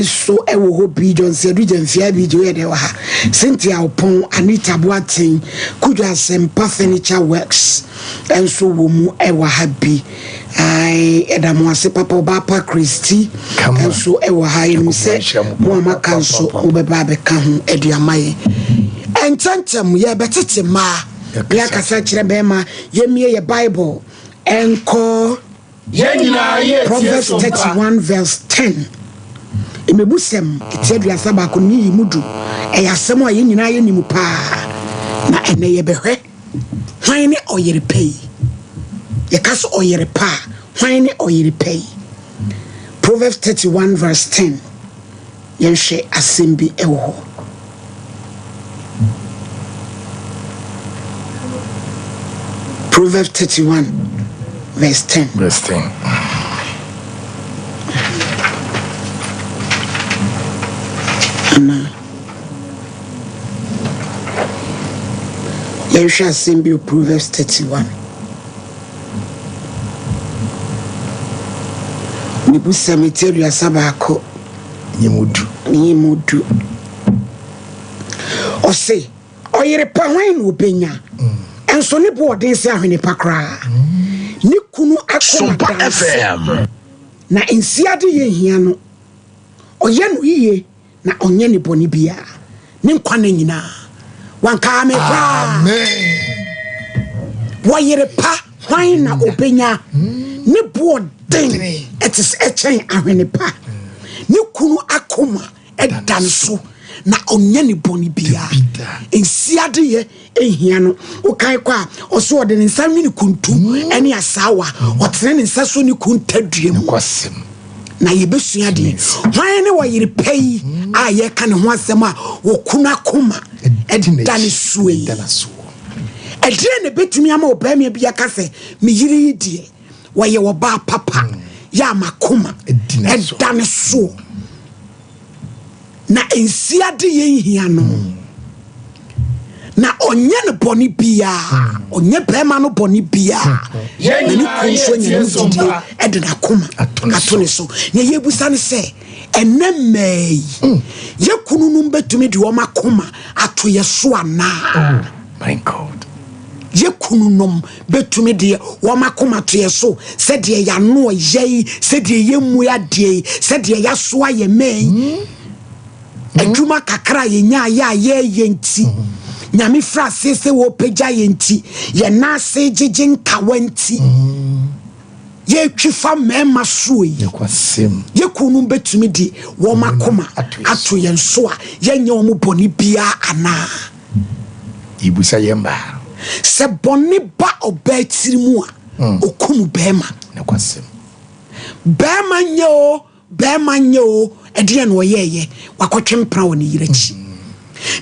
Nso wɔ hɔ bi, Johnson Adu Gyamfia bi gye woyɛ dɛ wɔ ha, Cynthia Opon, Anita Boateng, Kudwo Asɛmpa Furniture Works nso wɔ mu wɔ ha bi. Ae, ɛda mo ase papa, ɔbaa pa Christy nso wɔ ha. Yɛnim sɛ mo a maka nso mobɛba abɛka ho de ama yɛn. Ɛntɛntɛm yɛbɛtete mmaa, yɛakasa kyerɛ bɛrima, yɛmmie yɛ Bible ɛnkɔ Yɛn nyinaa yɛ tie Proverbs so mpa. 31 verse 10. Mmebusɛm ti 31 no yi mu du. Ɛyɛ asɛm a yɛn nyinaa yɛnim paa. Na ɛnɛ yɛbɛhwɛ hwan ne ɔyere pa yi. Yɛka sɛ ɔyere pa a, hwan ne ɔyere pa yi? Proverbs 31 verse 10. Yɛnhwɛ asɛm bi wɔ hɔ. Proverbs 31 verse 10. Verse 10. Ana yɛnhwɛ asɛm bi wɔ Proverbs 31. Mebusɛm ti 31. Nye mu du. Nye mu du. Ɔse, ɔyere pa hwan na obenya? Nso ne bo ɔden sɛ ahwene pa koraa. Ne kunu akoma Sompa da nso, FM. na nsiade yɛ hia no. Ɔyɛ no yiye na ɔnyɛ ne bɔne biara. Ne nkwa nna nyinaa. Wankaa me koraa. Amen. Wɔyere pa hwan na obenya? Ne bo ɔden ɛte sɛ ɛkyɛn ahwene pa. Ne kunu akoma ɛda ne so na ɔnyɛ ne bɔne biara. Nsiadeyɛ ehia no. Wokan kɔ a ɔso ɔde ne nsa nwene kuntu ɛne asaawa. Ɔtene ne nsa so ne kuntadua mu. Nokwasɛm. Na yɛbɛsua deɛ hwan ne wɔyere pa yi a yɛka ne ho asɛm a wɔkunu akoma ɛda ne soɔ yi. Ɛda ne soɔ. Ɛdeɛ na ɛbɛtumi ama ɔbarima bi aka sɛ me yere yi deɛ wɔyɛ ɔbaa papa yɛ a makoma ɛda ne soɔ na nsiade yɛ nhia no na ɔnyɛ no bɔne biara, ɔnyɛ bɛrima no bɔne biara, na ne kunu nso anya ne mu gyidie ɛde n'akoma ato ne so. Na yɛbusa no sɛ ɛnɛ mmaa yi yɛ kunu no bɛtumi de wɔn akoma ato yɛ so anaa? Oh my God. Yɛ kunu nom bɛtumi de wɔn akoma ato yɛ so sɛdeɛ yɛano ɔyɛ yi, sɛdeɛ yɛmmu adeɛ yi, sɛdeɛ yɛasoa yɛ mmaa yi, adwuma kakra a yɛnya ayɛ a yɛyɛ nti, Nyame fira ase sɛ wɔpagya yɛ nti, yɛn nan ase gyegye nkawa nti, yɛtwi fa mmarima soɔ yi, Nokwasɛm. yɛ kunu bɛtumi de wɔn akoma ato yɛn so a yɛnyɛ wɔn bɔne biara anaa? Yɛbusa yɛn mmaa. Sɛ bɔne ba ɔbaa tiri mu a, okum bɛrima. Nokwasɛm. Bɛrima nyɛ o, bɛrima nyɛ o, ɛdeɛ na ɔyɛɛyɛ wakɔtwe mpena wɔ ne yere akyi.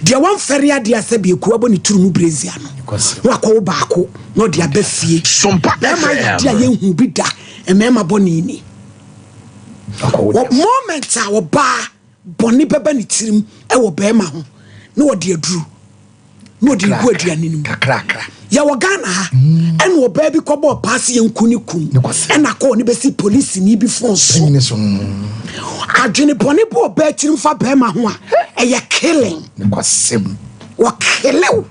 Deɛ wɔmfɛre adeɛ a sɛ biekua bɔ ne turu mu brezia no, na wakɔwo baako na ɔde aba fie. Sompa Bɛrima yɛ adeɛ a FM. yɛnhu bi da, mmarima bɔ ne ni. Akɔwo Wɔ dɛm. moment a ɔbaa bɔne bɛba ne tirim ɛwɔ bɛrima ho na ɔde aduru na ɔde gu aduane no mu. Kakrakra. Yɛwɔ Ghana ha, ɛna ɔbaa bi kɔbɔɔ paase yɛn ku ne kum, Nokwasɛm. ɛna kɔɔ ne bɛsi polisini bi fon so. Panyini so. Adwene bɔne bɔ ɔbaa tirim fa bɛrima ho a, ɛyɛ killing. Nokwasɛm. Wɔkelew,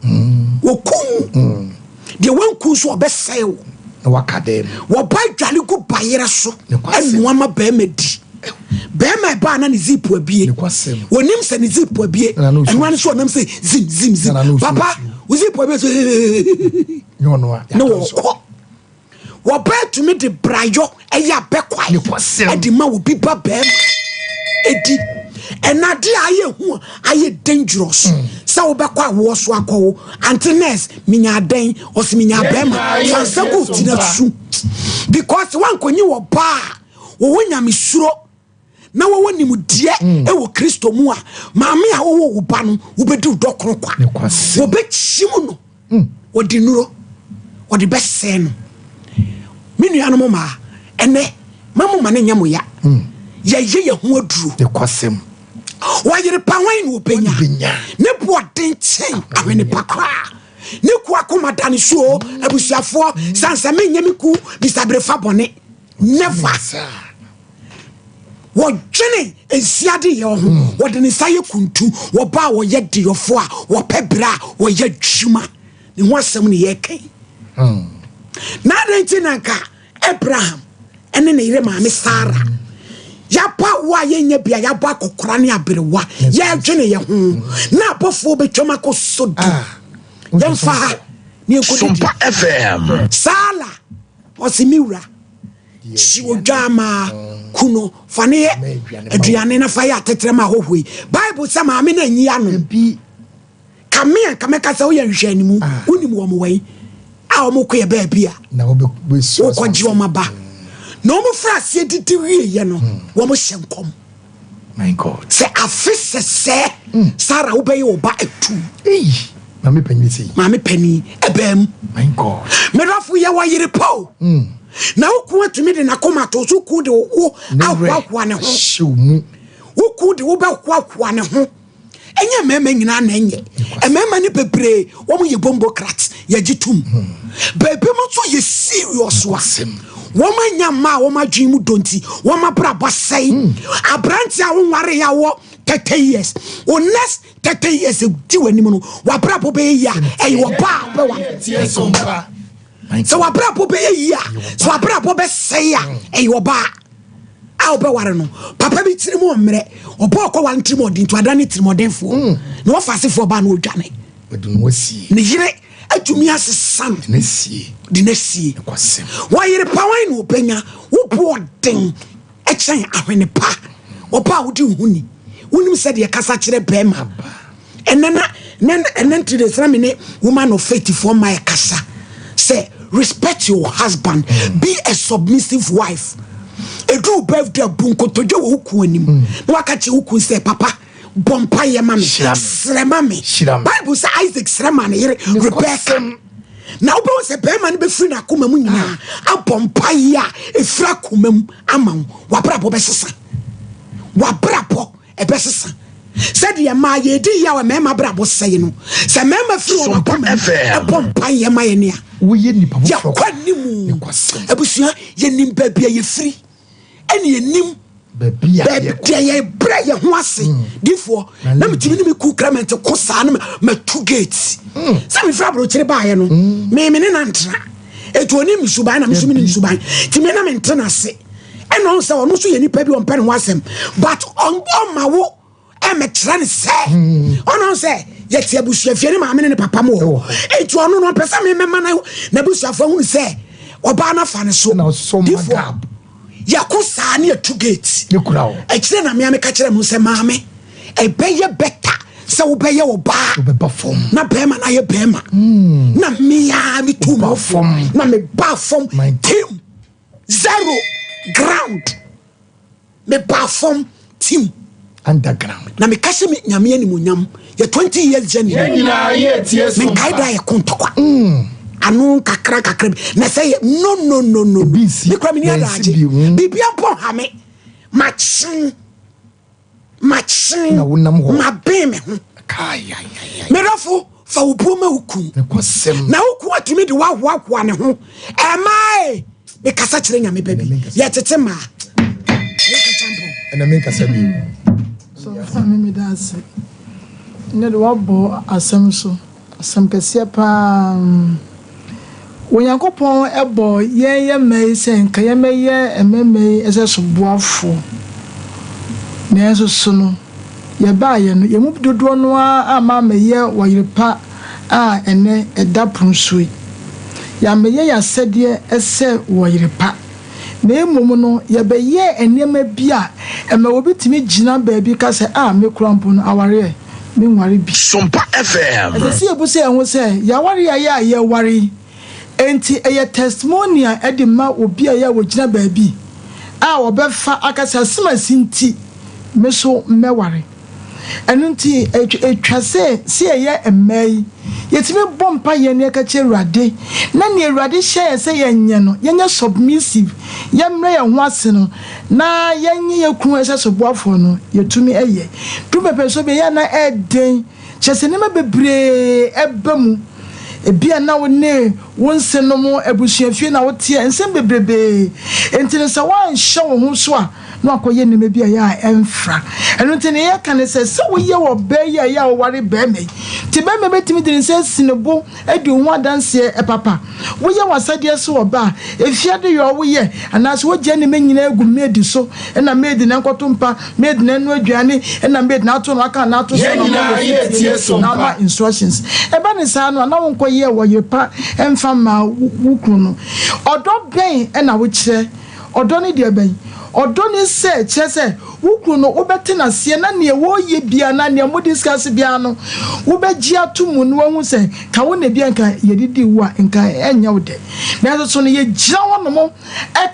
wɔkum. Deɛ wanku nso ɔbɛsɛe wo. Na waka dɛm. Wɔba adwale gu bayerɛ so Nokwasɛm. ɛnoa ma bɛrima di. Bɛrima ɛbaa na ne zip abie. Nokwasɛm. Wɔnim sɛ ne zip abie. Na na osu Ɛnoa ne so ɔnam sɛ zim zim zim. Na na osu Papa, nsuo. wo zip abie so Nyɛ ɔno a. ne yɛatɔ nso. wɔkɔ. Wɔbaa tumi de brayɔ ɛyɛ abɛkwae Nokwasɛm. ɛde ma obi ba bɛrima ɛdi. Ɛnade a ayɛ hu a ayɛ dangerous sɛ wobɛkɔ awoɔ so akɔwo. Auntie nurse, menya adɛn? Ɔse menya bɛrima. Fa nsa gu wo tiri su. Because wankɔnyi wɔ baa a wɔwɔ nyamesuro na wɔwɔ nimdeɛ ɛwɔ Kristo mu a, maame a wɔwɔ wo ba no wobɛdi wo dɔkono kwa. Nokwasɛm. Wɔbɛkyim no, wɔde nnuro wɔde bɛsɛe no. Me nuanom maa ɛnɛ ma mo ma ne nyɛ mo ya. Yɛyɛ yɛn ho aduro. Nokwasɛm. Wɔyere pa hwan na obenya? Obenya. Ne boɔden kyɛn ahwene pa koraa. Ne ku akoma da ne so o, abusuafoɔ sansa menyɛ me ku Mr. Brefa bɔne. Never. Saa. Wɔdwene nsiadeyɛ ho, wɔde ne nsa yɛ kuntu, wɔba a wɔyɛ deyɔfo a wɔpɛ berɛ a wɔyɛ adwuma. Ne ho asɛm ne yɛreka yi. Na adɛn nti na nka Abraham ne ne yere maame Sara yɛaba wo a yɛnyɛ bia yɛabɔ akɔkora ne aberewa yɛdwene yɛ ho na abɔfoɔ bɛtwam akɔ Sodom? Yɛmfa ha ne yɛnkɔdidi. Sompa FM. Sara ɔse, me wura, hyi odwaamaa ku no fa ne yɛ aduane na fa yɛ atetrɛ ma ahɔhoɔ yi. Bible sɛ maame no anyi ano. Bi. Kame a nka mɛka sɛ woyɛ nhwehwɛ animu, wonim wɔ mo wai a wɔn kɔ yɛ baabi a Na wobɛsua. Wokɔgye wɔn aba na wɔn fira aseɛ didi wieɛ no, wɔn hyɛ nkɔm My God. sɛ afe sɛsɛ Sara wobɛyɛ wo ba atu. Ei, maame panyin sei. Maame panin ɛbɛn mu. My God. Medɔfo, yɛ wɔ yere pa o, na wo kun atumi de n'akoma to so, kun de wo Ne werɛ ahoahoa ne ho. Hyɛ wo mu. Wo kun de wo bɛhoahoa ne ho. Ɛnyɛ mmarima nyinaa na ɛnyɛ mmarima no bebree wɔn yɛ bombocrat, yɛgye tom. Baabi mu nso yɛ serious a Asɛm. wɔn anya mmaa a wɔn adwene mu dɔ nti wɔn abrabɔ sɛe. Aberante a wɔnware yɛ awɔ 30 years, o next 30 years di w'anim no, w'abrabɔ bɛyɛ yie a, ɛyɛ ɔbaa a wobɛware. My Sɛ w'abrabɔ bɛyɛ yie a, sɛ w'abrabɔ bɛsɛe a, ɛyɛ ɔbaa a wobɛware no. Papa bi tiri mu ɔmmerɛ, ɔbɔ ɔkɔ ware no tiri mu ɔden nti wada ne tiri mu ɔdenfoɔ na wɔfa asefoɔ baa na ɔdwane. Wɔde no asie. Ne yere atumi asesa no. De no asie. De no asie. Kwasɛm. Wɔyere pa wan na ɔbɛnya wobo ɔden ɛkyɛn ahwene pa. Ɔba a wode wo ho ni, wonim sɛdeɛ kasa kyerɛ bɛrima. Ɛnɛ na ɛnɛ nti de sɛ me ne woman of faith foɔ ma ɛkasa sɛ respect your husband, be a submissive wife. Ɛduru birthday, bu nkotodwe wɔ wo kun anim na waka kyerɛ wo kun sɛ, papa, bɔ mpayɛ ma me. Hyira me. Srɛ ma me. Hyira me. Bible sɛ Isaac srɛ ma ne yere Rebecca. Kwasɛm. Na wobɛhu sɛ bɛrima no bɛfiri n'akoma mu nyinaa abɔ mpayɛ a ɛfiri akoma mu ama wo. Wabrabɔ bɛsesa, wabrabɔ ɛbɛsesa. Sɛdeɛ maa yɛdi yie a wɔ mmarima brabɔ sɛe no, sɛ mmarima firi wɔn Sompa akoma mu FM. ɛbɔ mpayɛ ma yɛ ne a Woyɛ nipa foforɔ. yɛkɔ animu. Kwasɛm. Abusua, yɛnim baabi a yɛfiri ɛne yɛnim Baabi a baabi yɛkɔ. deɛ yɛbrɛ yɛ ho ase difoɔ. Na Na lady. metumi ne me ku Clement ko saa no, matu gate sɛ mefiri aborɔkyere baeɛ no, me ne nantena ɛti ɔne me suban na me so mene ne suban nti me na mente no ase. Ɛna ɔhu sɛ ɔno nso yɛ nipa bi, ɔmpɛ ne ho asɛm, but ɔma wo ɛmɛkyerɛ ne sɛ ɔno sɛ yɛte abusuafie ne maame ne ne papa mu wɔ hɔ, enti ɔno no ɔpɛ sɛ memɛma no n'abusuafoɔ ahunu sɛ ɔbaa no afa ne so. Na ɔsɔ ma Difoɔ, gap. yɛko saa ne yɛtu gate. Ne kura wo. Ɛkyerɛ na mea meka kyerɛ mo sɛ maame, ɛbɛyɛ better sɛ wobɛyɛ ɔbaa Wobɛba fam. na bɛrima no ayɛ bɛrima na mea metu Woba me fam. na meba fam. My God. Team zero ground, meba fam team. Underground. Na meka sɛ me Nyame animonyam yɛ 20 years journey. Yɛn nyinaa yɛ tie so. Menkae da yɛko ntɔkwa ano kakra kakra bi na sɛ yɛ no, no, no, no. Ebi nsi. Mekura meni Na nsi adagye. bio. Biribia mpo ha me, makyen makyen. Na wonam hɔ. Maben me ho. Kai. Medɔfo, fa wo buo ma wo kun. Kwasɛm. Na wo kun atumi de woahoahoa ne ho. Ɛmae mekasa kyerɛ Nyame ba bi. Menkasa. Yɛtete maa mekasa mpo. Ɛna menkasa bio. So me meda ase. Nnɛ de wabɔ asɛm so, asɛm kɛseɛ paa. Onyankopɔn ɛbɔ yɛn yɛ mmaa yi sɛ nka yɛmmɛyɛ mmarima yi ɛsɛ soboafoɔ, nanso so no yɛbaayɛ no, yɛn mu dodoɔ no ara ama amɛyɛ wɔyere pa a ɛnɛ ɛda pono so yi. Yɛamɛyɛ yɛn asɛdeɛ ɛsɛ wɔyere pa, na mmom no yɛbɛyɛ nneɛma bi a ɛma obi tumi gyina baabi ka sɛ a me kura mpo no awareɛ menware bi. Sompa FM. Ɛsɛ sɛ yɛbu sɛ yɛn ho sɛ yɛaware a yɛ a yɛware yi, enti ɛyɛ testimony a ɛde ma obi a yɛ a wɔgyina baabi a wɔbɛfa akasa asɛm asi nti me so mmɛware. Ɛno nti ɛtwa sɛ yɛyɛ mmaa yi, yɛtumi bɔ mpa yɛn ne yɛka kyerɛ Awurade na nea Awurade hyɛ yɛn sɛ yɛnyɛ no, yɛnyɛ submissive, yɛmmerɛ yɛn ho ase no na yɛnyɛ yɛ kunu ɛsɛ soboafoɔ no. Yɛtumi ɛyɛ dum pɛpɛ so bi ɛyɛ na ɛden kyerɛ sɛ nneɛma bebree ɛba mu. Ebia na wo ne wo nsenom abusuafie na woteɛ, nsɛm bebrebee nti no sɛ woanhyɛ wo ho so a na wakɔyɛ nneɛma bi a ɛyɛ a ɛmfra. Ɛno nti nea yɛka ne sɛ, sɛ woyɛ ɔbaa yi a ɛyɛ a woware barima yi, nti barima bɛtumi de ne nsa asi ne bo adi wo ho adanseɛ papa. Woyɛ w'asɛdeɛ sɛ ɔbaa, efie adeyɔ a woyɛ, anaasɛ wogya nneɛma nyinaa gu maid so, ɛna maid na ɛnkɔto mpa, maid na ɛnoa aduane, ɛna maid na ato no aka na ato so Yɛn na ɔma nyinaa wɔ yɛ fie tie so na mpa. ama instructions. Ɛba ne saa no a, na wonkɔyɛɛ ɔyere pa mfa mmaa wo kunu no. Ɔdɔ bɛn na wokyerɛ? Ɔdɔ ne deɛ bɛn? Ɔdɔ ne sɛ, kyerɛ sɛ, wo kunu no, wobɛte no aseɛ na neɛ wɔreyɛ biara anaa nea mo discuss biara no, wobɛgye ato mu na wahu sɛ, ka wo na ebia nka yɛdidii wo a, nka ɛnyɛ wo dɛ. Nanso so no, yɛgyina hɔnom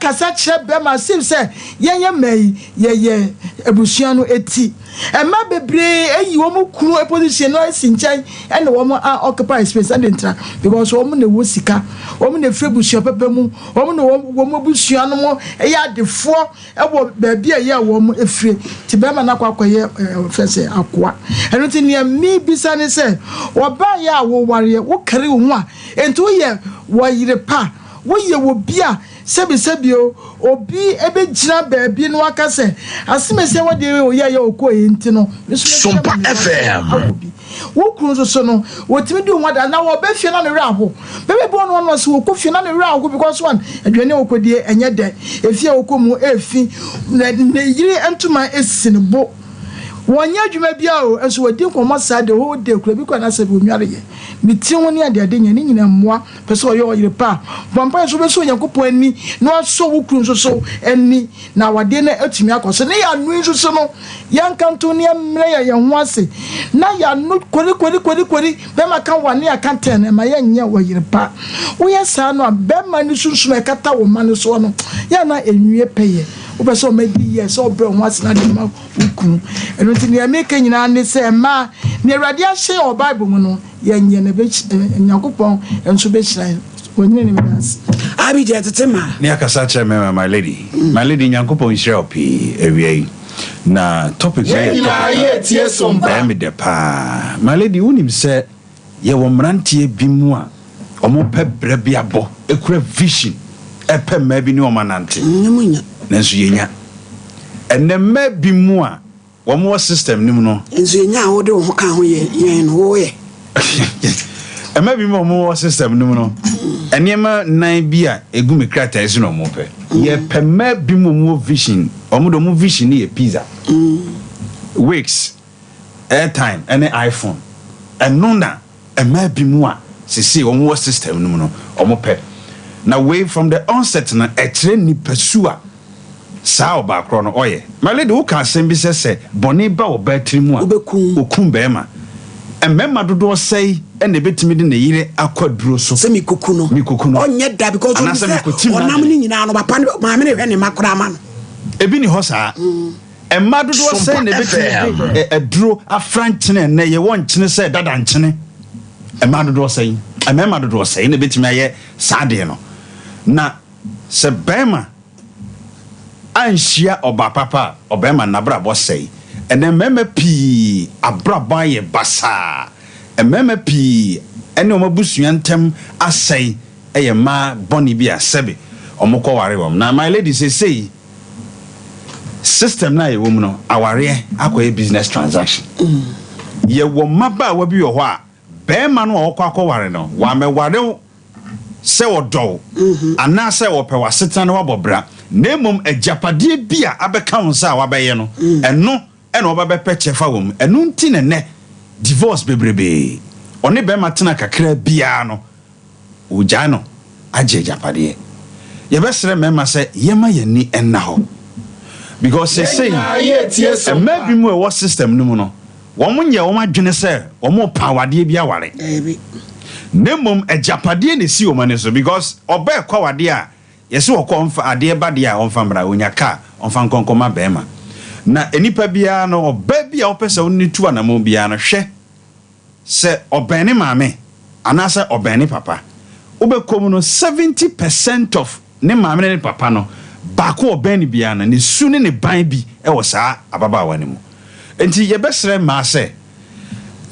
kasa kyerɛ bɛrima as if sɛ yɛn yɛ mmaa yi, yɛyɛ abusua no ti. Mmaa bebree ayi wɔn kunu position no asi nkyɛn ɛna wɔn a occupy space ɛde ntra because wɔn na ɛwɔ sika, wɔn na ɛfiri abusua papa mu, wɔn na wɔn abusua no mo ɛyɛ adefoɔ ɛwɔ baabi a ɛyɛ a wɔn ɛfiri, nti bɛrima no akɔ akɔyɛ ɛɛ fɛ sɛ akoa. Ɛno nti nea mebisa ne sɛ, ɔbaa yɛ a wowareɛ, wokari wo ho a, nti woyɛ wɔyere pa, woyɛ wɔ bi a sɛbisɛbi o, obi ɛbɛgyina baabi no aka sɛ asemesi a wɔde oyɛ yɛ okɔ yi nti no nso Sompa FM. awɔ bi. Wo kunu nso so no, wɔtumi di ho ada na wɔbɛ fie na ne werɛ aho. Bɛbɛ bi wɔn wɔn sɛ wɔkɔ fie na ne werɛ aho because one, aduane a wɔkɔdie ɛnyɛ dɛ, efie a wɔkɔ mu efi, na ne yere ntoma esi ne bo, wɔnyɛ adwuma bi a o, nso wɔdi nkɔmɔ saa the whole day kura bi kɔ anasɛ bi onware yɛ ne tiri ho ne adeade nyɛ ne nyinaa mmoa pɛ sɛ ɔyɛ ɔyere pa a bɔ mpaeɛ so wobɛsɔ Onyankopɔn ani na wasɔ wo kunu nso so ani na awadeɛ no atumi akɔ so. Ne yɛano yi nso so no, yɛnka nto ne yɛmmerɛ yɛ yɛn ho ase na yɛano kori kori kori kori bɛrima ka wa ne aka tɛn ɛma yɛnyɛ ɔyere pa. Woyɛ saa no a, bɛrima no sunsum a ɛkata wo ma no soɔ no yɛ na ɛnwie pɛyɛ. Wopɛ sɛ ɔmadi yɛ sɛ ɔbrɛ wo ho ase na de ma wo kunu. Ɛno nti nea meka nyinaa ne sɛ, mmaa, nea Awurade ahyɛ yɛn wɔ Bible mu no, yɛnyɛ no, Nyankopɔn nso bɛhyira yɛn. Wɔnyine ne meda ase. Abi deɛ tete ma. Ne akasa kyerɛ mɛma my lady, my lady, Nyankopɔn nhyira wo pii awia yi na topic Yɛn yɛ nyinaa topic yɛ tie so mpa. Ɛyɛ me dɛ paa. My lady, wonim sɛ yɛwɔ mmeranteɛ bi mu a ɔmo pɛ brɛ bi abɔ, ekura vision, ɛpɛ mmaa bi ne ɔmo anante. Nyɛ mu nya. Nanso yɛnya ɛnɛ mmaa bi mu a wɔn wɔ system no mu no. Nso yɛnya a wode wo ho ka ho yɛ yɛn no woyɛ. Mmaa bi mu a wɔn wɔ system no mu no, nneɛma nan bi a egu mi krataa yi so na wɔn pɛ. Yɛpɛ mmaa bi mu a wɔn wɔ vision, wɔn de wɔn vision no yɛ pizza, wigs, airtime ɛne iPhone. Ɛno na mmaa bi mu a sisi wɔn wɔ system no mu no wɔn pɛ. Na wei, from the onset no, ɛkyerɛ nipa su a saa ɔbaa korɔ no ɔyɛ. My lady, woka asɛm bi sɛ bɔne ba ɔbaa tiri mu a, Wobɛkum. Okum bɛrima. Mmarima dodoɔ sɛe ɛna ebɛtumi de ne yere akɔ aduro so? Sɛ mikoku no. Mikoku no. Ɔnyɛ da because ɔnim Anaasɛ sɛ mekɔtim ɔnam n'adwene. ne nyinaa no, papa ne maame ne hwɛ ne ma koraa ma no. Ebi ni hɔ saa. Mmaa dodoɔ sɛe na ebɛtumi de aduro afra nkyene? Ɛnɛ yɛwɔ nkyene sɛ dada nkyene. Mmaa dodoɔ sɛe, mmarima dodoɔ sɛe na ebɛtumi ayɛ saa adeɛ no? Na sɛ bɛrima anhyia ɔbaa papa a, ɔbɛrima n'abrabɔ sɛe. Ɛnɛ mmarima pii abrabɔ ayɛ basaa. Mmarima pii ɛne wɔn abusua ntɛm asɛe, ɛyɛ mmaa bɔne bi a sɛbe wɔn kɔware wɔn. Na my lady, seesei system no a yɛwɔ mu no, awareɛ akɔyɛ business transaction. Yɛwɔ mmabaawa bi wɔ hɔ a bɛrima no a ɔkɔ akɔware no, wamɛware wo sɛ ɔdɔw anaasɛ wɔpɛ w'asetena no wabɔ bra, na mmom agyapadeɛ bi a abɛka wo nsa a wabɛyɛ no, ɛno ɛna ɔba bɛpɛ kyɛfa wɔ mu. Ɛno nti na nnɛ divorce bebrebee. Ɔne bɛrima tena kakra biara no, ogyae no agye agyapadeɛ. Yɛbɛsrɛ mmarima sɛ yɛma yɛn ani nna hɔ because sesei mmaa bi mu a ɛwɔ system no mu no, wɔn nyɛ wɔn adwene sɛ wɔn pa awadeɛ bi aware, na mmom agyapadeɛ na esi wɔn ani so, because ɔbaa ɛkɔ awadeɛ a, yɛsɛ wɔkɔ ɔmfa adeɛ ba deɛ a, ɔmfa mmra, onya kaa ɔmfa nkɔnkɔma bɛrima. Na nipa biara no, ɔbaa bi a ɔpɛ sɛ ɔne tu anamɔ biara no, hwɛ sɛ ɔbɛn ne maame anaasɛ ɔbɛn ne papa. Wobɛkɔ mu no, 70% of ne maame ne ne papa no baako ɔbɛn ne biara no, ne su ne ne ban bi wɔ saa ababaawa no mu. Nti yɛbɛsrɛ mmaa sɛ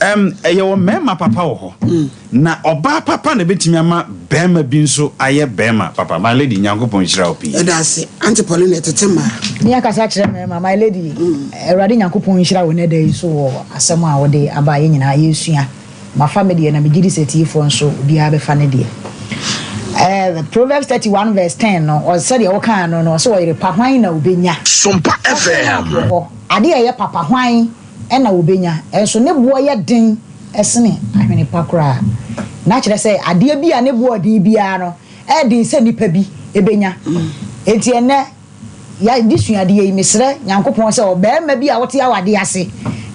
Ɛyɛ wɔ mmarima papa wɔ hɔ, na ɔbaa papa na ebɛtumi ama bɛrima bi nso ayɛ bɛrima papa. My lady, Nyankopɔn nhyira wo pii. Ɛda ase, Auntie Pauline. Ɛtete mmaa. Ne akasa kyerɛ mmarima. My lady, Awurade Nyankopɔn nhyira wo ne da yi so wɔ asɛm a wode aba a yɛn nyinaa yɛsua. Mafa me deɛ na megye di sɛ tiefoɔ nso obiara bɛfa ne deɛ. Proverbs 31 verse 10 no, sɛdeɛ wokaa no, ɔsɛ ɔyere pa, hwan na wobɛnya? Sompa Mark wɔ FM. hɔ adeɛ a ɛyɛ papa, hwan ɛna wobɛnya? Ɛnso ne boɔ yɛ den ɛsene ahwene pa koraa. Na kyerɛ sɛ adeɛ bi a ne boɔ den biara no, ɛden sɛ nipa bi ɛbɛnya. Enti ɛnɛ yɛde suadeɛ yi, mesrɛ Nyankopɔn sɛ ɔbarima bi a wote awadeɛ ase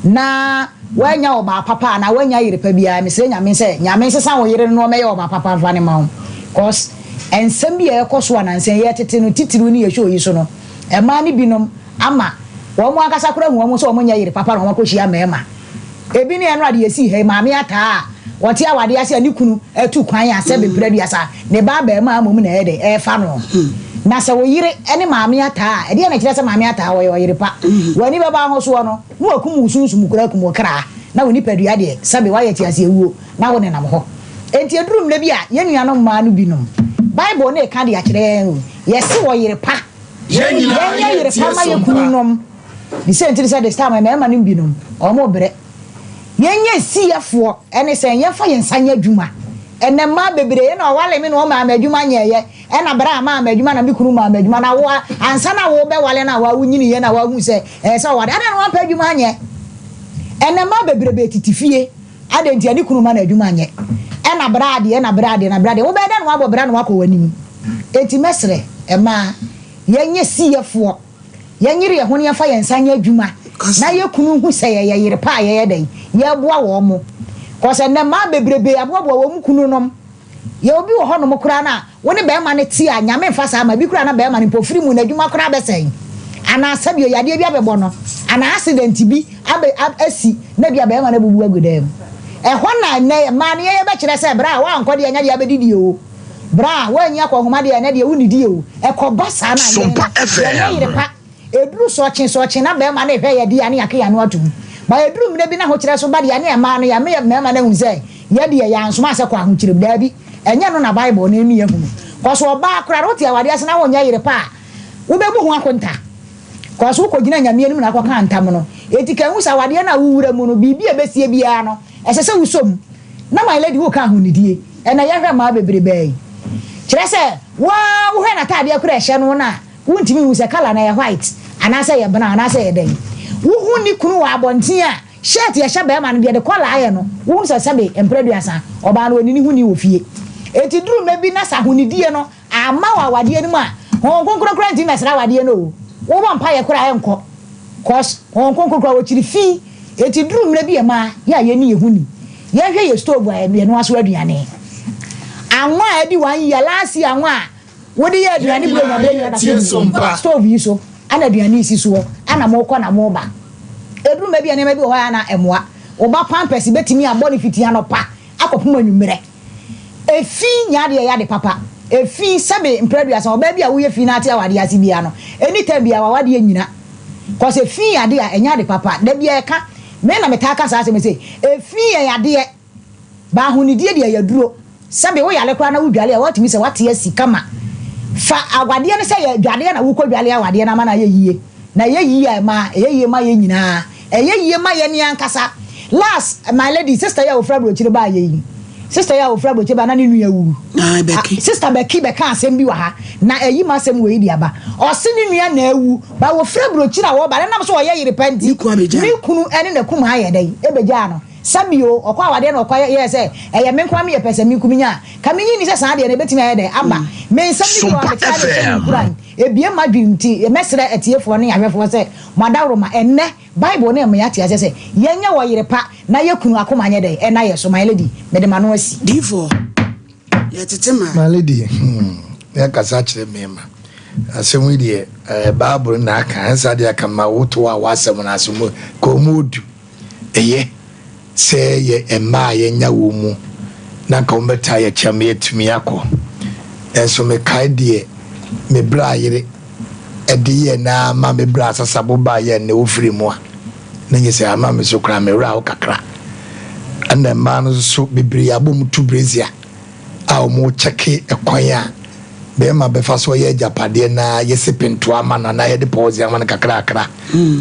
na woanya ɔbaa papa anaa woanya yere pa biara, mesrɛ Nyame sɛ Nyame nsesa wo yere no na ɔmɛyɛ ɔbaa papa mfa ne ma wo, cause ɛnsɛm bi a ɛkɔ so anansɛn yɛtete no titiriw ne yɛhwɛ oyi so no, ɛmaa no binom ama wɔn mo ankasa koraa hu wɔn sɛ wɔn nyɛ yere papa na wɔn akɔhyia mmarima ebi ne ɛno ade yɛsii ha yi. Maame Ataa a wɔte awadeɛ ase a ne kunu atu kwan a sɛ bepere 30 ne ba abɛɛma amom na ɛyɛ dɛ ɛɛfa no, na sɛ wo yere ne Maame Ataa a, ɛdeɛ na kyerɛ sɛ Maame Ataa wɔyɛ ɔyere pa? W'ani bɛba ahosoɔ no na wakum wo sunsum koraa, kum wo kraa na wo nipadua deɛ, sɛbe woayɛ te ase awuo na wo nenam hɔ. Enti ɛduru mmerɛ bi a, yɛn nuanom mmaa no binom, Bible no reka de akyerɛ yɛn o, yɛse ɔyere pa. Yɛn nyinaa yɛnyɛ yere yɛtie pa ma yɛ Sompa. kununom. Ne sɛ ntiri sɛ this time mmarima no binom ɔmo brɛ. Yɛnyɛ siyɛfoɔ ɛne sɛ yɛmfa yɛn nsa nyɛ adwuma. Ɛnɛ mmaa bebree ɛna ɔwale me na ɔmaa me adwuma nyɛɛyɛ, ɛna bere a maa me adwuma na me kunu maa me adwuma. Na wo ansa na wo bɛwale na wa wonyini yɛ na wahu sɛ ɛyɛ sɛ ɔware adan na wampɛ adwuma anyɛ. Ɛnɛ mmaa bebrebe tete fie adan nti ne kunu ma na adwuma anyɛ, ɛna bere adeɛ ɛna bere adeɛ na bere adeɛ wobɛyɛ dɛ na wabɔ bra na wakɔ w'anim. Eti mɛsrɛ mmaa, yɛnyɛ siyɛfoɔ, yɛnyere yɛn ho ne yɛmfa yɛn nsa nyɛ adwuma na yɛ kunu hu sɛ yɛyɛ yere pa a yɛyɛ dɛn yɛboa wɔn mo kɔsɛ nnɛ mmaa bebrebe aboaboa wɔn mu kunu nom. Yɛ obi wɔ hɔnom koraa na wo ne bɛrima no te a, Nyame mfa saa ma bi koraa na bɛrima no mpo firi mu n'adwuma koraa bɛsɛn anaa sɛbio yadeɛ bi abɛbɔ no anaa accident bi abɛ asi na bi a bɛrima no abubu agu dan mu. Ɛhɔ na nnɛ mmaa no yɛyɛ bɛkyerɛ sɛ bra a woankɔ deɛ, ɛnyɛ deɛ abɛdidi o, bra a woanyi akɔnhoma deɛ, ɛnɛ deɛ wonnidi o. Ɛkɔba saa na yɛn no Sompa yɛnyɛ yere FM. pa. Ɛduru sɔkye sɔkye na bɛrima no hwɛ yɛ deɛ a ne yɛake yɛn ano atom ba. Ɛduru mmerɛ bi na ahokyerɛ so ba deɛ, ne mmaa no yɛame yɛ mmarima no ahu sɛ yɛdeɛ yɛansoma sɛ kɔ ahokyerɛ mu. Daabi, ɛnyɛ no na Bible no ɛmi yɛhunu kɔso ɔbaa koraa no wote awadeɛ ase na wonyɛ yere pa a, wobɛbu ho akonta kɔso wokɔgyina Nyame anim na akɔka ntam no. Enti ka hu sɛ awadeɛ no a wowura mu no, biribi a ɛbɛsie biara no, ɛsɛ sɛ wosɔ mu. Na my lady, woka ahonidie, ɛnɛ yɛhwɛ mmaa bebrebee yi, kyerɛ sɛ waa wohwɛ n'ataadeɛ koraa ɛhyɛ no no a, wontumi hu sɛ colour no ɛyɛ white anaasɛ ɛyɛ brown anaasɛ ɛyɛ dɛn. Wohu ne kunu wɔ abɔnten a, shirt yɛhyɛ bɛrima no deɛ de kɔla ayɛ no, wohu sɛ sɛbe mprɛ 30 ɔbaa no ɔni ne ho ni wɔ fie. Enti duru mma bi na sɛ ahonidie no amma wɔ awadeɛ no mu a, Honhom Kronkron koraa ntumi mmɛsra awadeɛ no o. Wobɔ mpaeɛ koraa ɛnkɔ, cause Honhom Kronkron koraa wɔkyiri fi. Enti duru mmerɛ bi ɛmaa yɛ a yɛni yɛ ho ni. Yɛnhwɛ yɛ stove a yɛnoa so aduane. Anwa a ɛdi one year, last year anwa a wode yɛ aduane Yɛn buro nya nyinaa bɛ nyina yɛtie da Sompa. stove yi so ana aduane yi si soɔ ana mokɔ na moba. Ɛduru mma bi a, nneɛma bi wɔ hɔ a na ɛmmoa. Wo ba pampers bɛtumi abɔ ne fiti anɔpa akɔpem anwummerɛ. Efi nyɛ adeɛ ɛyɛ ade papa. Efi, sɛbe mprɛ 30, ɔbaa bi a woyɛ fi na ate awadeɛ ase biara no, anytime biara wawadeɛ nyina. Cause efi yɛ adeɛ a ɛnyɛ ade papa. Da biara ɛka me na metaa ka saa asɛm yi sɛ efi yɛ adeɛ ba ahonidie deɛ yɛ duro. Sɛbe woyare koraa na wodwale a, woatumi sɛ woate asi kama. Fa awadeɛ no sɛ yɛ dwadeɛ na wokɔ dwale awadeɛ no ama no ayɛ yie. Na ɛyɛ yie a, ɛma ɛyɛ yie ma yɛn nyinaa. Ɛyɛ yie ma yɛn ankasa. Last, my lady, sister yi a ofura aburokyire baa yɛ yi, sister yi a ofura aburokyire baa na ne nua wu. Ah, Becky. Sister Becky bɛka asɛm bi wɔ ha na ɛyi ma asɛm wɔ yi de aba. Ɔse ne nua na awu ba wɔfura aburokyire a wɔba ne nam so ɔyɛ yere pa nti Ne kunu abɛgya. Ne kunu ɛne n'akum ayɛ dɛn ɛbɛgyaa no. Sɛbio ɔkɔ awadeɛ na ɔkɔ yɛ sɛ ɛyɛ me nko a meyɛ pɛ sɛ me nko menya a, ka menyi ni sɛ saa deɛ no ɛbɛtumi ayɛ dɛn aba me nsɛm no bi wɔ a Sompa metaa de hyɛ me FM. nkuran ebie ma dwene nti mɛsrɛ atiefoɔ ne ahwɛfoɔ sɛ mo adaworoma ɛnnɛ Bible no ɛma yɛate aseɛ sɛ yɛnyɛ wɔ yere pa na yɛ kunu akoma nyɛ dɛn ɛna yɛ so. My lady, mede ma no asi. Diifoɔ, yɛtete ma. My lady, yɛkasa kyerɛ mmarima. Asɛm yi deɛ, Bible na aka, ɛnsa deɛ aka ma woto a w'asɛm no ase mu kɔn mu odu. Ɛyɛ sɛ yɛ mmaa a yɛnya wɔ mu na nka wɔbɛtaa yɛ kyɛm yɛatumi akɔ. Nanso mekae deɛ me bra yere ɛde yɛɛ na ama me bra asasabo baa yɛn na ofiri mu a, na nyɛ sɛ ama me so koraa me werɛ aho kakra. Ɛna mmaa no nso bebree abɔ mu tu brazier a wɔn kyɛke ɛkwan a bɛrima bɛfa so ɔyɛ agyapadeɛ na yɛsi pentoa ama no anaa yɛde pɔɔse ama no kakrakra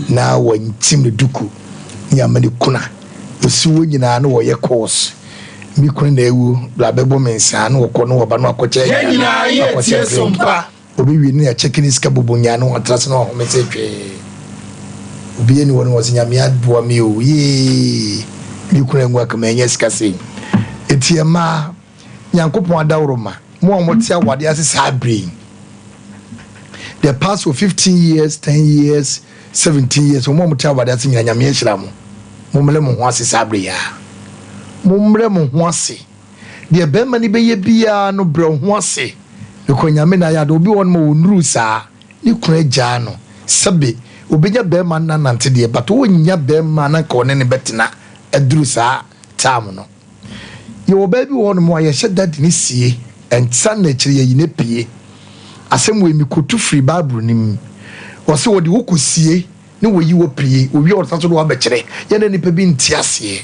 na wɔntim no duku ne ama no kuna osi wɔ nyinaa na wɔyɛ course. Me kunu na ewu bla bɛbɔ me nsaa na wɔkɔ na wɔba na wakɔkyɛ Yɛn nyinaa yɛ akɔkyɛ tie drink. Sompa. Obi wie ne yɛkyɛke ne sika bobo nyaa na wɔatra se na wahome sɛ twee. Obi ani wɔ no wɔ sɛ Nyame aboa me o, yee, me kunu anwu aka manya sika sei. Enti ɛmaa Nyankopɔn adaworoma mo a mote awadeɛ ase saa berɛ yi, the past for 15 years, 10 years, 17 years, wɔn a mote awadeɛ ase nyina Nyame ahyira mo. Mommrɛ mo ho ase saa berɛ yi ara. Mommrɛ mo ho ase. Deɛ bɛrima no bɛyɛ biara no, brɛ wo ho ase. Because Nyame na ayɛ ade. Obi wɔ hɔ nom a ɔnnuruu saa. Ne kunu agyaa no. Sɛbe, obenya bɛrima no anante deɛ, but ɔnnya bɛrima a na nka ɔne no bɛtena aduru saa time no. Yɛwɔ ɔbaa bi wɔ hɔnom a yɛhyɛ da de no sie, ɛnsa na akyire yɛyi no apue. Asɛm wei mekotu firi Bible no mu. Wɔse wɔde wo kɔsie ne wɔyi wo apue, wɔwie a wɔsan so de wo abɛkyerɛ. Yɛ na nnipa bi nte aseɛ.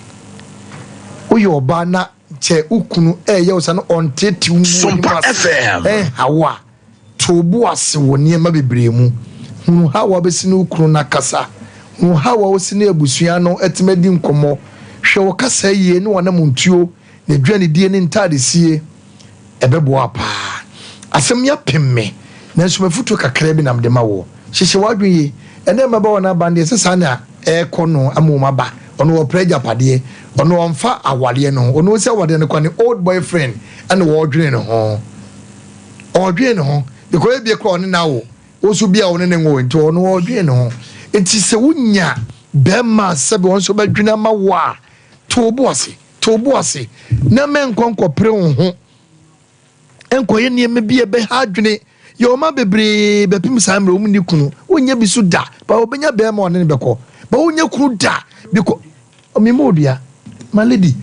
Woyɛ ɔbaa na kyɛ wo kunu ɛɛyɛ wo saa na ɔnteete wo ngu w'anim Sompa ase, FM. ɛnha wo a, To wo bo ase wɔ nneɛma bebree mu. Hunu how a wobɛsi ne wo kunu no akasa. Hunu how a wosi ne abusua no atumi adi nkɔmmɔ. Hwɛ wo kasa yie ne w'anamontuo, n'aduanedie ne ntaadesie. Ɛbɛboa wo paa. Asɛm yi apem me, nanso m'afotuo kakraa bi na mede ma woɔ. Hyehyɛ w'adwene yie. Ɛnnɛ mmabaawa no aba no deɛ, ɛsɛ saa na ɛrekɔ no ama wɔn aba. Ɔno ɔpere agyapadeɛ. Ɔno ɔmfa awareɛ no ho. Ɔno ɔsi awareɛ no kwa, ne old boyfriend na ɔredwene ne ho. Ɔredwen ne ho because ebia koraa ɔne no awo, wo nso bia wo ne no nwoe nti ɔno ɔredwen ne ho. Nti sɛ wonya bɛrima a sɛbe ɔno nso bɛdwene ama wo a, to wo bo ase, to wo bo ase na mɛnkɔ nkɔpere wo ho nkɔyɛ nneɛma bi a ɛbɛha adwene. Yɛ ɔma bebree bɛpem saa mmerɛ wɔn nni kunu, wonnya bi so da, ba wɔbɛnya bɛrima ɔne no bɛkɔ, ba wonnya kunu da because Ɔmema odua my lady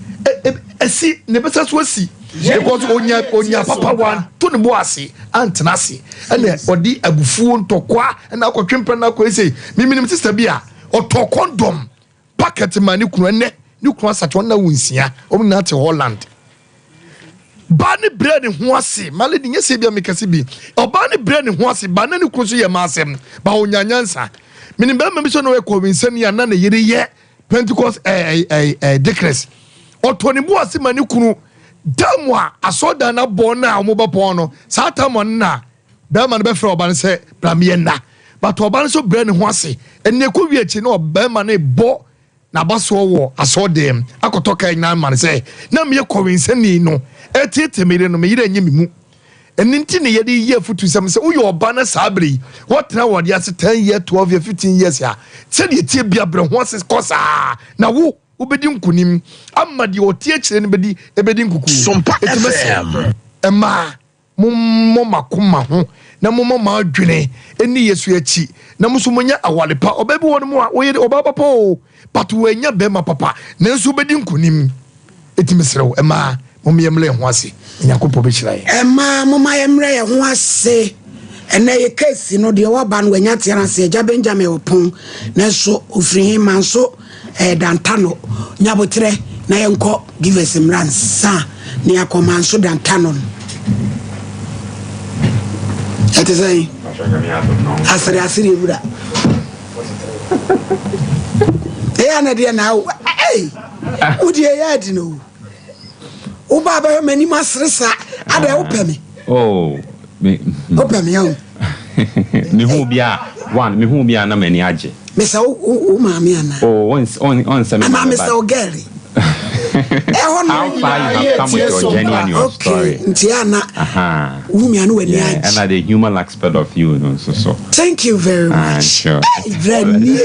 ɛsi ne bɛsa so asi because onya onya papa wan to ne bo ase antena ase ɛna ɔde abufuo ntɔkwa ɛna akɔtwe mpɛ na akɔ ese miminim sista bi a ɔtɔ kɔndɔm packet ma ne kunu ɛnɛ ne kunu asate ɔna wo nsia wɔn nyinaa te Holland baa ne brɛ ne ho ase my lady nyɛ sɛ bi a mekɛse bi ɔbaa ne brɛ ne ho ase baa na ne kunu so yɛ ma asɛm ba onya nyansa menim bɛrima bi sɛ na ɔyɛ kɔwinsani a na ne yere yɛ Pentecost ɛɛ ɛɛ ɛɛ deaconess ɔtɔ ne bo ase ma ne kunu tam a asɔrdan no abɔ no a wɔbɛpɔn no saa tam no na bɛrima no bɛfrɛ ɔba no sɛ bra meyɛ nna but ɔba no nso brɛ ne ho ase ɛnna ɛkɔ wie akyi na ɔbɛrima no bɔ n'abasoɔ wɔ asɔrdan akɔtɔ kaa nyinaa ma no sɛ na meyɛ kɔwensani no ɛtete me yere no me yere nye me mu. Ɛno nti na yɛde yi afutusɛm sɛ woyɛ ɔba na saa bere yi woatena awadeɛ ase 10 years, 12 years, 15 years a, sɛdeɛ ɛteɛ bia brɛ ho ase kɔ saa na wo wobɛdi nkonim ama deɛ ɔte akyire no bɛdi ɛbɛdi nkukuo. Sompa Enti mɛsrɛ FM. mmaa, mommɔ mo akoma ho na momma mo adwene nni Yesu akyi na mo nso monya aware pa. Ɔbaa bi wɔ no mu a ɔyɛ ɔbaa papa o, but wannya bɛrima papa nanso wobɛdi nkonim. Enti mesrɛ wo, mmaa, momma yɛmmrɛ yɛn ho ase, na Nyankopɔn bɛhyira yɛn. Mmaa, momma yɛmmrɛ yɛn ho ase. Ɛnnɛ yɛ case no, deɛ waba no wanya teɛ no ase. Agya Benjamin Opon, nanso ɔfiri he? Manso ɛyɛ Dantano. Nyaboterɛ na yɛnkɔ Givers mmra nsa na yɛakɔ Manso Dantano no. Ɛte sɛn? Asere asere wura. Ɛyɛ ana deɛ na awo. Ei! Wo deɛ ɛyɛ adi na o. Wo ba bɛhwɛ m'anim asere saa. Adɛ wopɛ me? Oh, me. Wopɛ me ahu? Mehu bi a, one, mehu bi a na m'ani agye. Mesɛ wo wo maame ana? Oh, ɔnsɛ me Anaa maame mesɛ but. wo girl? Ɛhɔ no. How far you have come with your journey and your story. Okay, nti ana Aha. wo nua no w'ani Yeah, agye. ɛna the human aspect of you no nso so. Thank you very Ah, much. sure. Hey, brɛ nie.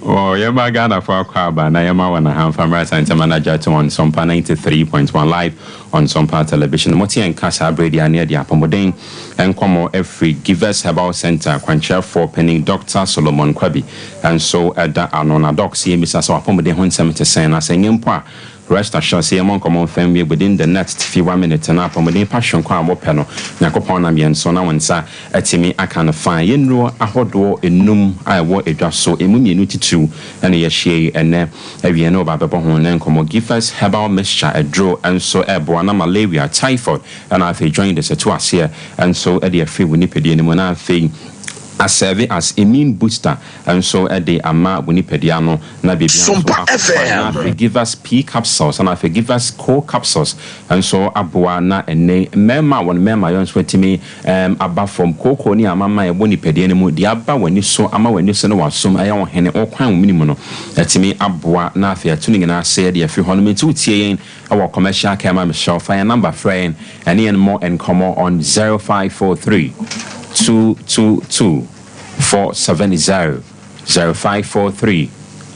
Oh, yɛma Ghanafoɔ akɔ aba na yɛma wɔn ahamfa mmra Asantema no agya to on Sompa 93.1 live on Sompa Television. Mote yɛn nka saa berɛ yi a na yɛde apɔmuden nkɔmmɔ afiri Givers Herbal Centre kwankyerɛfoɔ panin Dɔkta Solomon Kwabi nso da ano. Na Dɔk, sɛ yɛmmisa sɛ w'apɔmuden ho nsɛm te sɛn na sɛ ɛnyɛ mpo a, Rest assured sɛ yɛmmɔ nkɔmmɔ mfa nwie within the next few minutes no, apɔmuden pa soronko a wopɛ no, Nyankopɔn nam yɛn so na wo nsa atumi aka no fine. Yɛn nnuro ahodoɔ nnum a ɛwɔ edwa so, emu mmienu titiriw na yɛahyia yi ɛnnɛ awia ne wo ba bɛbɔ ho ne nkɔmmɔ. Gifas Herbal Mixture aduro nso ɛreboa na malaria, typhoid ɛna afei jaundice atu aseɛ nso de afiri wo nipadua no mu na afei asɛve as immune booster nso de ama wo nipadua no na biribia nso Sompa akɔ fine. Na FM. afei Givers P capsules na afei Givers Co capsules nso aboa na ɛnɛ mmarima a wɔn mmarima yɛ nso atumi aba fam. Kooko ne amama a ɛwɔ nipadua no mu deɛ aba w'ani so ama w'ani so ne w'asom ɛyɛ wo hene wokwan wo mene mu no, atumi aboa na afei ato no nyinaa ase de afiri hɔ no. Nti wotie yɛn ɛwɔ commercial care ma mehyɛ, fa yɛn number frɛ yɛn ɛne yɛn mmɔ nkɔmmɔ on 0543 222 470, 0543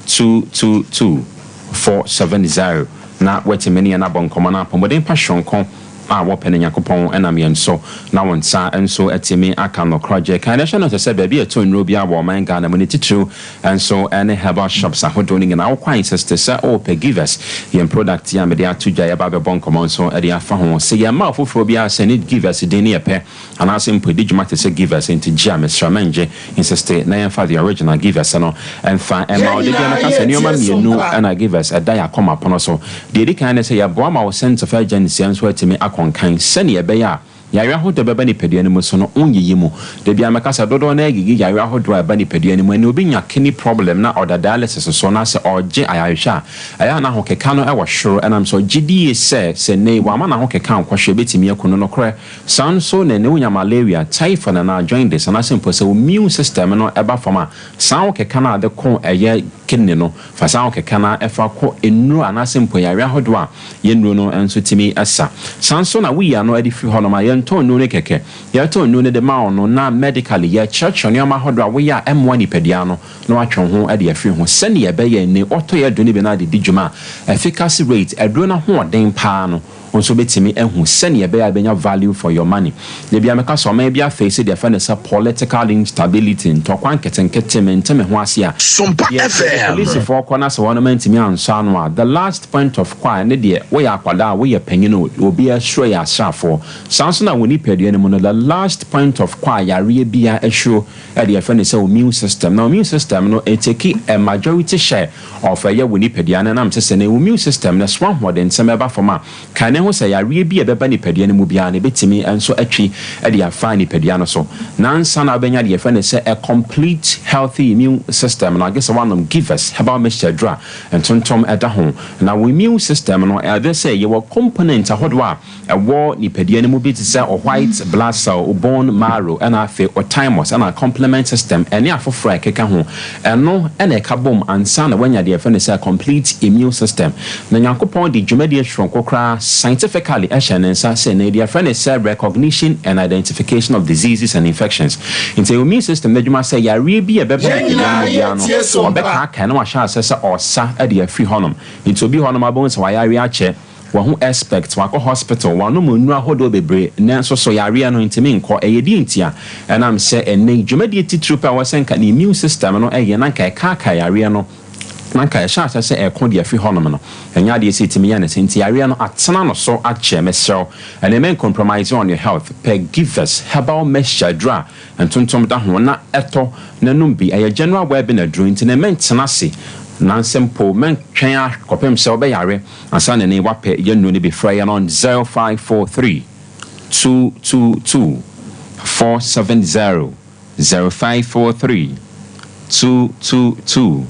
222 470, na watumi ne yɛn abɔ nkɔmmɔ no. Apɔmuden pa soronko a wɔpɛ no, Nyankopɔn ɛnam yɛn so na wɔn nsa nso atumi aka no korɔgye. Kan ɛhyɛ no sɛ baabi a ɛtɔ nnuro bi a wɔ ɔman Ghana mu ne titiriw nso ɛne herbal shops ahodoɔ no nyinaa, wokwan insist sɛ ɔwɔpɛ Givers, yɛn product yi a mede ato dwa, yɛba bɛbɔ nkɔmmɔ nso ɛde afa ho sɛ yɛma foforɔ biara sɛ ne Givers din ne yɛpɛ anaasɛ mpo ɛdi dwuma te sɛ Givers. Nti gye a mesrɛ mɛngye, insist na yɛmfa the original Givers no ɛmfa ɛma ɔde bia. Mɛka sɛ nneɔma mmienu ɛna Givers ɛda yɛ akɔma pono so. Deɛ ɛdi kan ne sɛ yɛboa ma wo sense of urgency nso atumi akɔnkan sɛneɛ ɛbɛyɛ a yare ahodoɔ bɛba nipadua no mu so no wonyiyi mu. Da bia mɛka sɛ dodoɔ no agigi yare ahodoɔ a ɛba nipadua no mu. Ɛne obi nya kidney problem na ɔda dialysis so na sɛ ɔgye ayarehwɛ a, ɛyɛ a n'ahokeka no ɛwɔ soro, ɛnam sɛ ɔgye die sɛ nei wama n'ahokeka nkɔhwɛ ɛbɛtumi aku no. Nokorɛ saa nso na ɛne wonya malaria, typhoid anaa jaundice anaasɛ mpo sɛ wo immune system no ɛba fam a, saa ahokeka no a de ko ɛyɛ kidney no, fa saa ahokeka no ɛfa kɔ nnuro anaasɛ mpo yare ahodoɔ a yɛn nnuro no nso tumi ɛsa. Saa nso na woyi ano de firi hɔnom a, yɛntɔn nnuro no kɛkɛ, yɛtɔn nnuro no de ma wo no na medically yɛkyerɛkyerɛ nneɛma ahodoɔ a woyɛ a ɛmmoa nipadua no na watwe ho de afiri ho sɛnea ɛbɛyɛ ne ɔtɔ yɛ aduro no bi no ade di dwuma a, efficacy rate, aduro no ahoɔden paa no nso bɛtumi ahu sɛnea ɛbɛyɛ a bɛnya value for your money. Na bia mɛka sɛ ɔman bi afei sɛ deɛ fɛ no sɛ political instability, ntɔkwa nketenkete, mente me ho ase a Sompa yɛ FM. Polisifoɔ kɔ na sɛ wɔn antumi ansɔ ano a, the last point of call ne deɛ woyɛ akwadaa a woyɛ panyin o, obi asuro yɛ asraafoɔ. Saa nso na wɔ nipadua no mu no, the last point of call yareɛ bia asuro ɛde yɛfrɛ no sɛ immune system. Na immune system no ɛtake a majority share of ɛyɛ wɔ nipadua no, nam sɛ ne immune system no so ahoɔden nsɛm ɛba fam a, kan ne ho sɛ yareɛ bi a ɛbɛba nipadua no mu biara no ɛbɛtumi nso atwi ɛde afa nipadua no so. Nansa na wobɛnya deɛ yɛfrɛ no sɛ a complete healthy immune system no, agye sɛ woanom Givers Herbal Mixture duro a ntontom ɛda ho. Na wo immune system no, ɛde sɛ yɛwɔ component ahodoɔ a ɛwɔ nipadua no mu bi te sɛ o white blood cell, o bone marrow, ɛna afei o thymus, ɛna complement system ɛne afoforɔ a ɛkeka ho. Ɛno ɛna ɛka bom ansa na woanya deɛ yɛfrɛ no sɛ complete immune system. Na Nyankopɔn de dwumadie soronko koraa scientifically ɛhyɛ ne nsa sɛ na deɛ yɛfrɛ no sɛ recognition and identification of diseases and infections. Nti immune system no adwuma sɛ yareɛ bi a ɛbɛba Yɛn nipadua no nyinaa mu biara no, yɛtie Sompa. ɔbɛkaakae na wahyɛ asɛ sɛ ɔsa de afiri hɔnom. Nti obi hɔnom abɛhu sɛ wayare akyɛ, wɔho expect wakɔ hospital, wɔanom nnuro ahodoɔ bebree, nanso so yareɛ no ntumi nkɔ. Ɛyɛ di ntia ɛnam sɛ ɛnɛ dwumadie titiri pɛ a wɔsɛ nka ne immune system no ɛyɛ na nka ɛkaakae yareɛ no na nka ɛhyɛ asɛ sɛ ɛko deɛ afiri hɔnom no, ɛnyɛ adeɛ sɛ ɛtumi yɛ ne sɛ. Nti yareɛ no atena no so akyɛ. Mesrɛw, ɛnɛ mɛn compromise on your health. Pɛ Givers Herbal Mixture duro a ntontom da ho na ɛtɔ n'anum bi. Ɛyɛ general wellbeing aduro, nti na mɛntena ase nansɛ mpo mɛntwɛn akɔpem sɛ wobɛyare ansa na ne wapɛ yɛ nnuro no bi. Frɛ yɛn on 0543 222 470, 0543 222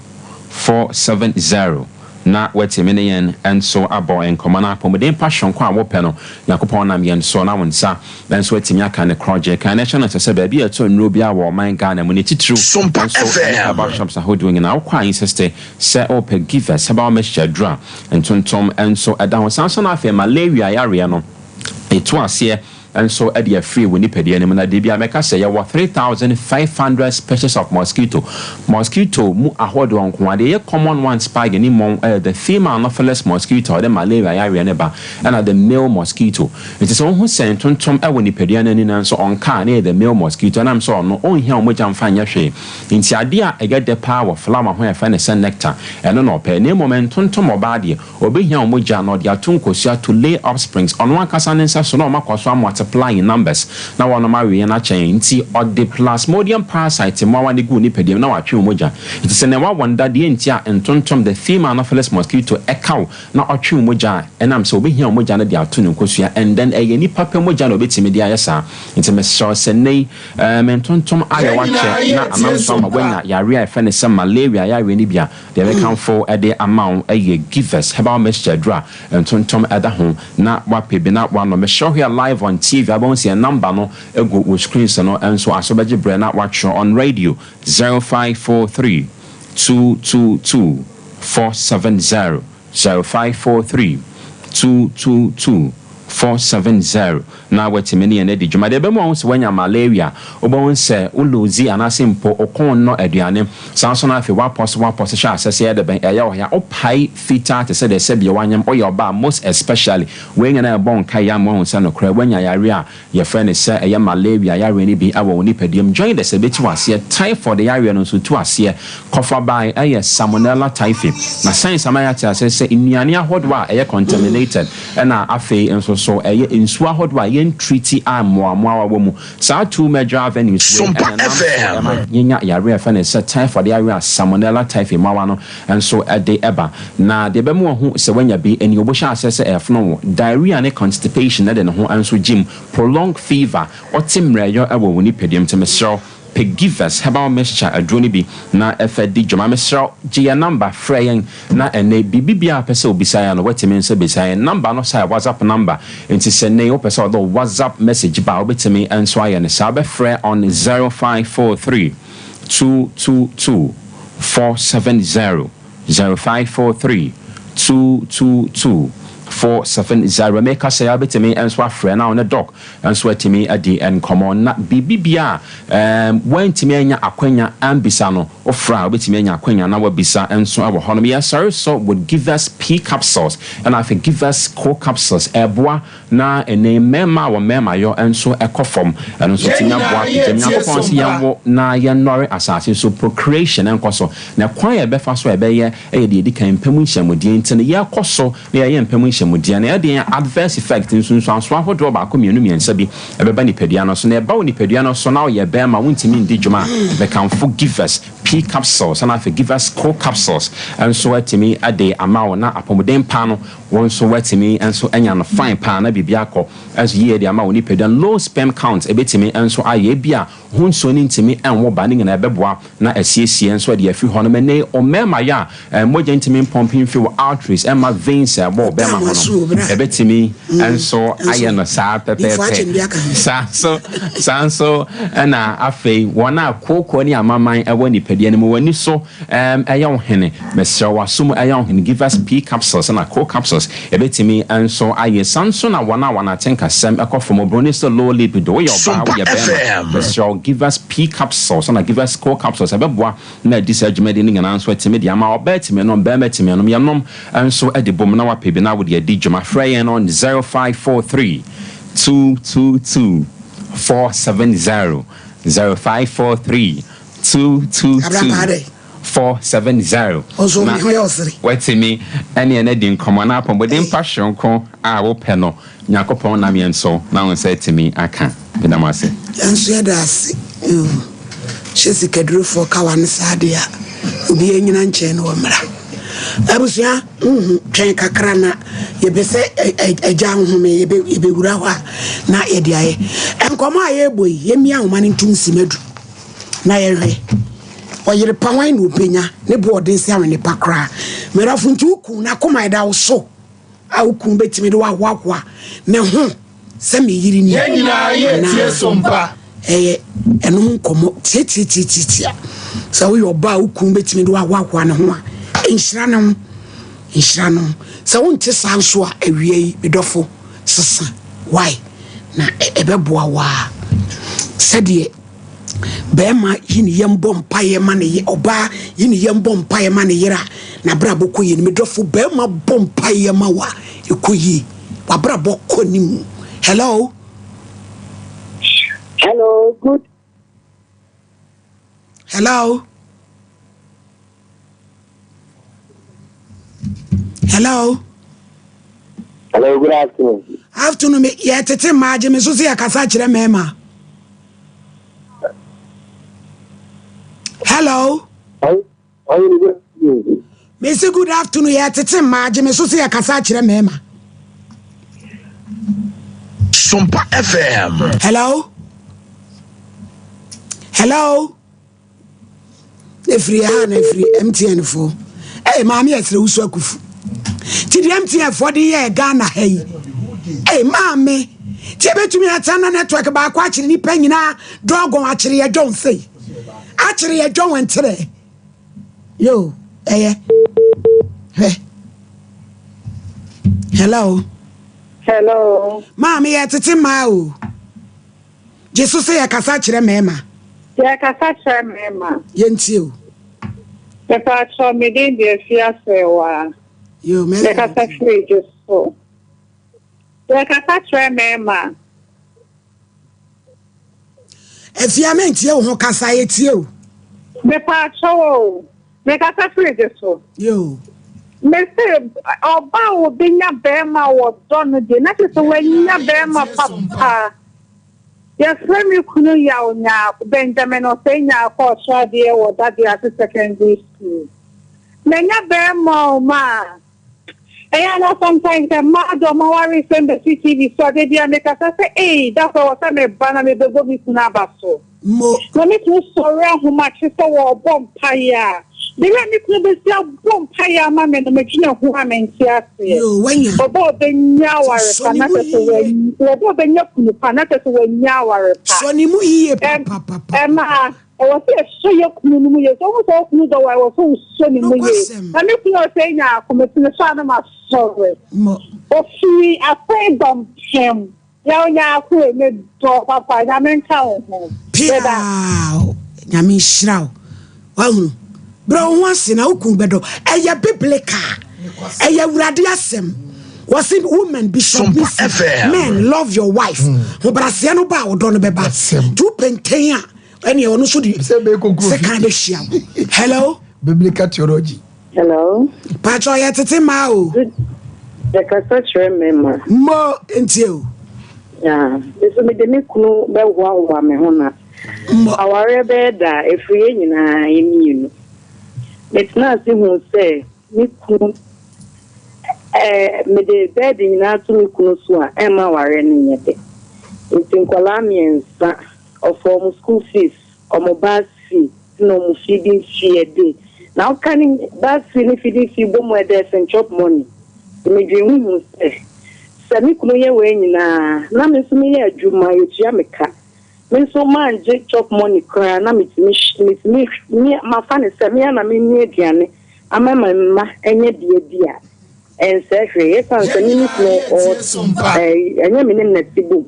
470, na watumi ne yɛn nso abɔ nkɔmmɔ no. Apɔmuden pa soronko a wopɛ no, Nyankopɔn nam yɛn so na wo nsa nso atumi aka ne korɔgye. Kan na ɛhyɛ no sɛ baabi a ɛtɔ nnuro biara wɔ ɔman Ghana mu ne titiriw Sompa nso ɛne FM. herbal shops ahodoɔ nyinaa, wokɔ a insist sɛ wopɛ Givers Herbal Mixture duro a ntontom nso ɛda ho. Saa nso no afei malaria yareɛ no ɛtu aseɛ. nso de afiri wo nipadua no mu. Na da biara mɛka sɛ yɛwɔ 3,500 species of mosquito, mosquito mu ahodoɔ nko ara. Deɛ ɛyɛ common ones paa yɛn ani mmɔn yɛ the female anopheles mosquito a ɔde malaria yareɛ no ba ɛna the male mosquito. Nti sɛ wohu sɛ ntontom wɔ nipadua no ani nanso ɔnka a, na ɛyɛ the male mosquito ɛnam sɛ ɔno ɔnhia wo mogya mfa nyɛ hwee. Nti adeɛ a ɛyɛ dɛ paa wɔ flower ho a yɛfrɛ no sɛ nectar, ɛno na ɔpɛ. Na mmom ntontom ɔbaa deɛ, Obehia wɔn mogya na ɔde ato nkosua to lay offsprings, ɔno ankasa ne nsa so na wɔakɔ so a multiply in numbers na wɔnom awe yɛn akyɛ yɛn. Nti ɔde plasmodium parasite mmoawa no gu wo nipadua mu na watwe wo mogya. Nti sɛ nea wawɔ no da deɛ nti a ntontom, the female anopheles mosquito, ɛka wo na ɔtwe wo mogya a, ɛnam sɛ obehia wo mogya no de ato ne nkosua and then ɛyɛ nipa pɛ mogya na obetumi de ayɛ saa. Nti mesrɛ wo sɛ nnɛ yi eh, ntontom ayɛ Yɛn wo nyinaa akyɛ na yɛretie anam so ama Sompa. woanya yareɛ a yɛfrɛ no sɛ malaria yareɛ no bi a, Deɛ mɛkamfo de ama wo yɛ Givers Herbal Mixture aduro a ntontom da ho na woapɛ bi na woanom. Mesrɛ wo hwɛ live on TV a wobɛhu sɛ yɛn number no gu wo screens no nso aso bɛgye berɛ na woatwerɛ on radio 0543 222 470. 0543 222 470 na watumi ne yɛn adi dwuma. Deɛ ɛbɛma wahu sɛ wanya malaria, wobɛhu sɛ wo loozi anaasɛ mpo wo kɔn nnɔ aduane. Saa nso na afei woapɔ so woapɔ so hyɛ aseɛ sɛ ɛyɛ dɛ bɛn, ɛyɛ wo ya, wopae fitaa te sɛ deɛ sɛdeɛ woanyem, woyɛ ɔbaa most especially. Wei nyinaa ɛbɔ wo nkaeɛ ama woahu sɛ nokorɛ woanya yareɛ a Yɛfrɛ no sɛ ɛyɛ malaria yareɛ no bi wɔ wo nipadua mu. Jaundice ɛbɛtu aseɛ, typhoid yareɛ no nso tu aseɛ. Kɔfabae ɛyɛ Salmonella typhi. Na science ama yɛate aseɛ sɛ nnuane ahodoɔ a ɛyɛ contaminated ɛna afei nso so ɛyɛ nsuo ahodoɔ a yɛn treati a mmoa mmoawa wɔ mu. Saa two major avenues wei Sompa ɛna ɛnam so FM. ɛma yɛnya yareɛ a yɛfrɛ no sɛ typhoid yareɛ a Salmonella typhi mmoawa no nso de ba. Na deɛ ɛbɛma wahu sɛ wanya bi ne obohyɛ aseɛ sɛ ɛrefono wo, diarrhea ne constipation de ne ho nso gyim, prolonged fever, wote mmerɛyɔ wɔ wo nipadua mu. Nti mesrɛ wo, pɛ Givers herbal mixture aduro no bi na fa di dwuma. Mesrɛ wo, gye yɛn number, frɛ yɛn na ɛnnɛ biribi biara a wopɛ sɛ wobisa yɛn no, woatumi nso abisa yɛn. Number no sa yɛ WhatsApp number, nti sɛ nnɛ yi wopɛ sɛ wode wo WhatsApp message ba a, wobɛtumi nso ayɛ no saa. Wobɛfrɛ on 0543 222 470 0543 222 470. Meka sɛ wobɛtumi nso afrɛ na wo ne Doc nso atumi adi nkɔmmɔ na biribi bia a woantumi anya akwanya ambisa no, wofrɛ a wobɛtumi anya akwanya na woabisa nso wɔ hɔnom. Yɛsɔre so with Givers P capsules ɛna afei Givers Co capsules ɛboa Na ɛnnɛ yi mmarima a wɔn mmarimayɔ nso kɔ fam, ɛno nso Yɛn tumi nyinaa aboa yɛ apagya. tie Nyankopɔn se sompa. yɛnwo na yɛnnɔre asase so, procreation nkɔ so. Na kwan a yɛbɛfa so a ɛbɛyɛ yɛ deɛ ɛdi kan, mpɛ mu nhyiamudeɛ nti no yɛkɔ so na yɛyɛ mpɛ mu nhyiamudeɛ. Na ɛdeɛn a adverse effect, nsunsuansoɔ ahodoɔ baako mmienu mmiɛnsa bi ɛbɛba nipadua no so. Na ɛba wo nipadua no so na woyɛ barima wontumi ndi dwuma a, mekamfo Givers P capsules ɛna afei Givers Co capsules nso atumi de ama wo na apɔmuden pa no Wo nso woatumi nso anya no fine paa na biribi akɔ nso yie de ama wo nipadua no. Low sperm count ɛbɛtumi nso ayɛ ebia ho nsuo no ntumi nwo ba no nyinaa ɛbɛboa na asiesie nso de afiri hɔ nom. Ɛnnɛ yi ɔmmarima yɛ a mogya ntumi mpɔmpe mfiri wo arteries ɛmma veins a ɛbɔ wo bɛrima ho no ɛbɛtumi nso ayɛ no saa pɛpɛɛpɛ. Saa nso saa nso na afei wɔn a kooko ne amaman wɔ nipadua no mu wɔn ani so Erm ɛyɛ wo hene? Mesrɛ wo w'aso mu ɛyɛ wo hene? Give us pea capsules ɛna co capsules ɛbɛtumi nso ayɛ. Saa nso na wɔn a wɔn atenkasɛm ɛkɔ fam, obroni sɛ low libido, woyɛ ɔbaa Sompa woyɛ bɛɛma, FM. mesrɛ wo give us pea capsules ɛna give us co capsules ɛbɛboa na adi saa dwumadie no nyinaa nso atumi de ama. Ɔbaa tumi nom, bɛɛma tumi nom, yɛnom nso de bom na wapɛ bi na wode adi dwuma. Frɛ yɛn on 0543 222 470, 0543 222 470 na woatumi ne yɛn adi nkɔmmɔ na apɔmuden pa soronko a wopɛ no, Nyankopɔn nam yɛn so na wo nsa atumi aka. Meda mo ase. Yɛn nso yɛda ase ooh. Hyɛ sikadurofoɔ kawa no saa deɛ a obiara nyina nkyɛn na wɔmmra. Abusua nhu twɛn kakra na yɛpɛ sɛ agya nhome yɛbɛwura hɔ a na yɛde ayɛ nkɔmmɔ a yɛrebɔ yi yɛmmia ahoma no ntom simadu. Na yɛhwɛ, ɔyere pa hwan na obenya? Ne bo ɔden sɛ awene pa koraa. M'adɔfo, nti wo kun n'akoma ɛda wo so a wo kun betumi de wahoahoa ne ho sɛ me yere ni Yɛn nyinaa yɛ tie anaa? so mpa. Ɛyɛ ɛno ho nkɔmmɔ tiatiatiatia. Sɛ woyɛ ɔbaa a wo kun betumi de wahoahoa ne ho a, nhyira ne ho. Nhyira ne ho. Sɛ wonte saa nso a, awia yi, me dɔfo, sesa. Why? Na ɛbɛboa wo ara. Sɛdeɛ barima yi ne yam bɔ mpaeɛ ma ne ye ɔbaa yi ne yam bɔ mpaeɛ ma ne yere a, n'abrabɔ kɔ yie no. Me dɔfo, barima bɔ mpaeɛ ma wo a, ɛkɔ yie. W'abrabɔ kɔ anim. Hello. Hello, good. Hello. Hello. Hello, good afternoon. Afternoon, me yɛ tete mmaa gye me so sɛ yɛkasa kyerɛ mmarima. Hello. Me se good afternoon yɛ tete mmaa gye me so sɛ yɛkasa kyerɛ mmarima. Sompa FM. Hello. Hello. Efiri ha na efiri MTN fo. Ee maame yɛ srɛ wusu akufu. Ti deɛ MTN fo de yɛ Ghana ha yi. Ee maame ti ebetumi ata na network baako akyere nipa nyinaa dɔgɔn akyere yɛ dɔn sei. Akyere yɛ dɔn ntere. Yo ɛyɛ. Hwɛ. Hello. Hello. Maame yɛ tete mmaa o. Gye so sɛ yɛkasa kyerɛ mmarima. Yɛkasa kyerɛ mmarima. Yɛntie o. Mepaakyɛw, me din de Afia Serwaa. Yo, mɛka. Mekasa firi Gye so. Yɛkasa kyerɛ mmarima. Afia, mentie wo ho kasa, yɛtie o. Mepaakyɛw o, mekasa firi Gye so. Yo. Mese ɔbaa a obenya bɛɛma a ɔdɔ no deɛ na kyerɛ sɛ wanya bɛɛma papa. Yɛfrɛ me kunu Yaw Nyaako, Benjamin Osei Nyaako ɔsradeɛ wɔ Dadease Secondary School. Manya bɛɛma o maa. Ɛyɛ a na sometimes sɛ mmaa de wɔn awaresɛm bɛsi TV so a, da biara mekasa sɛ ei, da koro ɛwɔ sɛ meba na mebɛbɔ me kunu aba so. Mo. Na me kunu sɔre ahomakye sɛ wɔrebɔ mpaeɛ a, bere a me kunu bɛsi abɔ mpaeɛ ama me no, medwene ho a mente aseɛ. Yoo, wanya. Ɔbɛ a ɔbɛnya aware Sɔ pa ne na mu kyerɛ sɛ yiye. wa, ɔbɛ a ɔbɛnya kunu pa na kyerɛ sɛ wanya aware pa. Sɔ ne mu yiye Ɛm, papapapa. ɛma ɛwɔ sɛ yɛsɔ yɛ kunu no mu yie. Sɛ wohu sɛ wo kunu dɔ wo a, ɛwɔ sɛ wosɔ ne mu yie. Nokwasɛm. Na me kunu a ɔsɛ nya ako, mete ne so a na masɔre. Mo. Ɔfiri afei dɔmpem. Yaw Nyarko ei me dɔ papa Nyame nka wo ho. Meda. Piaaww Nyame nhyira wo wahunu brɛ wo ho ase na wo kun bɛdɔ ɛyɛ biblical ɛyɛ awurade asɛm wɔse women be submissive men love your wife hobraseɛ no ba a ɔdɔ no bɛba nti wo pɛntɛn a ɛneɛ ɔno nso de sekan bɛhyia wo hello biblical theology Hello. Pakyɛ ɔyɛ tete mmaa o. Yɛkasa kyerɛ mmarima. Mo ntie o. Yeah, me nso mede me kunu bɛhoahoa me ho na Mo. awareɛ bɛyɛ da a ɛfiri yɛn nyinaa yɛn mmienu. Metenaa ase huu sɛ me kunu ɛɛ mede bɛɛde nyinaa to me kunu so a ɛmma awareɛ no nyɛ dɛ. Nti nkwadaa mmiɛnsa ɔfa wɔn school fees, wɔn bus fee na ɔmo feeding fee a day na woka ne bus fee ne feeding fee bɔ mu a ɛdɛ sen chop money nti me dwen ho hu sɛ sɛ me kunu yɛ wei nyinaa na me nso me yɛ adwuma yɛtua me ka me nso mangye chop money koraa na metumi metumi me mafa ne sɛ me ara na menua aduane ama me mma anya bi adi a ɛnsɛ hwee ɛsan sɛ me me kunu ɔ ɛnyɛ me ne no na ɛte bom.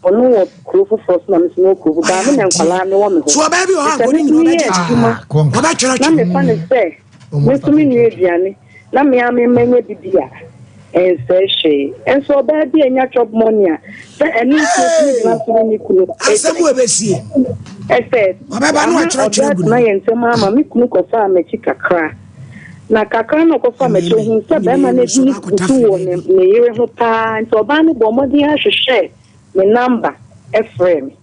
Ɔno wɔ kuro foforɔ so na me nso mewɔ kuro foforɔ. Baa me na nkwadaa no wɔ me hɔ. So ɔbaa bi wɔ hɔ a Sɛ nkɔne me nyina nso meyɛ ɔbɛgye adwuma na ɔbɛtwerɛtwerɛ. mefa no sɛ me nso menua aduane na me ara me mma nya bi di a, ɛnsɛe hwee. Nso ɔbaa bi anya chop money a, sɛ ɛno nti ɔtumi gyina so ne ne kunu Asɛm gyae. wɔ ɛbɛsie. Ɛsɛ Ɔbɛba na ama watwerɛtwerɛ ɔdɔ agu ne atena ho. yɛn ntam ara ma me kunu kɔfaa m'akyi kakra. Na kakra na ɔkɔfaa m'akyi, Amen. ɔhuu sɛ Nyina barima yɛ no mu so adi ne ɔbɛakɔta kutu firi wɔ ne baabi. ne yere ho paa nti ɔbaa no bɔɔ mmɔden ara hwehwɛɛ me namba frɛɛ me.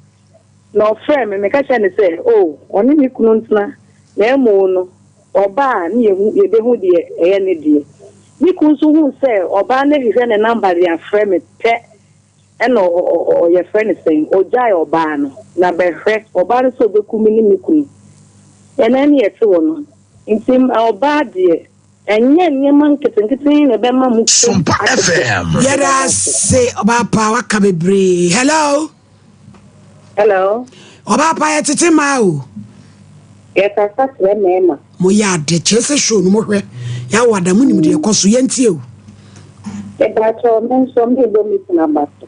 Na ɔfrɛɛ me, meka kyerɛɛ no sɛ, oh, ɔne ne kunu ntena, na mmom no, ɔba a ne yɛhu, yɛbɛhu deɛ ɛyɛ ne deɛ. Me kunu nso huu sɛ ɔbaa no ahwehwɛ ne namba de afrɛ me pɛ, ɛna ɔ, ɔ, ɔ, yɛfrɛ no sɛn, ɔgyae ɔbaa no. Na bɛhwɛ, ɔbaa no sɛ ɔbɛku me ne me kunu. Yɛn nan ne yɛte hɔ no, nti ɔbaa deɛ, Ɛnyɛ nneɛma nketenkete yi na ɛbɛma mo fam Sompa atete. FM. Yɛda ase ɔbaa pa waka bebree. Hello. Hello. Ɔbaa pa yɛ tete maa o. Yɛkasa kyerɛ mmarima. Mo yɛ ade kyerɛ sɛ show no mo hwɛ yɛawɔ ada mo nim deɛ ɛkɔ so yɛntie o. Mepakyɛw me nso mebɔ me kunu aba so.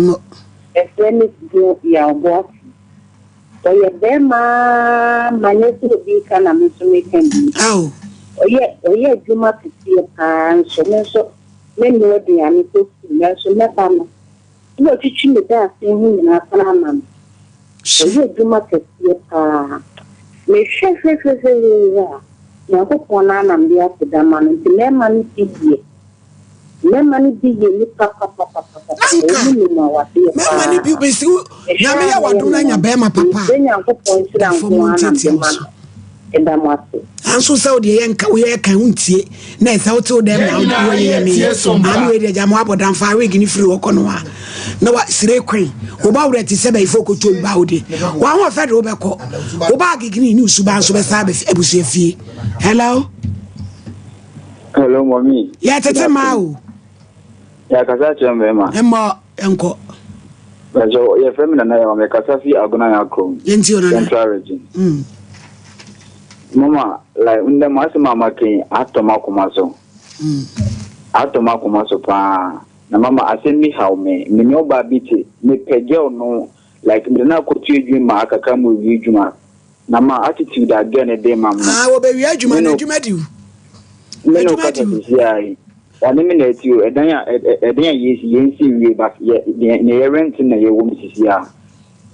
Mo. Yɛfrɛ no Kwadwo Yaw Boakye. Ɔyɛ bɛrima ara ma nyɛ sɛ obi reka na me nso meka bi. Ɔyɛ ɔyɛ adwuma kɛseɛ pa ara nso me nso menoa aduane kɔ sukuu nanso mɛba no na watwitwi me dadesɛn ho nyinaa sane ama me. Ɔyɛ adwuma kɛseɛ pa ara. Mehwɛ hwɛ hwɛ hwɛ hwɛ a, Nyankopɔn no ara na mede aseda ma no nti mmarima no bi yɛ. Mmarima no bi yɛ nnipa papapapapa. Anka Wɔn nim awadeɛ mmarima no bi paa. bɛsi wo Mehwɛ nyame a yɛ meyɛ wadom no anya mmoa. bɛrima papa Mesrɛ Nyankopɔn a nhyira da fam nko ara na ntiatia mede wo ma so. no. Meda mo ase. Nanso sɛ wodeɛ yɛ nka woyɛ kan wontie na ɛsɛ wote wo dɛm Yɛn na nyinaa woyɛ yɛ me tie sompa. ano wei deɛ gya mo abɔ damfa wig ne firi hɔ kɔ no a na wa sire kwan wo ba werɛ te sɛ bɛyifo kɔtɔ bi ba wo de wahoɔfɛ de wobɛkɔ wo ba agegene ne wo suban nso bɛsa abusua fie hello Hello, mommy. Yɛ tete maa o. Yɛ kasa kyerɛ mmarima. Mmɔ nkɔ. Bàjẹ́ yɛ fẹ́ mi nana yɛ ma mi kasa fi Agona yɛ akrom. Yɛn ti o nana. Central region. Mm. Mama, like ndɛ mo asɛm a maka yi atɔ m'akoma so. Mm. Atɔ m'akoma so paa. Na mama asɛm bi haw me. Me ne ɔbaa bi te. Mepɛ girl no like mede no akɔto adwuma ma akakra mu awie adwuma. Na ma attitude a girl no de ma me no. Ah, wɔbɛwie adwuma no, adwuma di wo. Me ne wo kasa sisi a yi, ɔne me na ɛte o, ɛdan a ɛdan a yɛsi yɛnsi nwie but yɛ nea yɛ rent na yɛwɔ mu sisi a.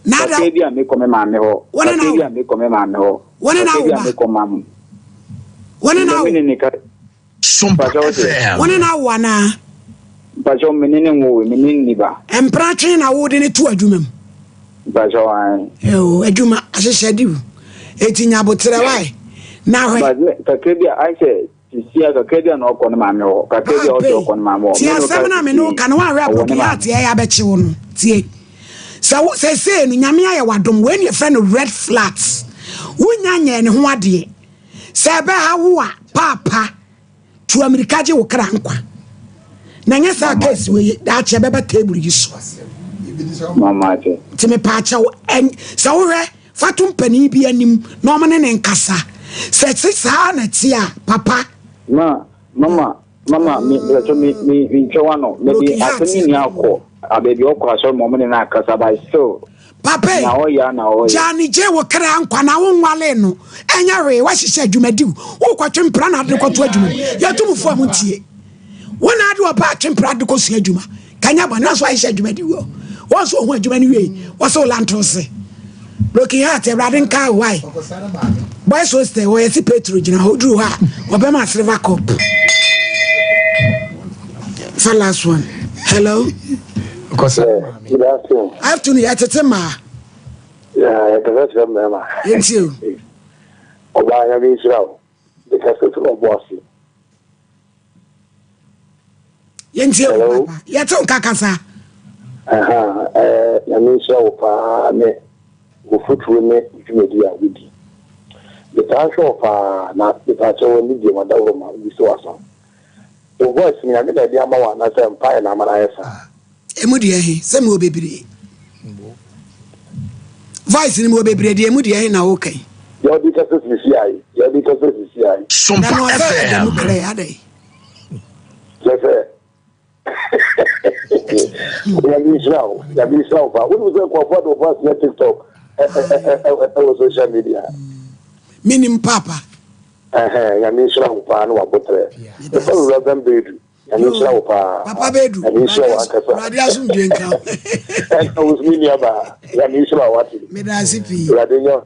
Nada. Kakra bi a mekɔ me maame hɔ. Wɔne na Kakra bi a mekɔ me maame hɔ. Wɔne na Kakra wo bi a ba. mekɔ maame. Wɔne na Ndɛ wo. me ne ne ka. Sompa Mpakyɛ wo se. FM. Wɔne na wo anaa? Mpakyɛ me ne ne nwowe, me ne nni ba. Mpena twe na wode ne to adwuma mu. Mpakyɛ ae. Eo, adwuma ahyehyɛ de wu. Eti nya aboterɛ wae. Na hwɛ. But me kakra bi a ayɛ sɛ sisi a kakra bi a na ɔkɔ ne maame hɔ. Kakra bi a ɔsɛ ɔkɔ ne maame hɔ. Tie Me ne wo asɛm ka no a me ne wo sisi ka no woanhwɛ a ɔwɔ ne broken maame. heart ɛyɛ abɛkye wo no. Tie. Sɛ wo sɛsei no Nyame ayɛ w'adom wei ne yɛfrɛ no red flags. Wonya nyɛɛ ne ho adeɛ. Sɛ ɛbɛha wo a, paapa, tu amirika gye wo kra nkwa. Na nyɛ saa case wei daakye ɛbɛba table yi so. Nti mepaakyɛw, sɛ wohwɛ fa to mpanin bi anim na ɔmo ne ne nkasa. Sɛ ɛte saa na ɛte a, papa. Ma, mama, mama, me, me, me, me, me ntwa wano. Me de asɛm yi nyinaa kɔ abaabi ɔkɔ asɔre ma ɔmo ne no akasa, but still. Papa yi, Nea ɔyɛ a na ɔyɛ. gyaa ne gye wo kra nkwa na wonwalee no. Ɛnyɛ hwee, woahyehyɛ adwuma di wo. Wokɔtwe mpra na ade kɔto adwuma mu. Yɛto mu fo a montie. Wo na ade ɔba atwe mpra de kɔsua adwuma. Kanya bɔne nanso ahyehyɛ adwuma di wo. Wɔn nso wɔhu adwuma no wie, wɔsɛ wo lanto se. Broken heart, Awurade nka wo wae. Boys hostel, wɔyɛ se Petro gyina hɔ, duru hɔ a, wɔbɛma silver cup. Fa last one. Hello. Good afternoon. Afternoon, yɛ tete maa. Yɛkasa kyerɛ mmarima. Yɛntie o. Ɔbaa Nyame nhyira wo. Mekasa firi ɔbo ase. Yɛntie o papa. Yɛte wo nka kasa. Nyame nhyira wo paa ne wo fotuo ne dwumadi a wodi. Metaa hwɛ wo paa na mepaakyɛ wɔ ne deɛ madaworo ma wobi sɛ w'aso. Wo voice no Nyame na ɛde ama wo anaasɛ mpaeɛ na ama no ayɛ saa? Emu deɛ he? Sɛ mewɔ bebree. Voice no mewɔ bebree deɛ emu deɛ he na woka yi? Deɛ wode kasa sisi ayi, deɛ wode kasa sisi ayi. Sompa Na no ɔsɛ ɛda mu FM. krɛ adɛn? Kyerɛ sɛ Nyame nhyira wo, Nyame nhyira wo paa. Wonim sɛ nkurɔfoɔ de wo voice yɛ TikTok ɛwɔ social media. Menim paapa. Ɛhɛn, Nyame nhyira wo paa ne w'aboterɛ. Yɛfrɛ me Rev. Bedu. Nyame nhyira wo paa. Papa Bedu. Nyame nhyira wo ankasa. Awurade asomdwe nka wo. Ɛnka wo so me nua baa. Nyame nhyira wo ate. Meda ase pii. Awurade nyɛ.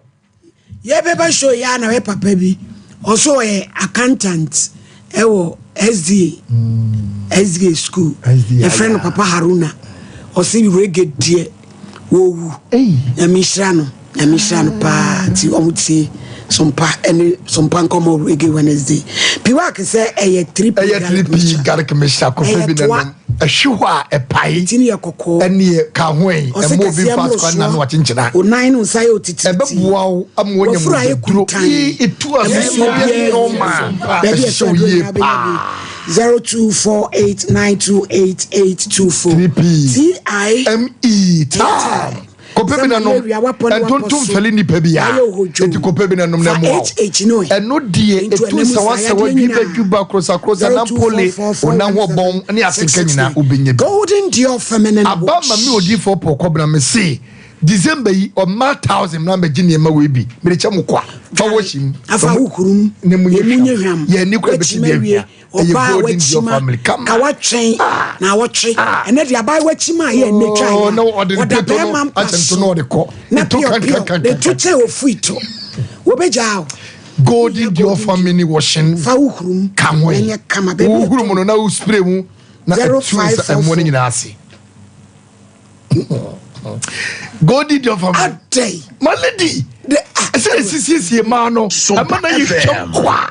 Yɛbɛba show yi a na ɔyɛ papa bi. Ɔso ɔyɛ accountant ɛwɔ SDA. SDA school. Yɛfrɛ no Papa Haruna. Ɔse reggae deɛ. Wɔwu. Nyame nhyira no. Nyame nhyira no paa. Nti ɔmo tie Sompa ɛne Sompa nkɔmɔ Reggae Wednesday. Piwak sɛ ɛyɛ 3P Ɛyɛ garlic 3P mixture. garlic mixture kofa Ɛyɛ bi toa. nanom. Ɛhwe hɔ a ɛpae. Ti no yɛ kɔkɔɔ. Ɛneɛ ka ho ɛ. Ɔse Ɛmma obi kɛseɛ mfa mmoro asukwa nna soɔ. no akyenkyena. Onan ne nsa yɛ otitiritii. Ɛbɛboa wo ama woanya Wafuru ayɛ mogyaduro. kuntann. Ii, ɛtu aso Abusua ma woyɛ biara nnoɔma nni a Baabi a ɛhyehyɛ ɛsɛ wo aduro yie nyinaa wobɛnya bi. paa. 0248928824. 3P T I M E time. Kɔpɛ bi na nom. Ntontom mfɛle nnipa biara. Enti kɔpɛ bi na nom na ɛmmoa wo. Ɛno deɛ ɛtu nsawansawa, dwibadwiba, krosakrosa, nampole, onahoɔbɔn ne atenka nyinaa wobɛnya bi. Aba ma me odiyifoɔ Paul Kɔbena mese December yi ɔmmaa thousand mmra mmɛgye nneɛma wei bi mede kyɛ mo kwa fa wɔhye mu na mu nyɛ hwam yɛn ani kora bɛsi bi ahwia. Ɛyɛ Ɔbaa golden dear wakyima family kama. ka watwɛn na awɔtwe ɛnɛ deɛ abaayewa kyima a yɛ ɛnɛ twa Oh, yɛ na ɔde ne ɔda peto no bɛrima mpa ahyɛ nto so na ɔde kɔ. na Eto pio kan pio kan kan na kan etu kan. kyɛ ofui to wɔbɛgyaa o Golden dear family washing fa wo hurum ka ho yi. na nyɛ kama baabi Wo ɛtɔ huru mu no na wo spray mu na Zero etu five nsa four ɛmoɔ no four. nyinaa ase. Golden dear family. Adɛn? My lady. Ɛsɛ ah, ɛsisiesie maa no ɛma na yɛ hwɛm kwa.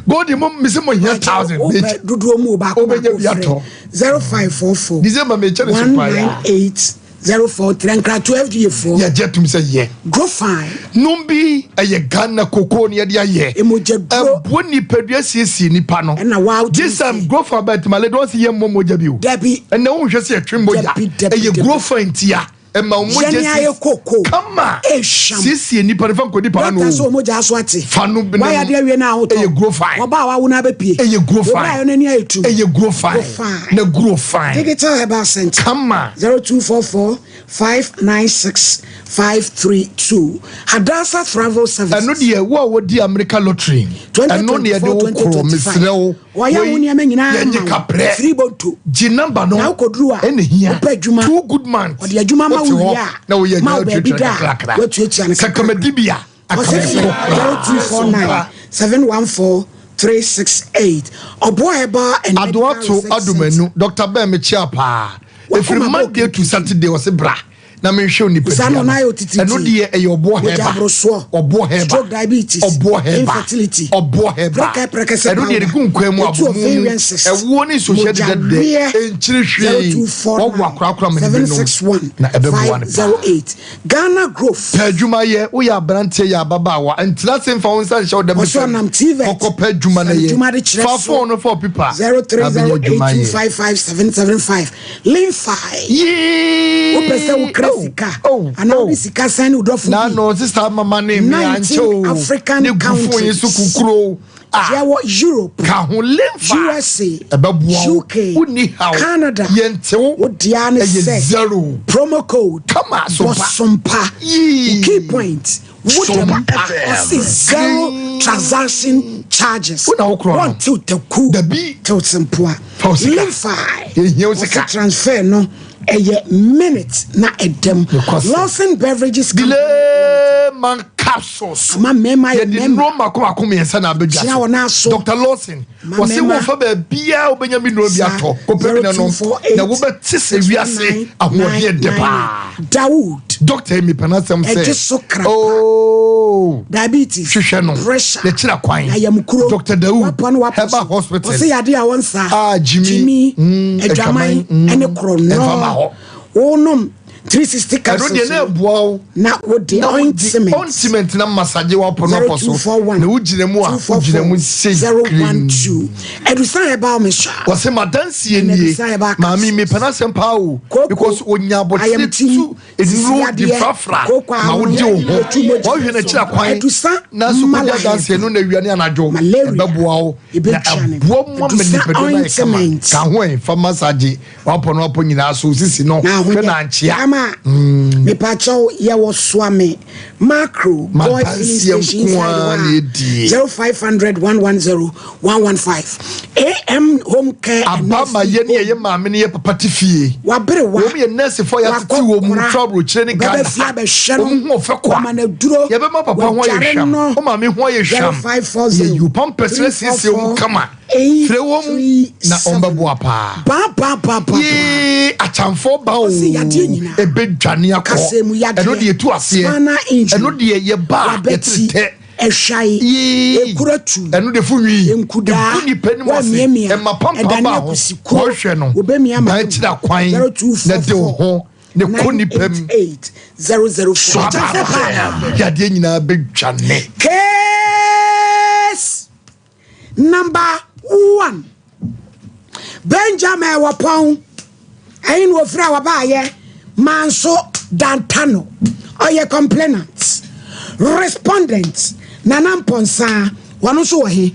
Golden mo mesi mo hia thousand. Wopɛ dodoɔ mu baako baako frɛ 0544 December mekyɛ ne so paa ya. 198 043 nkrato FDA foɔ. Yɛgye tum sɛ yɛ. Grow fine. Nom bi ɛyɛ Ghana kokoo ne yɛde ayɛ. Emogya duro. Ɛboa nipadua siesie nipa no. Ɛna wow. This time grow fine but malede wɔn si yɛ mmɔ mogya bi o. Dabi. Ɛnna wɔn hwɛ sɛ yɛtwe mogya. Dabi dabi Ɛyɛ grow fine tia. Ɛma wɔn mogya Yɛn ayɛ koko. Kama. Ehwam. Siesie nipa no fa nkɔ nipa no. Dɔkta sɛ wɔn mogya aso ate. Fa no bi Wayɛ adeɛ awie na ahotɔ. Ɛyɛ grow fine. Ɔbaa wawo na abɛpie. Ɛyɛ grow fine. Ɔbaa yɛ n'ani ayɛ tum. Ɛyɛ grow fine. Grow fine. Na grow fine. Digital Herbal Center. Kama. 0244 596 532. Hadassah Travel Services. Ɛno deɛ wo a wodi America lottery. Ɛno ne yɛde wo korɔ mesrɛ wo. Wɔyɛ wo nneɛma nyinaa yɛnye ma wo. kaprɛ. Firi bonto. Gye number no. Na wokɔduru a, ɛna hia. wopɛ adwuma. Two good months. Ɔde adwuma ma Wote wo hɔ wie a, na woyɛ ma wo adwuma baabi tuatua da a, kakrakra. woatuatua no Sɛ kamadi bi a, Ɔsɛ akamɛkɔ. 0249 714 368. Ɔboa Herbal and Medical Adoato Research Center. Adomanu, Dr. Ben mekyia paa. Ɛfiri Wakoma bɔ Monday to Saturday ɔse bra na menhwɛ wo nipadua Saa na no. ɔno ayɛ otititi. Ɛno deɛ ɛyɛ ɔboɔ Mogya hɛba. aborosoɔ. Ɔboɔ hɛba. Stroke, diabetes, Ɔboɔ hɛba. infertility. Ɔboɔ hɛba. Prɛkɛ prɛkɛsɛ Ɛno deɛ powder. de gu nkwan mu Etu abomu mu. ovarian cyst. Ɛwoɔ ne nsuohyɛ Mogya dedɛdedɛ. weɛ. Ɛnkyere hwee. 0249 Wɔwo akorakora ma ne binom. 761 Na ɛbɛboa no paa. 508. Ghana Growth. Pɛ adwuma yɛ, woyɛ aberanteɛ yɛ ababaawa, ntena ase mfa wo nsa nhyɛ wo dɛm Ɔsoro fam. nam TVET. Kɔkɔ pɛ adwuma na yɛ. Adwuma de kyerɛ Fa so. phone no fa pipa. Na bɛnya adwuma yɛ. 0308255775. Limfi. Yee. Wopɛ sɛ wokra sika anaa wode sika sɛn ne wodɔfo bi. Na no sista mama ne me 19 ankyɛ o. African Ne gu phone yi so countries. kukuro. Ah. Yɛwɔ Europe. Ka ho limfa. USA. Ɛbɛboa wo. UK. Wonni haw. Canada. Yɛntew. Wo dea ne Ɛyɛ sɛ. zero. Promo code. Kama so pa. Bɔsompa. Yee. Key point. Wo Sompa dɛm. FM. Ɔse zero transaction charges. Wo na wo korɔ no. Wɔntew taku. Dabi. Tew sempoa. Fa wo sika. Limfi. Yɛhia wo sika. Ɔse transfer no ɛyɛ minute na ɛdɛm. Nokwasɛm. Lawson Beverages Company. Delay man capsules. Ama mmarima ayɛ Yɛde mmarima. nnuro mako mako mmiɛnsa na abɛdwa Kyea wɔn aso. Dr. Lawson, Ma wɔse mmarima. wɔmfa baabiaa wobɛnya me nnuro bi Saa. atɔ. Kɔpɛ bi na nom. 0248 Na wobɛte sɛ wiase ahoɔden dɛ paa. Dawood. Dr. Emi pɛ n'asɛm sɛ. Ɛgye so krapa. Oh. Diabetes. Hwehwɛ no. Pressure. N'akyira kwan. Ayamkuro. Dr. Dawood. Wapɔ no wapɔ Herbal so. Hospital. Ɔsɛ yade a wɔnsa. Ah, Jimmy. Jimmy. Mm, Adwaman. adwaman, mm. Ɛne korɔ Ɛmfa ma hɔ. Wonom 360 Ɛno capsules. deɛ na ɛboa wo. Na wode Na wode ointment. ointment na massage wapɔ no apɔ so. 0241 Na wogyina mu a wogyina mu sei 012. Adusan herbal mixture. Wɔsɛ madanseɛ Ɛna nie adusan herbal maame capsules. mepɛ n'asɛm paa o Kooko, because onya abɔtere ayamtim, tu nnuro de sisiadeɛ, frafra kooko ma ahono, wode wo ho etu mogya. wɔhwɛ n'akyiri akwan Adusa na so kɔgya malaria. adanseɛ no na awia ne anadwo Malaria. ɛbɛboa wo na Ebetwa ne. ɛboa mu ama Adusa nipadua no ayɛ kama ointment. ka ho ɛ fa massage wapɔ no wapɔ nyinaa so sisi no Na hwɛ ahoyɛ. na ankyea Ama mepakyɛw yɛwɔ Suame Macro Boy filling Madanseɛ station nko inside ara na hɔ ɛdie. a 0500 110 115 AM home care and aba ma nursing yɛ ne home. yɛyɛ maame ne yɛ papa te fie Wabere wa wɔn yɛ nɛɛsefoɔ yɛatete wɔ mu Wakɔkora. tra aburokyire ne Ɔbɛba Ghana fie abɛhwɛ no. wɔn ho ɔfɛ kwa Wama no aduro. yɛbɛma papa ho ayɛ Wadware hwam no. wɔn maame ho ayɛ hwam 0540 yɛyi pampers ne siesie wɔn kama frɛ wɔn na wɔn bɛboa paa Ba ba ba ba. yee akyamfoɔ ba o Ɔse yadeɛ nyinaa. ebedwane akɔ Kasɛɛ mu yadeɛ. ɛno deɛ etu aseɛ Spinal injury. ɛno deɛ yɛ ba a Wabɛti. yɛtiri tɛ Ɛhwae. Yee. Ekura tu. ɛno de fo nwi Nkudaa. egu nipa nim ase Wɔmiamia. ɛma pampam Ɛdane ba ho akusikuro. wɔhwɛ no Wɔbɛmia ma dan kyerɛ kwan na de wo ho ne kɔ nipa mu 988 004. so aba yadeɛ nyinaa bɛdwane Case number one. Benjamin Wapon. Ɛyin na ofiri a wabaayɛ. Manso. Dantano, ɔyɛ complainant. Respondent, Nana Mpɔnsaa, ɔno nso wɔ he?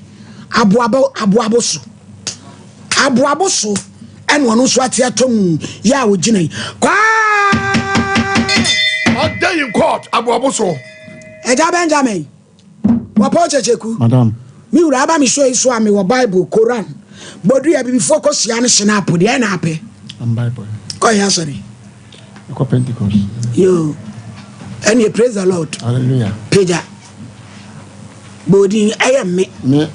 Aboabo, Aboabo so. Aboabo so ɛna ɔno nso ate atɔ mu yɛ a ɔgyina yi. Kwaa! Ɔda in court, Aboabo so. Ɛgya Benjamin. Wɔpɔw kyekyeku. Madam. Me wura aba me show yi so a mewɔ Bible, Koran, bodua, abibifoɔ kosua ne hyinapo deɛ na apɛ. I'm Bible. Kɔ yɛ asɔre. Ɛkɔ Pentecost. Yo. Ɛne praise the Lord. Hallelujah. Pagya. Bodin ɛyɛ me. Me.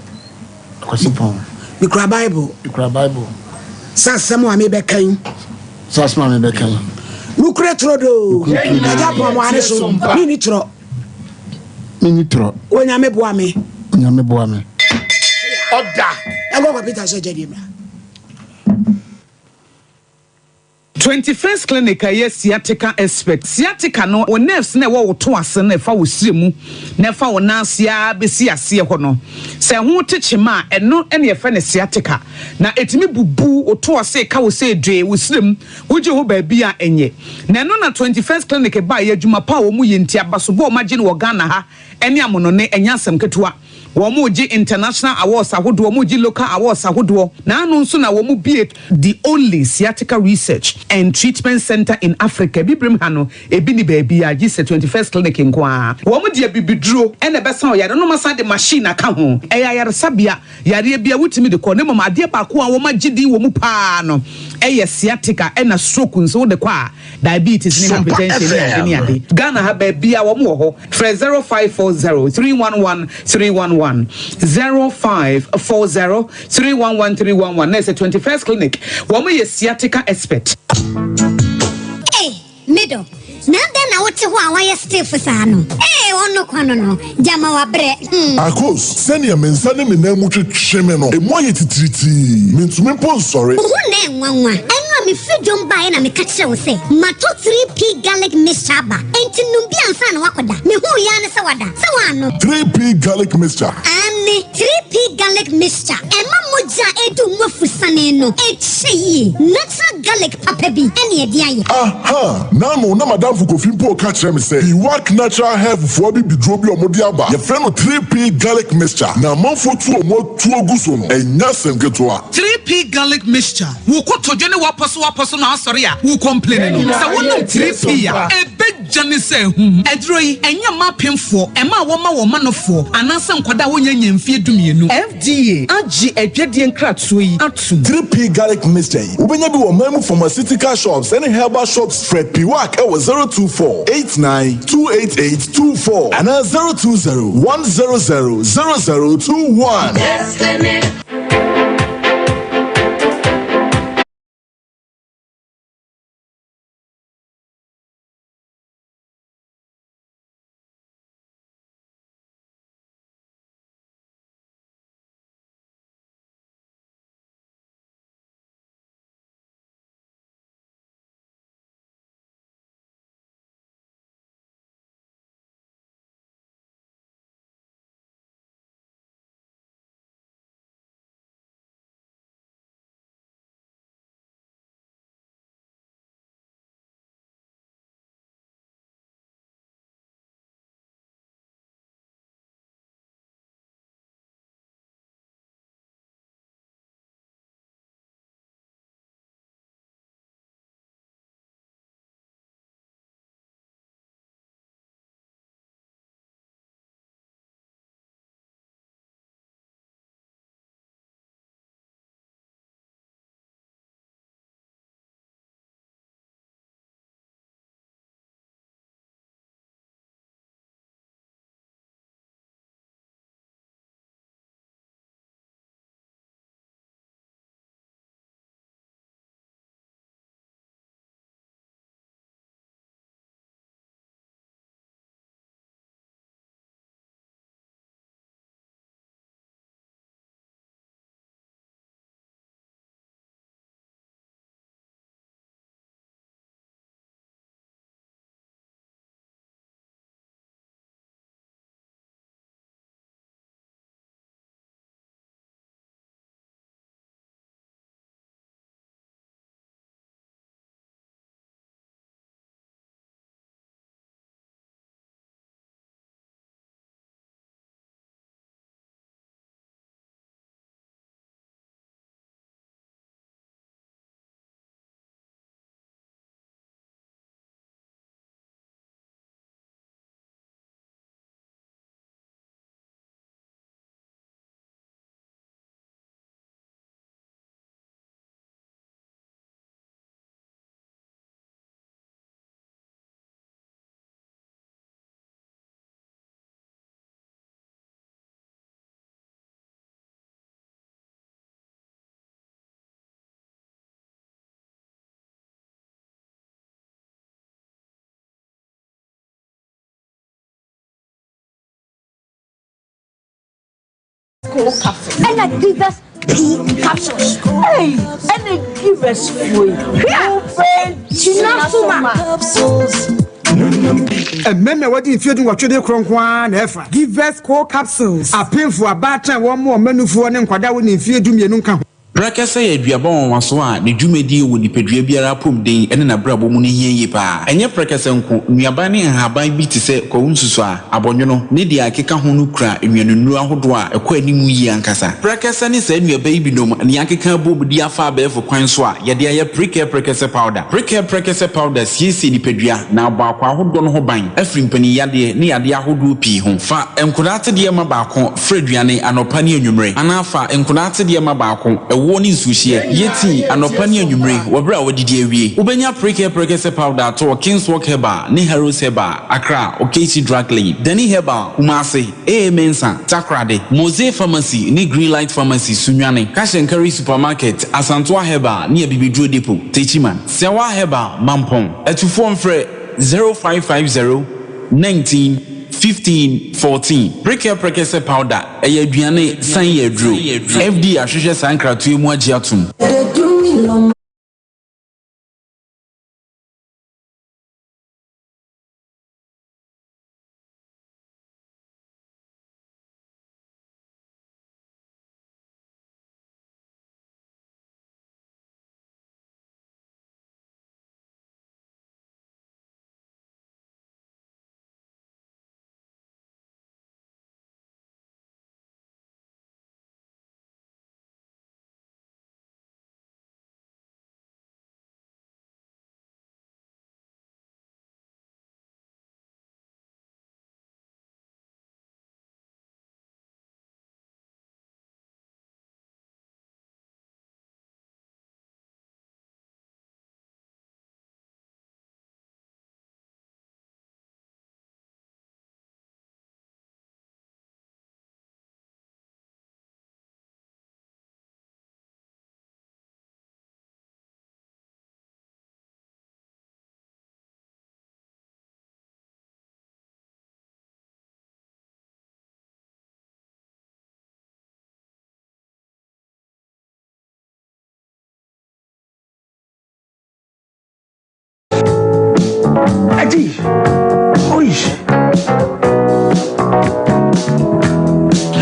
Kwasi Pɔn. Mekura Bible. Mekura Bible. Sɛ asɛm a mebɛka yi. Sɛ asɛm a mebɛka yi. Nukure toro do. Ɛgya pɔn mo ane so. Mini torɔ. Menni torɔ. Onyame boa me. Onyame boa me. Ɔda. Ɛnkɔ kɔ Peter sɛ gyadie mmra. 21st Clinic a ɛyɛ sciatica expert. Sciatica no, wo nerves no a ɛwɔ wo to ase no a ɛfa wo srɛ mu na ɛfa wo nan ase ara bɛsi aseɛ hɔ no, sɛ ɛho te kyema a, ɛno na yɛfrɛ no sciatica. Na ɛtumi bubu wo to ase, ka wo sɛ dwee, wo srɛ mu, Wogye hɔ baabi a ɛnyɛ. Na ɛno na 21st Clinic baeɛ, adwuma pa a wɔn yɛ nti, abasobɔ a wɔagye no wɔ Ghana ha ne amonone, ɛnyɛ asɛm ketewa. Wɔregye international awards ahodoɔ, wɔregye local awards ahodoɔ, na ano nso na wɔbue the only sciatica research and treatment centre in Africa, Abibirem ha no, ebi nni baabiara gye sɛ 21st Clinic nko ara. Wɔde abibiduro na ɛbɛsa ɔyare no, na wɔasan de machine aka ho. Ɛyɛ ayaresabea. Yareɛ biara wotumi de kɔ na mmom adeɛ baako a wɔagye din wɔ mu pa ara no yɛ sciatica ɛna stroke nso wode kɔ a diabetes ne Sompa hypertension ne ade ne FM. ade. Ghana ha baabiara wɔn wɔ hɔ. Frɛ 0540 311 311, 0540 311 311 na ɛsɛ 21st Clinic wɔn yɛ sciatica expert. Ei, me dɔ, na adɛn na wote hɔ a woayɛ stiff saa no? Ee, ɔno kwa no no, gyama wabrɛ, hmm. Akos, sɛnea me nsa ne me nan mu twetwe me no, emu ayɛ titiritii. Mintumi mpo nsɔre. Wo ho na ɛnwanwa. Ɛno a mefiri dwom baeɛ na meka kyerɛɛ wo sɛ, matɔ 3P Garlic Mixture aba, enti nom bi ansa na woakɔda. Mehuu yɛ ara ne sɛ wada. Sɛ woannom. 3P Garlic Mixture. Aane, 3P Garlic Mixture. Ɛma mogya a ɛdu mu afusane no kyɛ yie. Natural garlic papa bi na yɛde ayɛ. Aha! N'ano na m'adamfo Kofi mpo reka kyerɛ me sɛ Biwak Natural Health foɔ abibiduro bi a wɔde aba, yɛfrɛ no 3P Garlic Mixture, na amanfoɔ tu wɔn atuo gu so no, ɛnyɛ asɛm ketewa. 3P Garlic Mixture, Wo kotodwe ne w'apɔsowapɔso na asɔre a wo complaini no, sɛ wonom 3P a, ɛbɛ. Gya ne sɛ ahum. Aduro yi, ɛnyɛ mma apemfoɔ, mma a wɔma wɔn manofoɔ, anaasɛ nkwadaa a wɔnnya nnya mfeɛ dumienu. FDA agye adwadie nkratoɔ yi atom. 3P Garlic Mixture yi, wobɛnya bi wɔ ɔman mu pharmaceutical shops ne herbal shops. Frɛ Piwak wɔ 024 89 288 24 anaa 020 100 0021. Destiny. Cold Capsules. Ɛna Givers P Capsules. Ei, ɛna Givers foɔ yi. Hwɛ! Wobɛgyina so ma. Mmarima a wɔadi mfeɛ dunwɔtwe de rekorɔ nko ara na ɛfa. Givers Cold Capsules. Apemfo, abaatan a wɔmmoa wɔn mma nufoɔ ne nkwadaa a wɔnni mfeɛ dumienu nka ho. Prɛkɛsɛ yɛ aduaba nwanwaso a ne dwumadie wɔ nipadua biara apɔmuden ne n'abrabɔ mu no hia yie pa ara. Ɛnyɛ prɛkɛsɛ nko, nnuaba ne nhaban bi te sɛ kwawu nsusuaa, abɔnwono, ne deɛ ɛkeka ho no kura nnuanennuro ahodoɔ a ɛkɔ anim yie ankasa. Prɛkɛsɛ ne saa nnuaba yi binom na yɛakeka abom de afa abɛɛfo kwan so a yɛde ayɛ Prekɛ Prɛkɛsɛ Powder. Prekɛ Prɛkɛsɛ Powder siesie nipadua na abɔ akwaa ahodoɔ no ho ban afiri mpaninyadeɛ ne yadeɛ ahodoɔ pii ho. Fa nkwadaa atedeɛ ma baako Fra aduane anɔpa ne anwummere, anaa fa nkwadaa atedeɛ ma baako, ɛwoɔ ne nsuohyeɛ. Yɛ tii anɔpa ne anwummere wɔ berɛ a woadidi awie. Wobɛnya Prekɛ Prekɛsɛ Powder atɔ wɔ Kingswalk Herbal ne Harrows Herbal, Accra, Okaishie Drug Lane, Dani Herbal, Kumasi, AA Mensah, Takoradi, Mose Pharmacy ne Greenlight Pharmacy, Sunyani, Cash and Carry Supermarket, Asantoa Herbal ne Abibiduro Depot, Techiman, Sɛwa Herbal, Mampong. Atufoɔ mfrɛ 0550 19 15 14. Prekɛ prɛkɛsɛ powder, ɛyɛ aduane, san yɛ aduro. FDA ahwehwɛ saa nkratoɔ yi mu agye atom. Adi! Oish!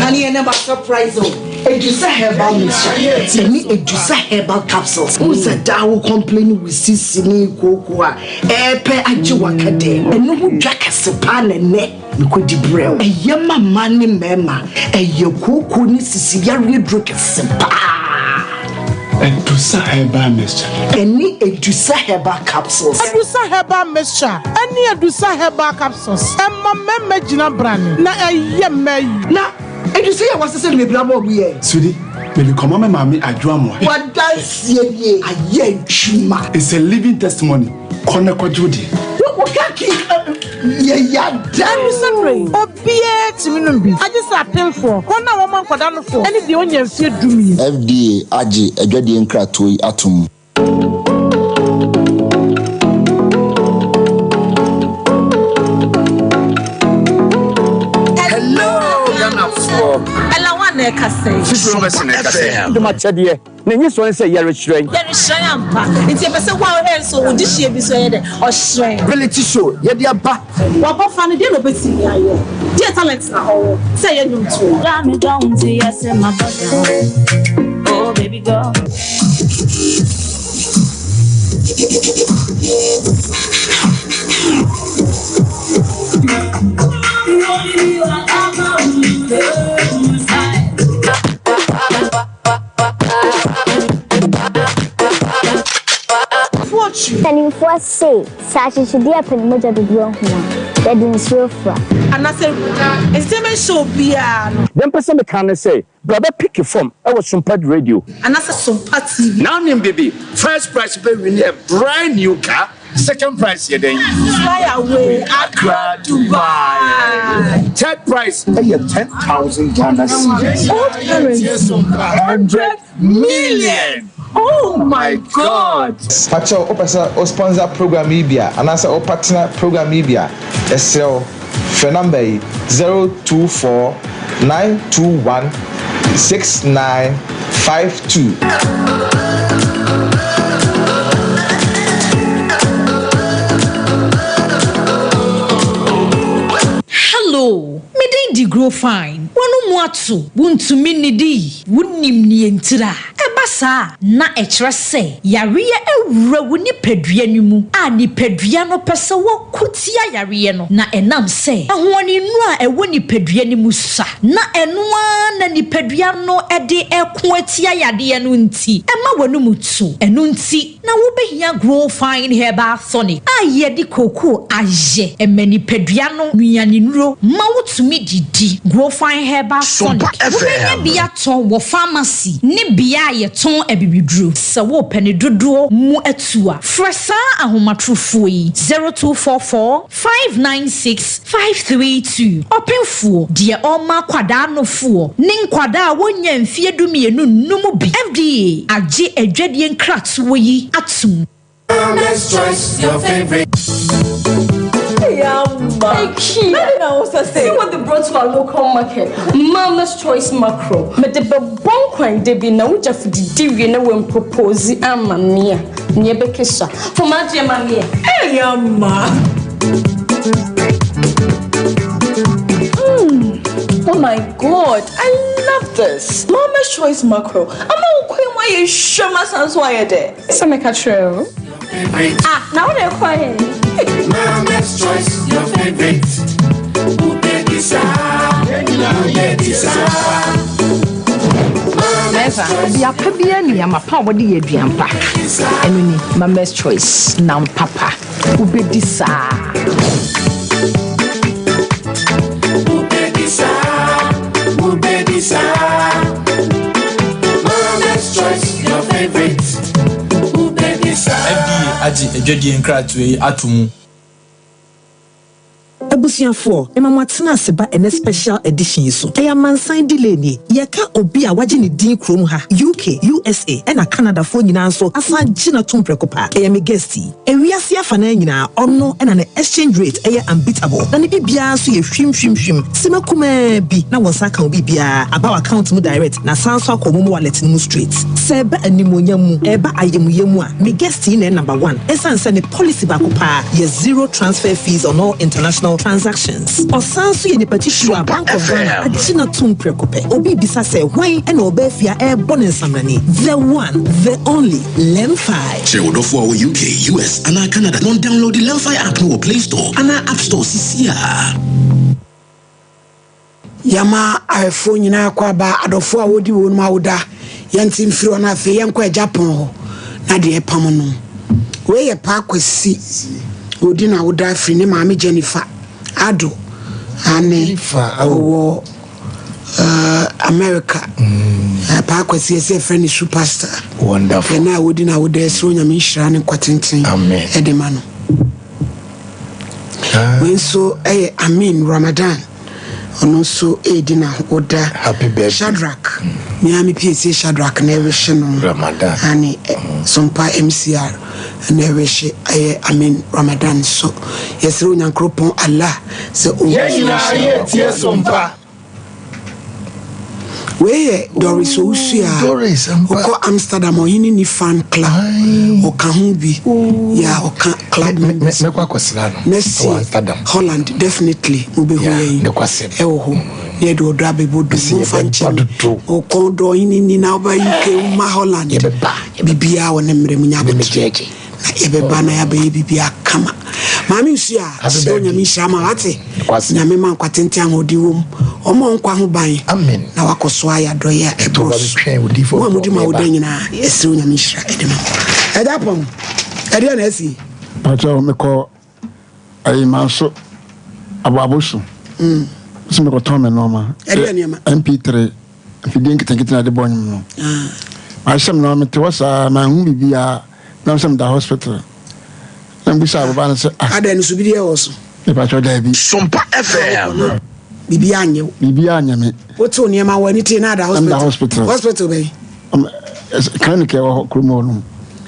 Honey, and about surprise o. Edusa herbal mixture ɛne Edusa herbal capsules. Wo sɛ daa wo complain wo sisi ne kooko a ɛɛpɛ agye waka dɛ. Ɛno ho dwa kɛse paa na ɛnɛ mekɔdi brɛ wo. Ɛyɛ ma mmaa ne mmarima. Ɛyɛ kooko ne sisi yareɛ duro kɛse paa. Adusa herbal mixture. Ɛne Adusa herbal capsules. Adusa herbal mixture ɛne Adusa herbal capsules ɛma mmarima gyina brane na ɛyɛ mmaa yi. Na Adusa yi a wɔasesa no bebree ama wɔn yɛ. Sweetie, mede kɔma me maame Adwo Amoah. W'adanseɛ nie, ayɛ adwuma. It's a living testimony, kɔ na kɔgye wo deɛ. Wo ka ki yɛ yada. Adusa duro yi, Obiara tumi nom bi, agye sɛ apemfoɔ, wɔn a wɔma nkwadaa nofoɔ, ne deɛ ɔnnya mfeɛ dumien. FDA agye adwadie nkratoɔ yi atom. Hello Ghanafoɔ. Ella wan na ɛkasa yi. Fifiri Robertson na ɛkasa yi. Dom akyɛdeɛ. Na enyisoɔ ne sɛ yɛrehyerɛn. Yɛrehyerɛn ampa. Nti yɛpɛ sɛ wo a wohwɛ nso wo dehyeɛ bi nso ɛyɛ dɛ? Ɔhyerɛn. Reality show yɛde aba. W'abɔfra no deɛ na ɔbɛtumi ayɛ? Deɛ talent na ɔwɔ sɛ ɛyɛ nnwomtoɔ? Got me down to yes in my butt down. Oh baby girl. Mpanimfoɔ se, sɛ akyekyedeɛ pɛ ne mogya dodoɔ ahu a, yɛde nsuo fra. Anaasɛ nsɛm nhyɛ obiara no. Deɛ mpɛ sɛ meka ne sɛ, bra bɛ picki fam wɔ Sumpad Radio. Anaasɛ Sompa TV. Now nim bibi, first prize bɛ win a brand new car, second prize yɛ dɛn? Fly away, Accra, Dubai. Third prize ɛyɛ 10,000 Ghana cedis. Old parents no. 100 million! Oh my God! Pakyɛw wopɛ sɛ wo sponsor program yi bi a anaasɛ wo partner program yi bi a, yɛsrɛ wo frɛ number yi, 024921. 6952. Hello, me din de Grow Fine. W'ano mu ato, wuntumi nnidi, wunnim nea entira. Ɛba saa a, na ɛkyerɛ sɛ yareɛ awura wo nipadua no mu a nipadua no pɛ sɛ wɔko tia yareɛ no, na ɛnam sɛ ahoɔdennuro a ɛwɔ nipadua no mu sua na ɛno ara na nipadua no de reko atia yadeɛ no nti, ɛma w'anomu to. Ɛno nti. Na wobehia Grow Fine Herbal Tonic a yɛde cocoa ayɛ. Ɛma nipadua no nnuanennuro ma wotumi didi. Grow Fine Herbal Tonic, wobenya bi atɔ wɔ pharmacy ne bea a yɛtɔn abibiduro. Sɛ worepɛ ne dodoɔ mu atu a, frɛ saa ahomatorofoɔ yi, 0244 596 532. Ɔpemfoɔ, deɛ ɔrema akwadaa nofoɔ ne nkwadaa a wɔnnya mfeɛ dumienu nnom bi. FDA agye adwadie nkratoɔ yi atom. Mama's choice, your favorite. See what they brought to our local market. Mama's Choice Macro. Me de be bon kwan de bi na wogya fididi wie na wen propose ama me a. Nea ɛbɛkesa. Fom adeɛ ma me ɛ. Hey, ama. Mm. Oh my god, I love this. Mama's Choice Macro. Ama wo kwan mu ayɛ hwam asan so ayɛ dɛ. Sɛ meka kyerɛ o. Ah, na wo na ɛkɔ he? Mama's Choice, your favorite. Ubedisa, Ubedisa. Mɛnsa, ɔbea pa biara nim nneɛma pa a wɔde yɛ aduan pa. Ɛno ni, Mama's Choice, nam papa. Wobɛdi saa. Wobɛdi saa, wobɛdi saa. Mama's Choice, your favorite. Wobɛdi saa. FDA agye adwadie nkratoɔ yi ato mu. Abusuafoɔ, mema mo atena ase ba ɛnɛ special edition yi so. Ɛyɛ amansan delay nie. Yɛka obi a wagye ne din kurom ha, UK, USA ɛna Canada foɔ nyinaa nso asan gye no atom prɛko pɛ. Ɛyɛ me guest yi. Ewiase afanaa nyinaa, ɔno na ne exchange rate ɛyɛ unbeatable na ne biribiara nso yɛ hwim hwim hwim. Sima kumaa bi na wo nsa aka wo biribiara aba w'account mu direct na asan nso akɔ wo momo wallet no mu straight. Sɛ ɛba animuonyam mu, ɛba ayamuyɛ mu a, me guest yi na ɛyɛ number one ɛsiane sɛ ne Policy baako paa yɛ zero transfer fees on all international transactions. Ɔsan nso yɛ nipa titiriw a Bank of Ghana agye no atom prɛko pɛ. Obi rebisa sɛ hwan na ɔbaa fie a ɛrebɔ no nsamrane? The one, the only, Lemfi. Kyerɛ wo dɔfo a ɔwɔ UK, US anaa Canada na ɔndownloadi Lemfi app no wɔ Play Store anaa App Store sisiaa. Yɛama ahwɛfoɔ nyinaa kɔ aba, adɔfoɔ a wɔdi wɔn mu awoda, yɛnte mfiri hɔ na afei yɛnkɔ agya pɔn hɔ na deɛ ɛpam no. Wei yɛ Paa Kwasi, ɔdi n'awoda afiri ne maame Jennifer Addo ane ɔwɔ uh, America. Mm. Uh, Paa Kwasi ɛsɛ ɛfrɛ ne superstar. Wonderful. Yɛn a wɔdi n'awoda ɛsrɛ Onyame nhyira ne nkwa tenten ɛde ma no. Ah. Wei nso yɛ Amin Ramadan. Ɔno nso redi n'awoda. Happy birthday. Shadrack. Me ara me piesie Shadrack na ɛrehye no. Ramadan. Ane Sompa MCR na ɛrehye ɛyɛ Amin Ramadan nso. Yɛsrɛ Onyankoropɔn Allah sɛ ɔngu Yɛn nyinaa yɛretie Sompa. Wei yɛ Doris Owusu a ɔkɔ Amsterdam ɔhene ni fan club ɔka ho bi ya ɔka club members. Mɛkɔ akɔsra no Next wɔ Amsterdam. Holland definitely mo bɛhu yɛn ɛwɔ hɔ na yɛde ɔdɔ abɛbɔ du mo nfa nkyɛn ɔkɔn dɔ ɔhene ni na ɔba UK ma Holland biribiara wɔ ne mmerɛ mu nya abotire. Na yɛbɛba na yɛabɛyɛ biribiara kama. Maame nsu a sɛ onyame nhyira ma wate. Nyame ma nkwa tenten ahoɔden wom. Ɔmmɔ nkwa ho ban. Na wakɔ so ayɛ adɔeɛ a ɛboro so. Mo a modi mo awoda nyinaa yɛsrɛ onyame nhyira ɛde ma mo. Ɛda pɔn ɛdeɛ na asi. Pakyɛw mekɔ ayi manso aboabo so. Mm. Sɛ mekɔtɔn me nneɛma. Ɛdeɛ nneɛma. MP3 mfidie nketenkete na de bɔ nnwom no. Ah. Mahyɛ me nneɛma mete hɔ saa manhu biribiara. Na sɛ meda hospital. Na mbisa ababa no sɛ ah. Adɛn no so biribi wɔ so? Mepakyɛw daabi. Sompa FM. Biribi anyɛ wo. Biribi anyɛ me. Wotew nneɛma wɔ ani tee na ada hospital. Meda hospital. Hospital bɛn? Clinic ɛwɔ hɔ kurom hɔ nom.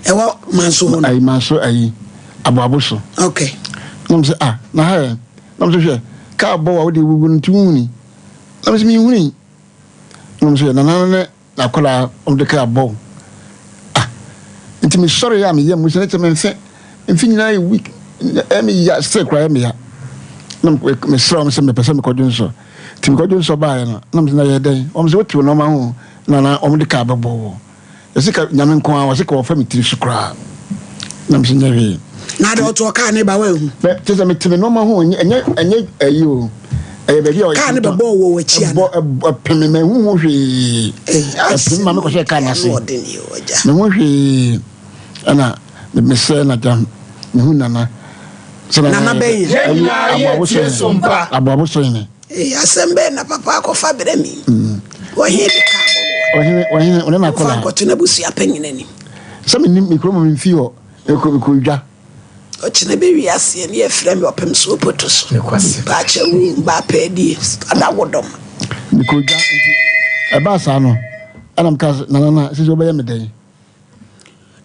Ɛwɔ Manso hɔ no. Ayi Manso ayi Aboabo so. Okay. Na mo sɛ ah na ha yɛ. Na mo sɛ hwɛ kaa bɔ wa wode wugu no nti wohuni. Na mo sɛ menhuni. Na wɔn nso yɛ nana no ne n'akwadaa wɔn de kaa bɔ ah nti me sɔre yɛ a me yɛ mu sɛ ne kyɛ me nfe nfe nyinaa yɛ week ɛyɛ me ya still koraa ɛyɛ me ya na me srɛ wɔn sɛ mepɛ sɛ mekɔdwo nsɔ nti mekɔdwo nsɔ baeɛ no na me sɛ na yɛ dɛn wɔn sɛ wote wo nneɛma ho na na wɔn de kaa bɛbɔ wɔ Yɛse ka Nyame nko ara, wɔse ka wɔfa me tiri so koraa na mese nyɛ hwee. Na de ɔto ɔkaa ne ba wahu. Mɛ kyɛ sɛ mete me nneɛma ho ɛnyɛ ɛnyɛ ɛnyɛ ɛyi o ɛyɛ baabi a kaa ne bɛbɔ wɔ w'akyi ana ɛbɔ ɛpem me mahu ho hwee ɛpem ma mekɔhyɛ kaa n'ase mehu hwee ɛna mesɛ na gya mehu nana sɛ nana bɛyɛ ɛyi aboabo aboabo so yɛn. Ee, asɛm bɛn na papa akɔfa brɛ me yi? Ɔhene de kaa bɔ wɔ. Ɔhene, ɔhene, ɔne n'akwadaa. Ɔfa nkɔto n'abusua panyin anim. Sɛ menim me kurom memfi hɔ, mekɔ mekɔ dwa. Ɔkyena bɛ wi aseɛ ne yɛfrɛ me ɔpem so ɔpoto so. Baakyɛ wo ba pɛɛ die ada wo dɔm. Mekɔ dwa nti ɛbaa saa no ɛna meka sɛ nana na sisi wobɛyɛ me dɛn?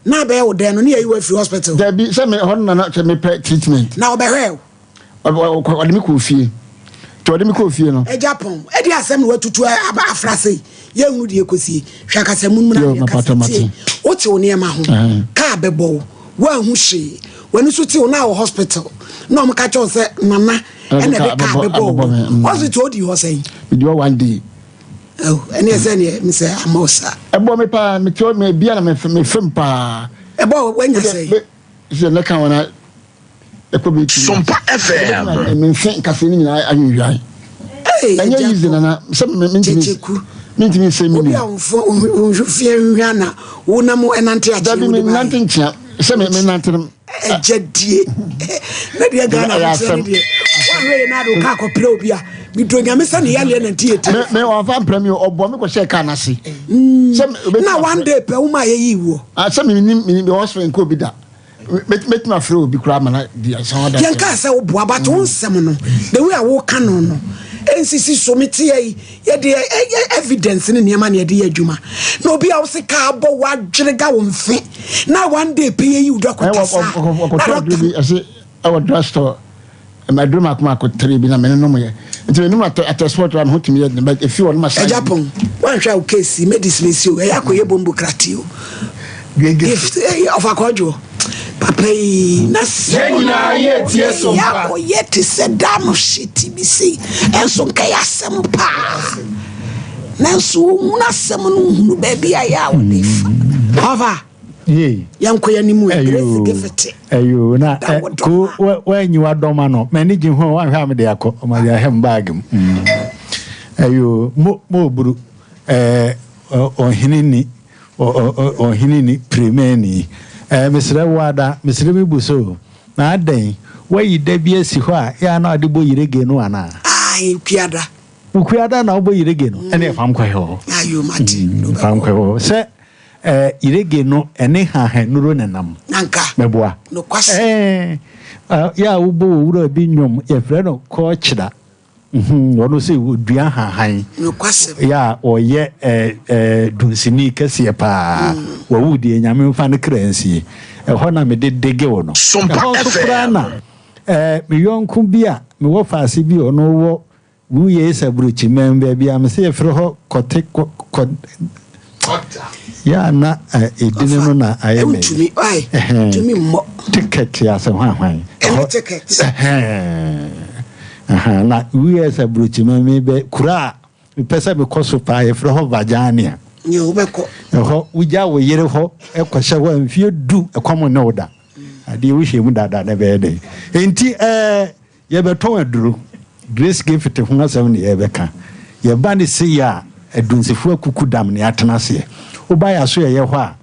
Na abɛyɛ wo dɛn no ne yɛyi wo afiri hospital. Dabi sɛ me hɔ no nana sɛ mepɛ treatment. Na ɔbɛhwɛɛ wo. Ɔde me kɔɔ fie. Nti ɔde me kɔɔ fie no. Agya pɔn, ɛde asɛm na watutu aba afra sei. Yɛnhunu deɛ ɛkɔsie. Hwɛ akasamu no mu na deɛ kasa tie. Wote wo nneɛma ho. Kaa bɛbɔ wo. Woanhu hwee. W'ani so te wo na wɔ hospital. Na wɔn ka kyerɛ wo sɛ nana ɛna ɛde kaa bɛbɔ wo. Hospital odi hɔ sɛn? Medi hɔ one day. Ɛne ɛsɛ neɛ mesɛ ama wo saa. Ɛbɔ me paa, mete hɔ mebia na mefem paa. Ɛbɔ wanya sɛn? Sɛ mɛka wɔn a ɛkɔ bi ti. Sompa FM. Me nfe nkasa ni nyinaa ahwehwɛ. Ɛnyɛ easy nana sɛ me me ntumi me ntumi nsɛ mi. Obi a nfo nhwefie nhwɛ na wo na mo ɛnante akyɛ. Dabi me nante nkyia sɛ me me nante no. Ɛgya die na deɛ Ghana ho kyerɛ ne deɛ wɔahwɛ yɛ na ade wo kaa kɔpere obi a meduro nyame sɛ ne yaleɛ nante yɛ ti. Me me wɔnfa mpere mi ɔbɔ me kɔhyɛ kaa n'ase. Na one day pɛ wo ma yɛyi woɔ. Sɛ me nim me hospital nkɔ obi da. mɛtumi afrɛ obi koraa ma na di asan ɔda. Yɛn kaa sɛ woboa but wo nsɛm no the way a woka no no nsisi so me te yi yɛde evidence ne nneɛma na yɛde yɛ adwuma na obi a wose kaa bɔ wadwere ga wo mfe na one day pɛ yɛyi wo dɔkota saa ɔkɔtɔ aduro bi ɛse ɛwɔ drugstore Maduru mako mako tere bi na mene nom yɛ. Nti me nom atɛ atɛ sport a me ho tumi yɛ den but efi hɔ no ma saa. Agya pɔn, woanhwɛ a wo case yi mɛ dismiss o, ɛyɛ akɔyɛ bombo krate o. Gift, eh, ɔfa kɔdwoɔ. Papa yi, na sɛ Yɛn nyinaa yɛ tie so ɛyɛ mpa. akɔyɛ te sɛ da no hyete bi sei, ɛnso nka ɛyɛ asɛm paa. Nanso wohunu asɛm no nhunu baabi a ɛyɛ a wode fa. Ɔfa. Yei. Yɛnkɔ yɛn anim ɛ. Grace Gifty. Ɛyo na ko wanyi wadɔm ano. M'ani gye ho wanhwɛ a mede akɔ. Ɔma de ahyɛ m baage mu. Ɛyo mo mo oburu ɛɛ ɔhene ni ɔhene ni pirimani. Ɛɛ mesrɛ wo ada mesrɛ me bu so na adɛn wayi da bi asi hɔ a yɛ a na ɔde bɔ yirege no anaa? Ae kuada. Kuada na wobɔ yirege no ɛne ɛfam kɔhɛ hɔ. Ayo mate. Fam kɔhɛ hɔ sɛ Eh, irege no ɛne haha nuro na nam. Nanka. Mɛboa. Nokwasɛm. Eh, ah, yɛ a wobɔ wɔ wura bi nnwom yɛfrɛ no kɔɔkyera. Mhm, ɔno sɛ ɔdua hahan. Nokwasɛm. Yɛ a ɔyɛ eh, eh, dunsini kɛseɛ paa. Mm. Wawu deɛ nyame mfa no kra nsie. Ɛhɔ na mede dege wo no. Sompa Ɛhɔ nso koraa FM. na eh, me yɔnko bi a mewɔ faase bi ɔno wɔ Wu yei sɛ brokyiman baabi a mese yɛfrɛ hɔ kɔte kɔ kɔ yɛ a na edini no na ayɛ me Ntumi ai ntumi mmɔ. Ticket ase hwan hwan. Ɛne ticket. Ɛhɛn na wu yɛ sɛ brokyiman mi bɛ kura a mepɛ sɛ mekɔ so paa yɛfrɛ hɔ Vajania. Nyɛ wobɛkɔ. Ɛhɔ wogya wo yere hɔ ɛkɔhyɛ hɔ a mfie du ɛkɔm ne wo da. Adeɛ wohyɛ mu dada na ɛbɛyɛ dɛn. Enti ɛɛ. Yɛbɛtɔn aduro. Grace Gift ho asɛm na yɛrebɛka. Yɛba no sei a, adunsifo akuku dam na yɛatena aseɛ. Woba yɛn asoɛeɛ hɔ a,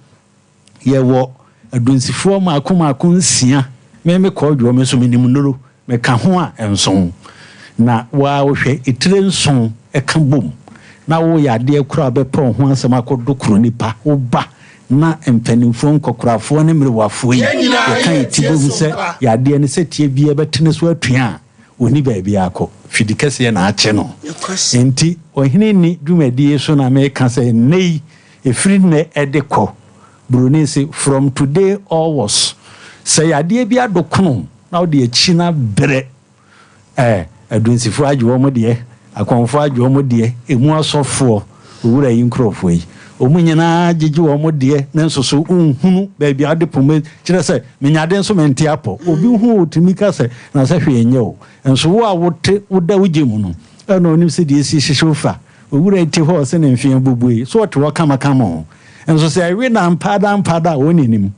yɛwɔ adunsifoɔ mmaako mmaako nsia. Me me kɔɔdwoɔ, me nso menim nnuro. Meka ho a, nson. Na wo ara wohwɛ, etire nson ka bom na woyɛ adeɛ koraa a wobɛpɛ wo ho asɛm akɔdo kuro nipa. Woba Na mpanimfoɔ, nkɔkorafoɔ ne mmerewafoɔ yi, yɛka yɛn ti bom sɛ yadeɛ no sɛ teɛ biara bɛtene so atua a, ɔnni baabi akɔ. Fidi kɛseɛ na akye no. Enti ɔhene nni dwumadie so na meka sɛ nnɛ yi, ɛfiri nnɛ de kɔ, Buroni se, from today onwards, sɛ yadeɛ bi adokono na wode akyi no abrɛ Eh, adunsifo agye wɔn deɛ, akɔmfo agye wɔn deɛ, emu asɔfoɔ, Owura yi nkurɔfoɔ yi, wɔn nyinaa gyegye wɔn deɛ, nanso so wonhunu baabi a wode poma kyerɛ sɛ menya ade nso mente apɔ. Obi hu wo tumi ka sɛ, na sɛ hwee nyɛ wo. Nso wo a wote woda wo gya mu no, ɛna onim sɛdeɛ ɛsi hyehye wo fa. Owura yi te hɔ a ɔse ne mfeɛ abubu yi, so ɔte hɔ kamakama o. Nso sɛ ɛwe no ampa da ampa da a, ɔnni anim.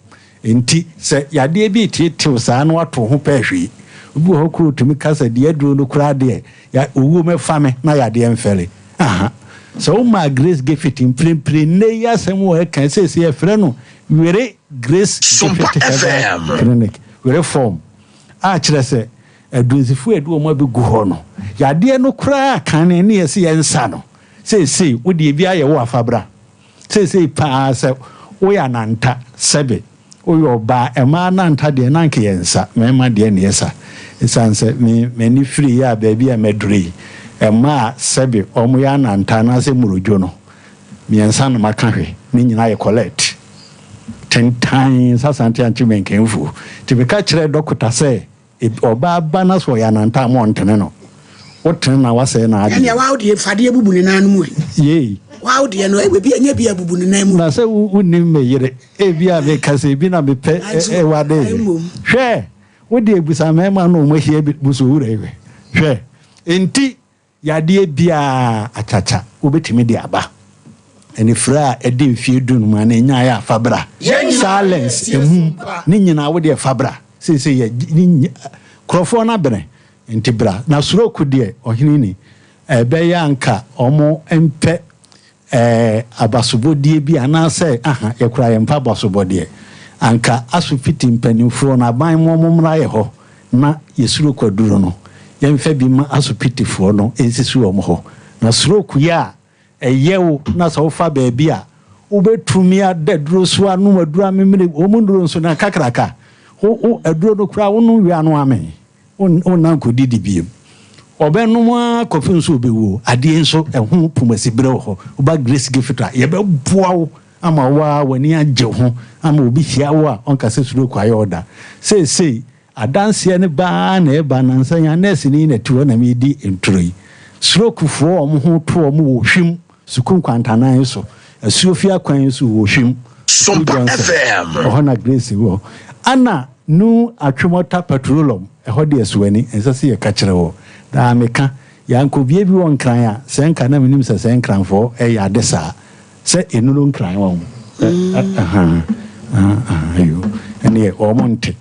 Enti sɛ yadeɛ bi reteetew saa na woato wo ho pɛ hwee. Obi wɔ hɔ koraa ɔtumi ka sɛ deɛ aduro no koraa deɛ, ya, owuo mmɛfa me na yadeɛ mfɛre. Aha. Sɛ womaa Grace Giffit mprempren nnɛ yi asɛm a ɔreka yi, seesei yɛfrɛ no Were Grace Sompa Giffit Herbal FM. Clinic, Were Form, a kyerɛ sɛ adunsifo a yɛde wɔn abɛgu hɔ no, yadeɛ no koraa kane ne yɛse yɛnsa no, seesei wo deɛ bi ayɛ wo a fa bra. Seesei paa sɛ woyɛ ananta, sɛbe woyɛ ɔbaa, mmaa ananta deɛ na anka yɛnsa, mmarima deɛ na yɛsa. Esiane sɛ me m'ani firi yɛ a baabi a maduru yi, mmaa a sɛbe wɔyɛ ananta anaasɛ mmurudwo no, mmiɛnsa na maka hwɛ, ne nyinaa yɛ collect. Tentann sasante ankye menkenfuo. Nti meka kyerɛɛ dɔkota sɛ Eb ɔbaa ba na sɛ ɔyɛ ananta a ma ɔntene no. Wo tene no a wasɛe n'adeɛ. Ɛnneɛ wawo deɛ fa adeɛ bubu ne nan no mu ɛ. Yei. Wawo deɛ no ebi ɛnyɛ bi a bubu ne nan mu. Na sɛ wo wonnim me yere. Ebia meka sɛ ebi na mepɛ ɛ ɛ wade. Hwɛ! Wo deɛ bisa mmarima na wɔn ahyia bi busu owura yi hwɛ. Hwɛ! Enti Yadeɛ biara akyakya wobɛtumi de aba. Anifira a ɛdi mfeɛ dunum anaa ɛnyaeɛ a fa bra. Silence, emum, ne nyinaa wo deɛ fa bra. Seesei yɛ ne nyi nkurɔfoɔ no abene nti bra. Na stroke deɛ ɔhene ni ɛbɛyɛ anka wɔn mpɛ Ɛɛ abasobɔdeɛ bi anaasɛ aha yɛkura yɛn mpa abasobɔdeɛ anka asopiti mpaninfoɔ no aban mo ɔmo mmra yɛ hɔ na yɛ stroke aduro no yɛnfa bi ma asopitifoɔ no nsisi wɔn hɔ na stroke yɛ a ɛyɛ wo na sɛ wofa baabi a wobɛtumi ada aduro so anom aduro amemene wɔn nnuro nso na kakraka wo wo aduro no koraa wonom wie ano amee. Ɔnna nkɔdidi bio. Ɔbɛnom ara kɔpem sɛ ɔbɛwuo. Adeɛ nso, ɛho pomasiberɛ wɔ hɔ. Woba Grace Gift a, yɛbɛboa wo ama wo ara w'ani agye ho ama obi hyia wo a, ɔnka sɛ stroke ayɛ wo da. Seesei, adanseɛ no ba ara na ɛreba. Nnansa yi ara, nɛɛseni na ɛte hɔ na meredi nturo yi. Strokefoɔ a wɔn ho to wɔn wɔ hwim Sukuu nkwantanan so, Asuofie akwan so wɔ Hwim, Sukuu Sompa Johnson, FM. ɛhɔ na Grace wɔ. Ana New Atwemɔta Petroleum, ɛhɔ deɛ so ani, ɛnsɛ sɛ yɛka kyerɛ wo. Daa meka, yɛankɔbie bi wɔ Nkran a, sɛ nka na menim sɛ sɛ Nkranfoɔ yɛ ade saa, sɛ ɛnuru Nkran wɔn, ɛ, ahaa, ahaa, ayo, ɛneɛ wɔn nte.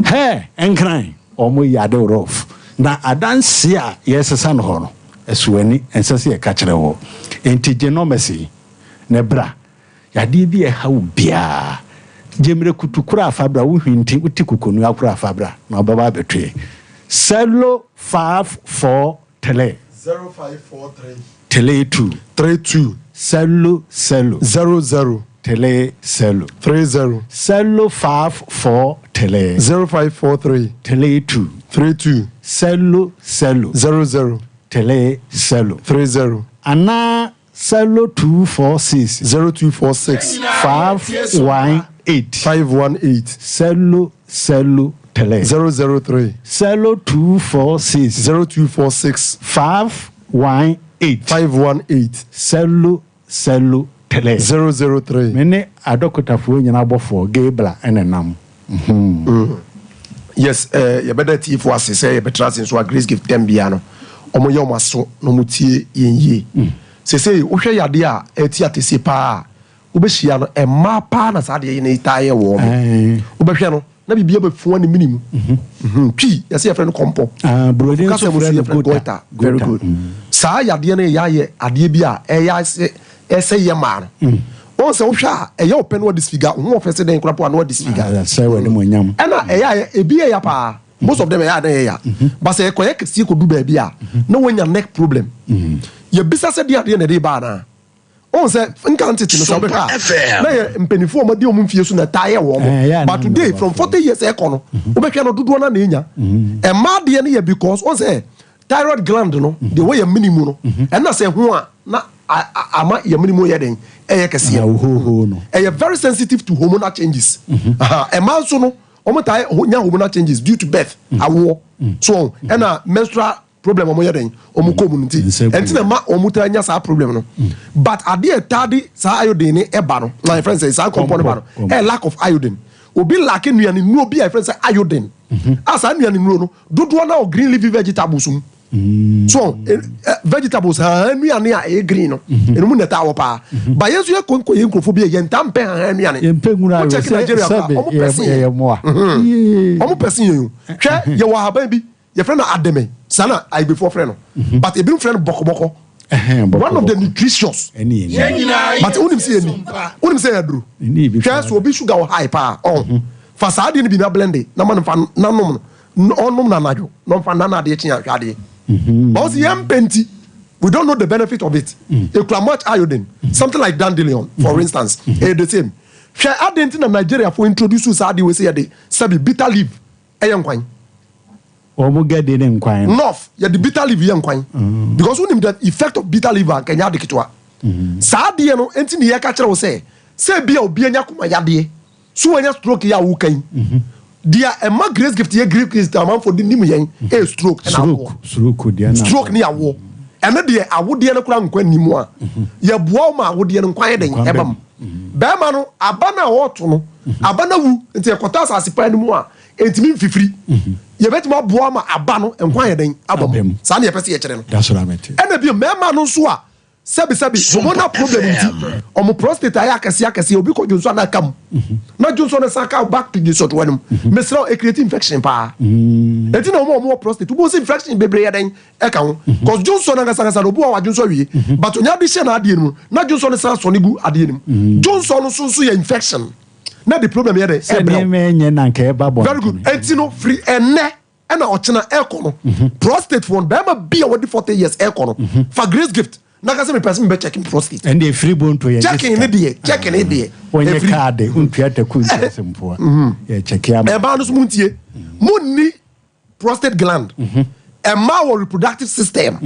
Hɛɛ, Nkran! Wɔn yɛ ade rough. Na adanseɛ a yɛresesa no hɔ no, ɛso ani, ɛnsɛ sɛ yɛka kyerɛ wo. Enti gye nɔmɛs yi, na bra. Yadeɛ bi a ɛha wo biara, gye mmerɛkutu koraa fa bra, wo hwinti, wote kokonua koraa fa bra, na wɔbɛba abɛto yɛn. Sɛlo 543. 0543. 32. 32. Sɛlo sɛlo. 00. Tele sɛlo. 30. Sɛlo 5 4 tele. 0543. Tele 2. 32. Sɛlo sɛlo. 00. Tele sɛlo. 30. Anaa sɛlo 2 4 6. 0246. 5 1 8. 518. Sɛlo sɛlo tele. 003. Sɛlo 2 4 6. 0246. 5 1 8. 518. Sɛlo sɛlo tele. 003. Me ne adɔkotafoɔ nyinaa bɔfoɔ Gabriel na ɛnam. Mm. Yes, eh, yɛbɛda atiefo ase sɛ yɛbɛtra ase nso a Grace Gift dɛm bia no, wɔn yɛ wɔn aso na wɔn tie yɛn yie. Sesei wohwɛ yadeɛ a ɛti atɛsie paa a wobɛhyia no, mmaa paa na saa adeɛ yi no taa yɛ wɔn. Wobɛhwɛ no na biribi abɛfua ne mene mu. Mhm. Twi yɛsɛ yɛfrɛ no kɔmpɔ. Ah, Buroni nso Kasa mu frɛ nso no yɛfrɛ no gota. goiter. Very Gota. good. Saa yadeɛ no yɛ ayɛ adeɛ bi a ɛyɛ ase ɛsɛ yɛ maa no. Wɔn sɛ wohwɛ a ɛyɛ ɔpɛ no adisfiga ho ɔfɛ sɛ dɛn koraa po a no adisfiga. Sɛ wɔ animuonyam. Ɛna ɛyɛ ayɛ ebi yɛ ya paa. Most of them ɛyɛ a na ɛyɛ ya. But sɛ ɛkɔyɛ kɛseɛ kɔdu baabi a na wɔnya neck problem. Yɛbisa sɛ deɛ adeɛ na ɛde ba anaa. Wohu sɛ nka ntete no sɛ wobɛhwɛ a na yɛ mpanimfoɔ a wɔadi wɔn mfie so na ɛtaa yɛ wɔn. But today from 40 years ɛkɔ no wobɛhwɛ no dodoɔ no na ɛnya. Mmaa deɛ no yɛ because wohu sɛ thyroid gland no deɛ ɛwɔ yɛn mene mu no ɛna sɛ ɛho a na ama yɛn mene mu yɛ den ɛyɛ kɛseɛ. Ɛyɛ very sensitive to hormonal changes. Mmaa nso no wɔn taa nya hormonal changes due to birth awoɔ so ɛna menstrual. problem ɔmo yɛ dɛn ɔmo kɔ mu no nti ɛnti na ɛma ɔmo taa nya saa problem no but adeɛ ɛtaa de saa iodine ne ɛba no na yɛfrɛ no sɛ saa kɔmpɔ no ba no ɛyɛ lack of iodine. Obi lack nnuane nnuro bi a yɛfrɛ no sɛ iodine a saa nnuane nnuro no dodoɔ no a wɔ green leafy vegetables mu. So vegetables hahan nnuane a ɛyɛ green no ɛno mu na ɛtaa wɔ paa. Ba yɛn nso yɛ kɔ yɛ nkurɔfoɔ bi a yɛntaa mpɛ hahan nnuane. Yɛmpɛ nwura Wo awe check sɛ Nigeria koraa sɛbe ɔmo pɛ sen yɛyɛ yɛn. mmoa. Yee. Ɔmo pɛ sen yɛn o. Hwɛ yɛwɔ ahaban bi yɛfrɛ no ademe saa na ayigbefoɔ frɛ no but ebinom frɛ no bɔkɔbɔkɔ. One of the nutritious. But wonim sɛ yɛni wonim sɛ yɛaduro. Hwɛ so obi sugar wɔ high paa ɔn fa saa adeɛ no bi na blend na ma no fa na nom no ɔnom no anadwo na ɔmfa nna na adeɛ kye a hwɛ adeɛ. But ɔsi yɛn mpɛ nti we don't know the benefit of it. Ekura much iodine something like dandelion for instance ɛyɛ the same. Hwɛ adeɛ nti na Nigeria fo introduce saa adeɛ wei sɛ yɛde sɛbi bitter leaf ɛyɛ nkwan. Wɔn gɛde ne nkwan no. North yɛde bitter leaf yɛ nkwan because wonim the effect of bitter leaf a nka ɛnyɛ ade ketewa. Saa adeɛ no nti ne yɛka kyerɛ wo sɛ sɛ ebia obi anya akoma yadeɛ so wanya stroke yi a woka yi deɛ ɛma grace gift yɛ grace gift amanfoɔ de nim yɛn ɛyɛ stroke ɛna awoɔ. Stroke deɛ na Stroke ne awoɔ ɛno deɛ awodeɛ no koraa nkwa nni mu a yɛboa wo ma awodeɛ no nkwa yɛ dɛn ɛba mu. Bɛrima no aba no a ɔreto no aba no awu nti ɛkɔtɔ asase paa no mu a ɛntumi mfifiri. Yɛbɛtumi aboa ma aba no nkwa ayɛ dɛn aba mu. Saa na yɛpɛ sɛ yɛkyerɛ no. Ɛna bio mmarima no nso a sɛbisɛbi hormonal problem nti wɔn prostate ayɛ akɛseɛ akɛseɛ obi kɔ dwonsɔ a na aka mu na dwonsɔ no san ka back to dwonsɔtoa no mu. Mesrɛ wo ɛcreate infection paa. Ɛnti na wɔn a wɔwɔ prostate wobɛhu sɛ infection bebree yɛ dɛn ɛka ho. Cause dwonsɔ no ankasa ankasa no obi wɔ hɔ a wadwonsɔ awie but onya de hyɛ n'adeɛ no mu na dwonsɔ no san sɔne gu adeɛ no mu. Dwonsɔ no nso nso yɛ infection. na de problem yɛ dɛ sɛ nneɛma ɛnyɛ na nka ɛba bɔ very good eti no firi ɛnɛ ɛna ɔkyena ɛkɔ no mhm. prostate fo no bɛrima bi a wɔde 40 years ɛkɔ no mhm. fa grace gift na ka sɛ mepɛ sɛ mebɛ checking prostate ɛnde ɛfiri bonto yɛ checking ne deɛ checking ne deɛ wɔnyɛ kaade ntua taku ntua sempoa mhm. yɛ checking ama ɛbaa no so montie monni prostate gland ɛma wɔ reproductive system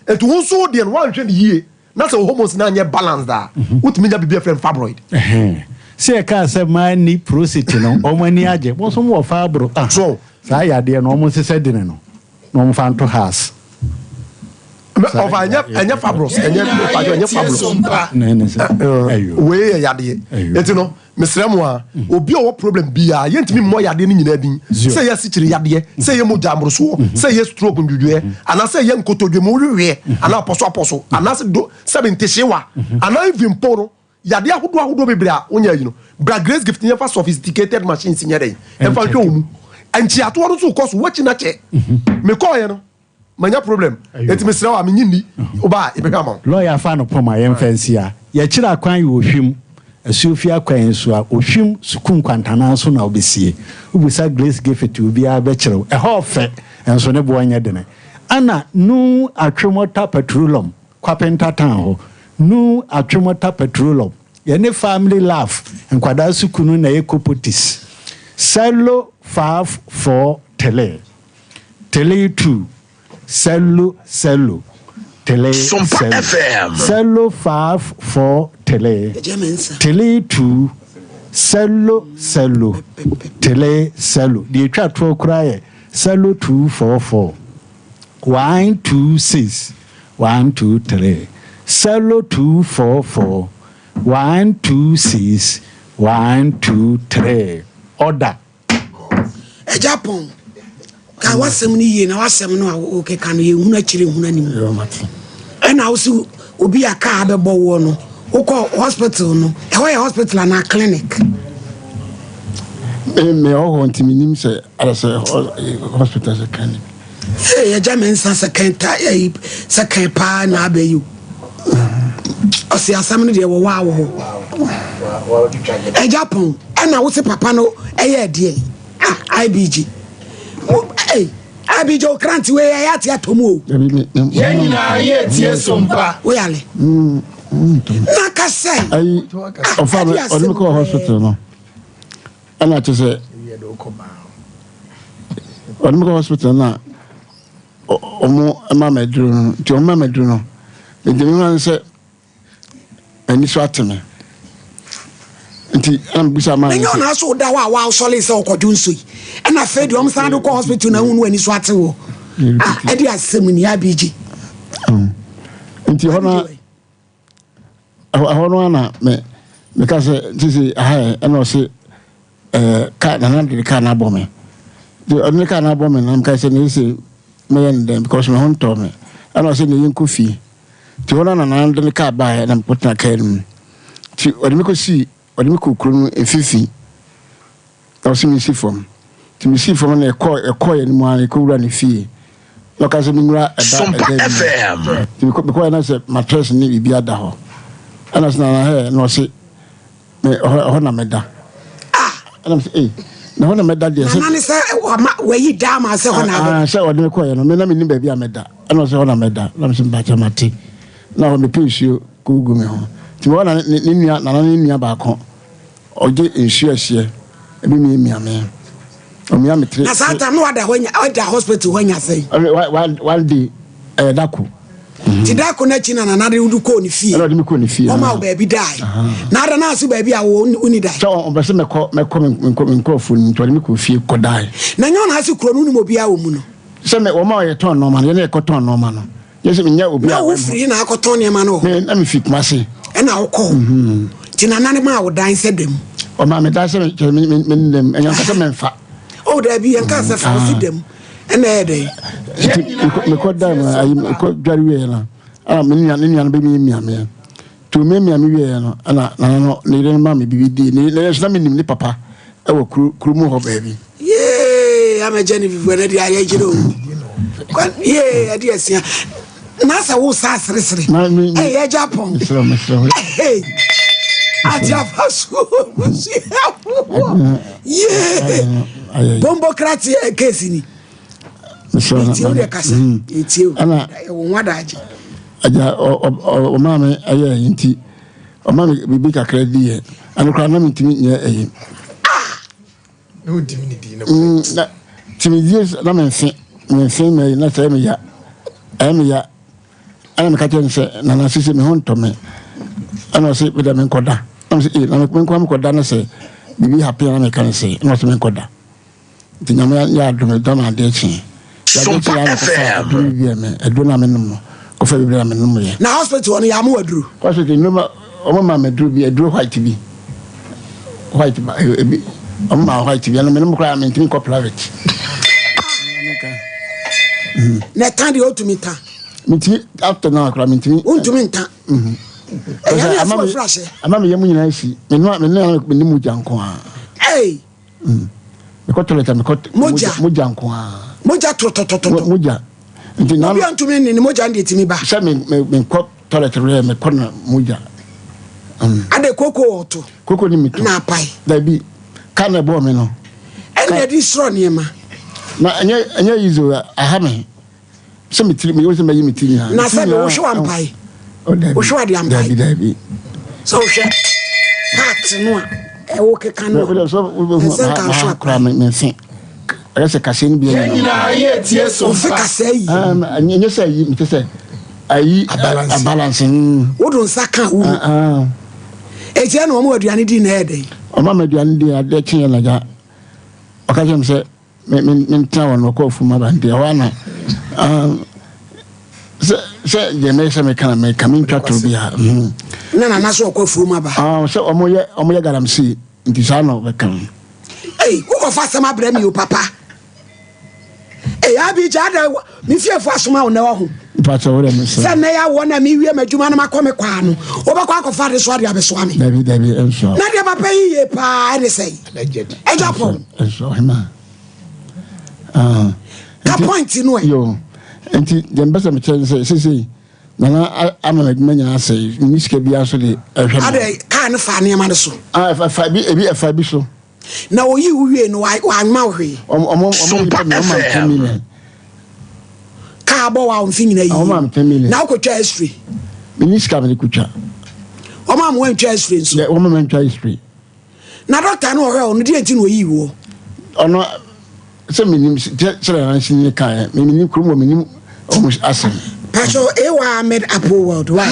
nti wo nso deɛ no woanhwɛ no yie na sɛ wo hormones no anyɛ balanced a wotumi nya biribi a ɛfrɛ no fibroid. Sɛ yɛkaa sɛ mmaa nni prostate no wɔn ani agye mo nso mowɔ fibro ah So saa yadeɛ no wɔn nsesɛ dene no na wɔn fa nto house. Ɔfa ɛnyɛ ɛnyɛ fibros ɛnyɛ ɛnyɛ fibros wei yɛ yadeɛ nti no Mesrɛ mo a, obi a ɔwɔ problem biara, yɛntumi mmɔ yadeɛ no nyinaa din, sɛ ɛyɛ asikyire yadeɛ, sɛ ɛyɛ mogya mmorosoɔ, sɛ ɛyɛ stroke ndwudwoeɛ, anaa sɛ ɛyɛ nkotodwe mu weweɛ, anaa apɔso apɔso, anaasɛ do, sɛbe ntehyewa, anaa even mpo no, yadeɛ ahodoɔ ahodoɔ bebree a wonya ayi no, bra Grace Gift na yɛmfa sophisticated machines nyɛ dɛn, ɛmfa nhwɛ wo mu. Nkyeatoɔ no nso rekɔ so, woakyi no akyɛ. Mekɔeɛ no, manya problem eti mesrɛ wo a menye nni woba a yɛbɛhwɛ ama wo. Lɔya fa no pɔm a yɛmfa nsi ha. Yɛkyerɛ akwan yɛ Ohwim, Asuofi akwan yi so a, Ohwim sukuu nkwantanan so na wobɛsie. Wobisa Grace Giffit obiara bɛkyerɛ wo. Ɛhɔ ɔfɛ nso ne boɔ nyɛ dene. Ɛna Nu Atwemɔta Petrolum, Kwapenta Town hɔ. Nu Atwemɔta Petrolum. Yɛne Family Love nkwadaa sukuu no na ɛyɛ Kopotis. Sɛlo 5 4 3. Tele tu, sɛlo sɛlo, tele sɛlo, sɛlo 5 4 tele, tele tu, sɛlo sɛlo, tele sɛlo. Deɛ ɛtwa toɔ koraa yɛ sɛlo 2 4 4, 1 2 6, 1 2 3, sɛlo 2 4 4, 1 2 6, 1 2 3. Order. Agya Pɔn, ka w'asɛm no yie na w'asɛm no a wokeka no yɛnhunu akyire nhunu anim. Ɛna wo so obi a kaa bɛbɔ woɔ no wokɔ hospital no ɛhɔ yɛ hospital anaa clinic? Me wɔ hɔ nti menim sɛ ada sɛ hospital sɛ clinic. Ee agya Mensah sɛ kan ta ɛyi sɛ kan paa na abɛ yi o. Ɔsi asɛm no deɛ wɔ waa wɔ hɔ. Agya Pɔn ɛna wo se papa no ɛyɛ ɛdeɛ ah IBG. Mo ɛy IBG o krante wei ɛyɛ ate atɔ mu o. Yɛn nyinaa yɛ tie sompa. Wo yale. Na ka sɛ. Ayi ɔfa mi ɔde mi kɔ hospital no ɛna kyɛ sɛ ɔde mi kɔ hospital no a. Ɔmo ma me aduro no nti ɔmo ma me aduro no nti me ma sɛ ani so ate me nti ɛna mebisa maa ɛnyɛ ɔna so da hɔ a wasɔle sɛ ɔkɔdwo nso yi ɛna afei deɛ ɔmo san de kɔ hospital na ahunu ani so ate wɔ. Ah, ɛde asɛm ni abigye. Nti hɔ no ɛhɔ no ana me meka sɛ sisi aha yɛ ɛna ɔse ɛɛ kaa nana de kaa no abɔ me nti ɔde ne kaa no abɔ me na meka sɛ ne sɛ mɛyɛ no dɛn because me ho ntɔ me ɛna ɔse ne yɛnkɔ fie nti hɔ no ana nana de ne kaa baeɛ na mekɔtena kaa no mu nti ɔde me kɔsii ɔde me kɔ kuro no mfimfini Na ɔse mensi fam. Nti mesii fam na yɛkɔɔ yɛkɔɔ yɛn mu ara yɛkɔwura ne fie. Na ɔka sɛ menwura ɛda Sompa ɛda bi mu. FM. Nti mekɔ mekɔɛ na sɛ mattress ne biribi ada hɔ. Ɛna ɔse nana hɛ na ɔse me ɛhɔ ɛhɔ na mɛda. Ɛna mese ei na ɛhɔ na mɛda deɛ sɛ Nana ne sɛ wama wayi da ama sɛ hɔ na abɛda. Ah, sɛ ɔde me kɔɛ no me na mennim baabi a mɛda. Ɛna ɔse hɔ na mɛda. Na mese mpakyɛ mate. Na hɔ mepɛ nsuo kɔgugu me ho. Nti mewɔ na ne ne nua nana ne nua baako Ɔgye nsuo ɛhyeɛ ɛbi miamia me. Ɔmia me tiri. Na saa time no wada hɔ nya ɔda hospital hɔ nya sɛn. One day ɛyɛ dako. Ti dako n'akyi na nana de wode kɔɔ ne fie. Ɛna ɔde me kɔɔ ne fie. Ɔma wo baabi dae. Na ada na ase baabi a wo woni dae. Sɛ ɔpɛ sɛ mɛkɔ mɛkɔ me nkurɔfoɔ no nti ɔde me kɔɔ fie kɔ dae. Na nyɛ ɔna ase kuro no wonim obiara wɔ mu no. Sɛ me wɔn a yɛtɔn nneɛma no yɛne yɛkɔtɔn nneɛma no. Yɛ sɛ menyɛ obi a. Na wo firi na akɔtɔn nneɛma no wɔ hɔ. Me na me fi Kumasi. Ɛna wokɔ hɔ. Mhm. Nti nana no maa wo dan sɛ dam. Ɔmaa me dan sɛ me kyerɛ me me me dam. Ɛnyɛ nka sɛ mɛnfa. Oh dabi yɛn ka sɛ fa wo si dam. Ɛna ɛyɛ dɛn. Nti mekɔ dan mu ayi mekɔ dware wieɛ no ɛna me nua ne nua no bɛ mi mia me. Nti o mia mia me wieɛ no ɛna nana no ne yere no maa me bibi di ne ne nso na me nim ne papa ɛwɔ kuro kuro mu hɔ baabi. Yee ama Genevieve wɔ n'adi ayɛ gyere o. Yee ɛde asia. Na sɛ wo sa aseresere. Ɛyɛ Japan. Ati afa so Yee. Bombo krate kesi ni. Etie o de kasa. Etie o. Ɛwɔ ho adagye. Agya ɔmaa me ayɛ nti ɔmaa me biribi kakra di yɛ. Ɛno koraa na mentumi nyɛ ɛyi. Na wontumi ne dii no mm, na timidie na memfe memfe mɛ na sɛ ɛyɛ me ya ɛyɛ me ya ɛna meka kyerɛ no sɛ nana sese me ho ntɔ me ɛna ɔse meda menkɔda na mesɛ ee na menkɔ mekɔda no sɛ biribi happen na meka no sɛ ɛna ɔse menkɔda nti nyame yɛ adom ɛda no adeɛ kyee Sompa FM. Aduro bi a me aduro na menom no kɔfa bi na menom yɛ. Na hospital hɔ no yɛ amo aduro. Hospital nnuro wɔn ma me aduro bi aduro white bi white ba ebi wɔn ma white bi ɛno menom koraa mentumi nkɔ private. Na ɛta deɛ ɔtumi ta. Mentumi after now koraa mentumi. Wontumi nta. Ɛyɛ ne ɛfo afura hyɛ. Ama me yam nyinaa si menoa menoa me ne mogya nko ara. Hey. Mm. Mekɔ toilet a mekɔ mogya mogya nko ara. Mogya tɔtɔtɔtɔ. Mogya. Nti na obi antumi ne ne mogya no deɛ tumi ba. Sɛ me me mekɔ toilet rɛ mekɔ na mogya. Mm. Ade koko ɔto. Koko ni meto. Na apae. Dabi ka na ɛbɔɔ me no. Ɛna ɛde srɔ nneɛma. Na ɛnyɛ ɛnyɛ yizo aha me. Sɛ me tiri me sɛ mɛyi me tiri nyinaa. Na sɛ de wohwɛ wampae. Oh, dabi. Wohwɛ wade ampae. Dabi dabi. Sɛ wohwɛ part no a ɛwo keka no. Ɛsɛ nka nhwɛ akora me me nse. Ɛyɛ sɛ kaseɛ no bi ɛnyɛ. Yɛn nyinaa yɛ tie so. Ofe kaseɛ yi. Ɛnyɛ sɛ ayi mete sɛ ayi abalance. Wodo nsa ka wo. Eti ɛna wɔn aduane di na ɛyɛ dɛn. Ɔma ma aduane di adeɛ kyeɛ na gya. Ɔka kyerɛ me sɛ me me mentena hɔ no ɔkɔ afum aba nti ɛhɔ ana sɛ sɛ deɛ mɛyɛ sɛ meka na meka mentwa toro biara mhm. na nana so ɔkɔ afuom aba ah, sɛ ɔmoyɛ ɔmoyɛ galamsey nti saa na ɔbɛka no ei wokɔfa asɛm abrɛ me o papa ei abi gya da me fiefo asoma wo nɛ waho mpakyɛ wo dɛ mesrɛ sɛ nnɛ yɛ awoɔ na mewie m'adwuma no makɔ me kwaa no wobɛkɔ akɔfa de so ade abɛsoa me dabi dabi ɛnsoa na deɛ papa yi yie paa ɛne sɛi ɛgya pɔn ɛnsoa ɔhema ah. ka point no ɛ yo nti deɛ mpɛ sɛ mekyerɛ ne sɛ seesei nana ama m'adwuma nyinaa sɛe menni sika biara so de ɛhwɛ me adɛ kaa no fa nneɛma no so ah, ɛfa bi ebi ɛfa bi so Na oyii wo wiei no, wamma wo hwee. Sompa FM. Kaa bɔ wa mfe nyina yi. Na wokɔtwa x-ray. Menni sika mede kotwa. Wɔn a wɔn antwa x-ray nso. Wɔn a wɔantwa x-ray. Na dɔkta no ɔhwɛ ɔno deɛ nti na oyii woɔ. Ɔno sɛ menim sɛ na nansi ne kaeɛ menim kurom wɔ menim ɔmo asɛm. Pastor AY Ahmed Apple World why?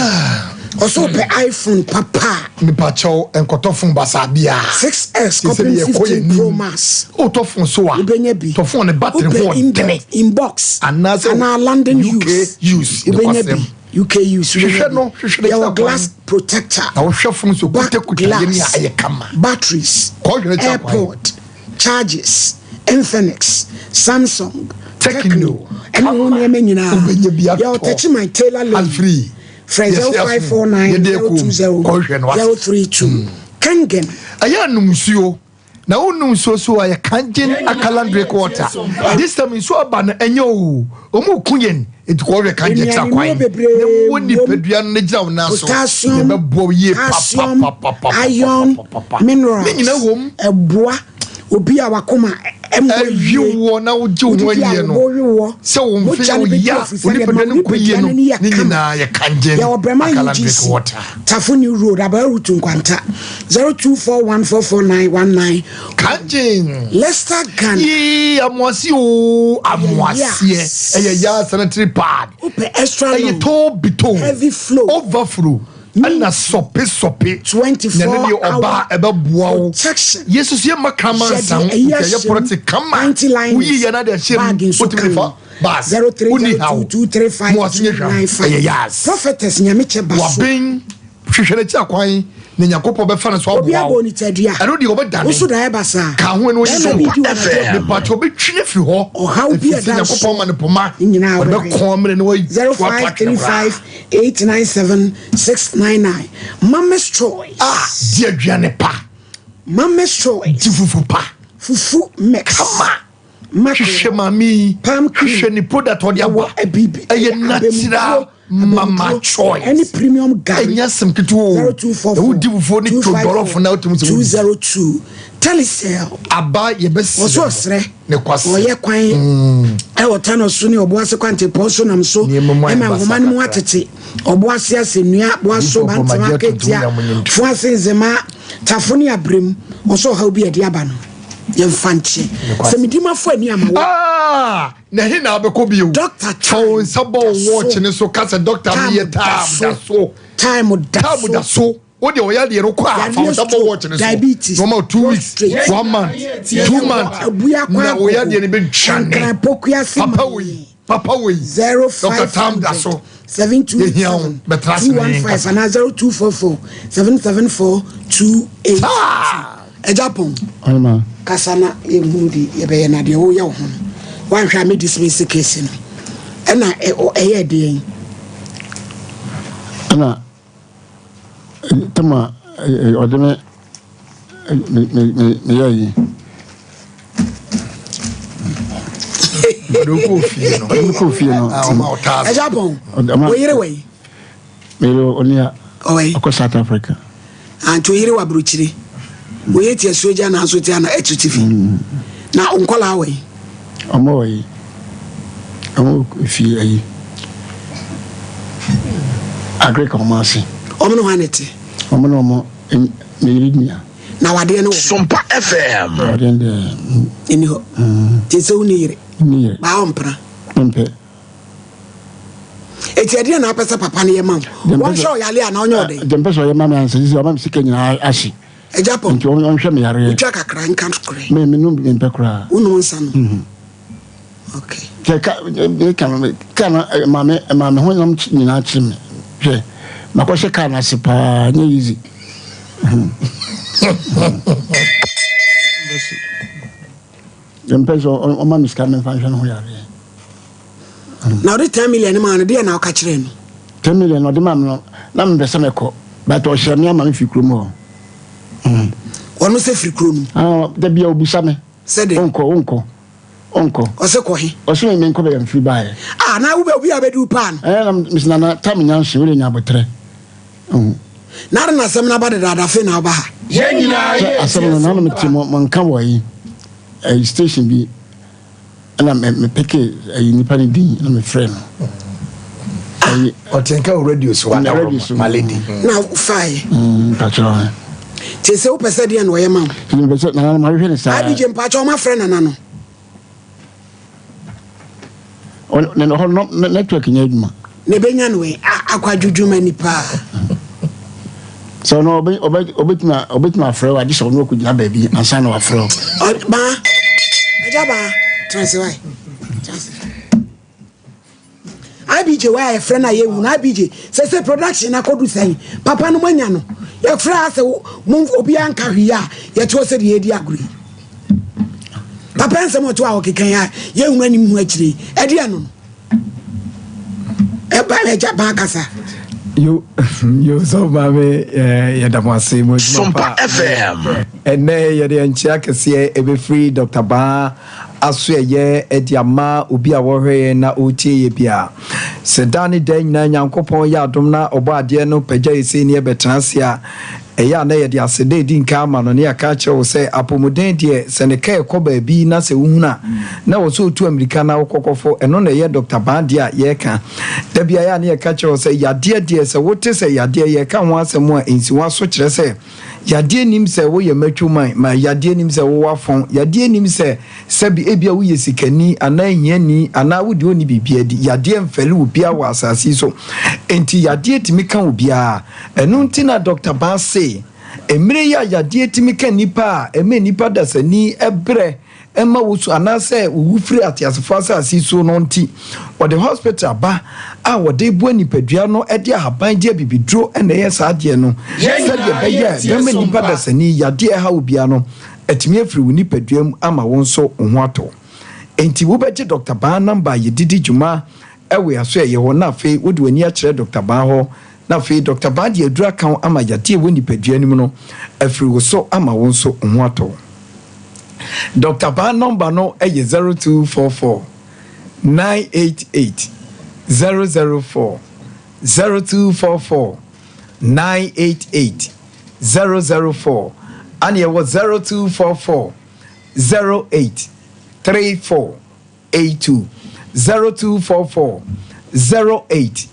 Ɔsɛ ɔpɛ iPhone papa a. Mepakyɛw nkɔtɔ phone basaa biara. 6S kɔpem 15 Pro Max. Wotɔ phone so a. Wobɛnya bi. Tɔ phone ne battery ho ɔdene. Inbox. Anaasɛ anaa London UK use. use. Wobɛnya bi. UK use. Hwehwɛ no hwehwɛ no Yɛwɔ glass protector. Na wohwɛ phone so Back kutakuta yɛ ni a glass. ɛyɛ kama. Batteries. Kɔhwɛ no kyerɛ kwan. Airpod. Charges. Infinix. Samsung. Tecno. Ɛne ho nneɛma nyinaa. Wobɛnya bi atɔ. Yɛwɔ Techiman Taylor Lane. Hands free. Frɛ 0549 020 032. Kangen. Ɛyɛ anom nsuo na wonnom nsuo so a yɛ kangen alkaline drink water this time nsuo aba no ɛnyɛ o ɔmu ku yɛn nti kɔhwɛ kangen tra kwan na wɔ nipadua no ne gyina wo nan so Potassium, yɛbɛboa wo yie calcium, papapapapapapapa iron, minerals. Ne nyinaa wom. Ɛboa obi a wakoma ɛmmɔ yie. Ɛwe woɔ na wogye wo ho Wodidi a ayie no wo bo we woɔ. sɛ wo mfe Mogya yɛ no wo bɛdi ya afiri wo sɛdeɛ nipadua ma no wo nkɔ yie nipadua no no ani yɛ ne kama. nyinaa yɛ kangen Yɛwɔ Brɛman alkaline drink UGC, water. Tafo New Road, Abaa Route Nkwanta, 0241449191. Kangen. Leicester Ghana. Yee amoase oo amoaseɛ ɛyɛ yaa sanitary pad. Wopɛ extra long. Ɛyɛ too bito. Heavy flow. Overflow. Ɛna sɔpe sɔpe. 24 Na ɛno deɛ ɔbaa ɛbɛboa wo. Protection. Yesu so yɛ mma kraman Hyɛ nsa ho deɛ ɛyi nti ɛyɛ ahyɛ mu. pɔrɔte kama. Panty liners. Woyi yɛ na de ahyɛ Bag mu. nso Wotumi ka fa ho. bas. Wonni haw. Mo ase nyɛ hwam. 0302235295. Ɛyɛ yas. Prophetess Nyamekyɛ ba so. Waben hwehwɛ n'akyi akwan na Nyankopɔn bɛfa no so Obi aboa abɔ wo. ne tadua. Ɛno deɛ ɔbɛdane. Wo so da ɛba saa. Ka ho ɛno Bɛrima bi di wɔn FM. Mepatwa ɔbɛtwi no afiri hɔ. Ɔhaw bi Ɛfiri a sɛ ɛda Nyankopɔn so. ma no poma. Ne nyinaa Ɔde wobɛhwɛ. bɛkɔn mmerɛ na wayi wato atwene koraa. 0535897699. Mama's Choice. Ah, di aduane pa. Mama's Choice. Di fufu pa. Fufu mix. Kama. Mackerel. Hwehwɛ maame yi. Palm cream. Hwehwɛ ne product ɔde aba. Yɛwɔ abibi. Ɛyɛ natural mama choice. Ɛne premium gari. Ɛnyɛ asɛm ketewa o. 0244 Ɛwo di fufuo ne to dɔrɔfo na wotumi sɛ wodi. 202. Telecel. Aba yɛbɛsrɛ. Ɔsɛ ɔsrɛ. Ne kwasɛ. Ɔyɛ kwan ɛwɔ tano so ne ɔboase kwantepɔn so nam so Nneɛma mu ayɛ ɛma basa nhoma no mu kakra. atete ɔboase asɛnnua boaso Nnipa bɔ bantama magye atuntum ketia na mo nyɛ foase nzema tafo ne abrem ɔsɛ ɔhaw bi a ɛde aba no yɛmfa nkyɛ sɛ medi mafo ani ama wo Ah, na ɛhe na abɛkɔ bio? Doctor Fa wo nsa bɔ wo watch ne so ka sɛ doctor meyɛ da time da so. Time da Time so. da so. Wo deɛ ɔyɛ adeɛ no kɔ a fa wo nsa bɔ watch ne so. Diabetes, Na ɔma wo 2 weeks, prostate, 1 month, 2 months. Abua kwan Na ɔyɛ adeɛ no bɛdwane. Nkran pokuase Papa wei, papa wei. Doctor time da so. 0500 Yɛhia wo, bɛtena ase na 727 yɛnkasa. 215 anaa 0244 774 282. Agya Pɔn, Ɔhema. kasa na yɛnhunu de yɛbɛyɛ na deɛ woyɛ wo ho no woanhwɛ a me dismiss case no ɛna ɛyɛ deɛn? Ɛna tama ɔde me meyɛ yi. Ɔde wo kɔɔ fie no. Ɔde me kɔɔ fie no. Ah, ɔma wo taase. Agya Pɔn, wo yere wɔ yi? Me yere ɔne Ɔwɔ yi? ɔkɔ South Africa. Anti wo yere wɔ aburokyire. Wo yere te asuogya nanso te ana ɛto tifi. Na wo nkɔlaa wɔ yi? Ɔmo wɔ yi. Ɔmo fie ayi. Agrika ɔmo ase. Ɔmo ne hwan na ɛte? Ɔmo ne ɔmo me yere nua. Na wadeɛ no wɔ hɔ? Sompa FM. Wadeɛ no deɛ. Ɛni hɔ. Te sɛ wo ne yere. Ne yere. Baa ɔmpena. Ɔmpɛ. Eti ɛdeɛ na apɛ sɛ papa no yɛ ma wo? Wɔnhwɛ ɔyale a na ɔnyɛ ɔdɛn? Deɛ mpɛ sɛ ɔyɛ ma me ansa sisi ɔma me sika nyinaa ahye. Agya Pɔn. Nti ɔnhwɛ me yareɛ. Wotwa kakra nka korɛ. Me me nom mempɛ koraa. Wonom nsa no? Mhm. Okay. Sɛ ka me ka me ka no ma me ma me ho nam nyinaa kyerɛ me. Hwɛ makɔhyɛ kaa no ase paa nyɛ easy. Deɛ mpɛ sɛ ɔma me sika memfa nhwɛ ne ho yareɛ. Na ɔde 10 million maa no deɛ na ɔka kyerɛɛ no? 10 million ɔde maa me no na mepɛ sɛ mɛkɔ but ɔhyɛ me ama me firi kurom hɔ. Ɔno sɛ firi kuro no mu? Ah, da bia ɔbusa me. Sɛ de? Ɔnkɔ, ɔnkɔ, ɔnkɔ. Ɔsɛ kɔ he? Ɔsɛ me menkɔ baabi a mefiri baeɛ. Ah, na wobɛ obi a bɛdi wo paa no? Ɛɛ na mesi nana tam nya nso wode nya abotrɛ. Na ade na asɛm no aba dedaada afei na woba ha. Yɛn nyinaa Sɛ yɛ asɛm no na na mete mo mo nka wɔ yi ɛyi station bi ɛna me me peke ɛyi nipa ne din na me frɛ no. Ɛyi Ɔte nka wɔ radio so na adaworo radio so. ma lady. Na wofaeɛ. Mpakyɛ ɔhɛ. Te sɛ wopɛ sɛ deɛ na ɔyɛ ma wo. Nti mepɛ sɛ nana no mahwehwɛ ne saa. Abigye mpakyɛ ɔma frɛ nana no. Ɔno hɔ no network nyɛ adwuma. Na ebenya no ɛ akɔ adwudwuma nipa. Sɛ ɔno ɔbɛ ɔbɛ ɔbɛtumi ɔbɛtumi afrɛ wo agye sɛ ɔno akɔgyina baabi ansa na wafrɛ wo. Baa agya baa tena ase wae tena ase. IBJ wa yɛfrɛ no a yɛhu no IBJ sɛ sɛ production akɔdu sɛn papa no moanya no yɛfrɛ a sɛ mo obiara nka hwee a yɛte hɔ sɛ deɛ yɛdi agorɔ yi papa nsɛm ɔto a ɔkeka yi a yɛhunu anim hu akyire yi ɛdeɛ no no ɛba ɛgya ba kasa. Yo yo sɛ maame yɛda mo ase mo adwuma pa. FM. Ɛnɛ yɛde nkyea kɛseɛ ɛbɛfiri Dr. Baa aso ɛyɛ ɛde ama obi a wɔhwɛ yɛn na ɔretie yɛ bia. Sɛ daa ne daa nyinaa Nyankopɔn yɛ adom na ɔbɔ adeɛ no pagya yɛ sei ne yɛbɛtena ase a, ɛyɛ a na yɛde aseda edi nkan ama no na yɛaka akyerɛ wo sɛ apɔmuden deɛ sɛ ne ka ɛkɔ baabi na sɛ wohunu a na ɛwɔ sɛ otu amirika na wokɔ kɔfo. Ɛno na ɛyɛ Dɔkta Baa deɛ a yɛreka. Da biara ɛyɛ a na yɛka kyerɛ wo sɛ yadeɛ deɛ sɛ wote sɛ yadeɛ yɛreka ho asɛm a nsi w'aso kyerɛ sɛ yadeɛ nnim sɛ woyɛ matwo man ma yadeɛ nnim sɛ wowɔ afɔn yadeɛ nnim sɛ sɛbi ebia woyɛ sikani anaa hiani anaa wo deɛ onni biribiara di yadeɛ mfɛre obiara wɔ asase yi so enti yadeɛ tumi ka obiara. Ɛno nti na Dɔkta Baa se, Mmere yi a yadeɛ tumi ka nnipa a ɛma nnipa dasani brɛ ma wosu anaasɛ wowu firi ateasefoɔ asase so no nti, wɔde hospital aba a wɔde boa nipadua no de ahaban de abibiduro na ɛyɛ saa adeɛ no sɛdeɛ ɛbɛyɛ a ɛbɛma nnipa dasani yadeɛ a ɛha wo biara no atumi afiri wo nipadua mu ama wo nso wo ho atɔ wo. Enti wobɛgye Dɔkta Baa namba a yɛde di dwuma wɔ yɛn asoɛeɛ hɔ na afei wode w'ani akyerɛ Dɔkta Baa hɔ Na afei Dɔkta Baa de aduru aka wo ama yadeɛ a ɛwɔ nipadua no mu no afiri wo so ama wo nso wo ho atɔ wo. Dɔkta Baa nɔmba no yɛ 0244 988 004, 0244 988 004, ane ɛwɔ 0244 08 34 82 0244 08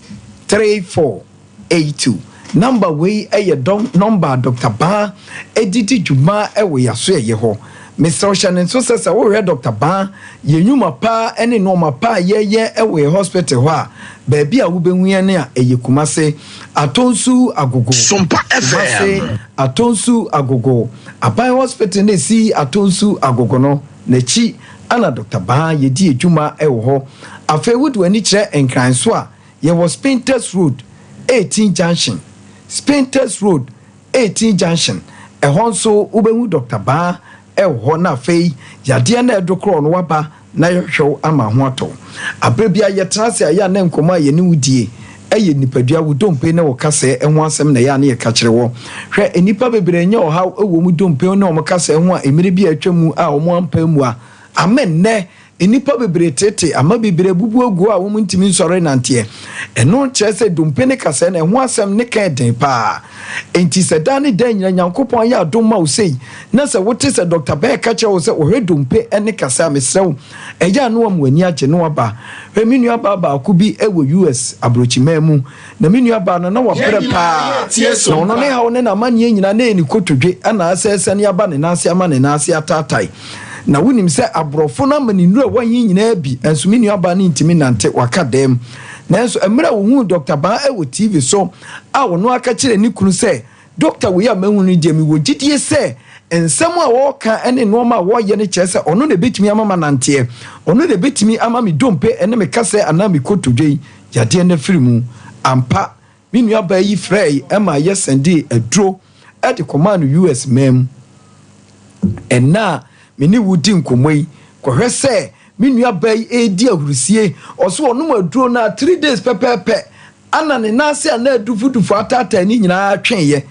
34 82 Number wei yɛ dɔm number a Doctor Baa de di dwuma wɔ y'asoɛeɛ hɔ. Mesrɛ wo hyɛ no nso sɛ sɛ wohwɛ Doctor Baa yɛn nnwuma pa ne nnoɔma pa a yɛyɛ wɔ yɛn hospital hɔ a, baabi a wobɛhu yɛn a ɛyɛ Kumase, Atonsu Agogo. Sompa Kumase, FM. Atonsu Agogo. Aban hospital no a ɛsi Atonsu Agogo no n'akyi Ana Dɔkta Baa yɛdi adwuma wɔ hɔ. Afei wode w'ani kyerɛ Nkran so a, yɛwɔ Spintex Road, 18 Junction. Spintex Road, 18 Junction, ɛhɔ nso wobɛhu Dɔkta Baa wɔ hɔ na afei yadeɛ no a ɛdokorɔ no waba na yɛhwɛ wo ama ho atɔ wo. Aberɛ biara yɛtena ase a ɛyɛ a na nkɔmmɔ a yɛne wo die yɛ nipadua, wo dompe ne wo kasɛɛ ho asɛm na ɛyɛ a na yɛka kyerɛ wɔ. Hwɛ, nnipa bebree anya ɔhaw wɔ wɔn dompe ne wɔn kasɛɛ ho a mmere bi a atwa mu a wɔn ampa ammua. Amen. Nnɛ, nnipa bebree teetee ama bebree abubu agu hɔ a wɔntumi nsɔre nnanteɛ. Ɛno kyerɛ sɛ dompe ne kasɛɛ no, ɛho asɛm ne ka yɛ den paa. Enti sɛ daa ne daa nyinaa Nyankopɔn ayɛ adom ma wo sei, na sɛ wote sɛ Dɔkta Bɛɛ ka kyerɛ wo sɛ ɔhwɛ dompe ne kasɛɛ a, mesrɛ wo, ɛyɛ a na wama w'ani agye na waba. Hwɛ, me nuabaa baako bi wɔ US. aburokyiman mu, na me nuabaa no, na wabrɛ paa. Na ɔno ne haw ne n'amanneɛ nyinaa, na ɛyɛ ne kotodwe na asɛ asiane aba ne nan ase ama ne nan ase ataatae. Na wonim sɛ aborɔfo no ama ne nnuru a ɛwɔ he nyinaa bi, nanso me nuabaa no ntumi nnante, waka dam. Nanso mmerɛ a ɔhuu Dɔkta Baa wɔ TV so a ɔno ara ka kyerɛɛ ne kunu sɛ, Dɔkta wei a mahu no deɛ, mewɔ gyidie sɛ nsɛm a ɔreka ne nnoɔma a ɔreyɛ no kyerɛ sɛ ɔno na ɛbɛtumi ama mananteɛ, ɔno na ɛbɛtumi ama me dompe ne me kasɛɛ anaa me kotodwe yi yadeɛ no afiri mu. Ampa, me nuabaa yi frɛɛe maa yɛsɛndee aduro de kɔmaa no US man mu. Ɛnnɛ a me ne wo di nkɔmmɔ yi, kɔhwɛ sɛ me nuabaa yi redi ahurusie. Ɔse ɔnom aduro no a three days pɛpɛɛpɛ Ana ne nan ase a na adufudufu ataataa ne nyinaa tweeɛ.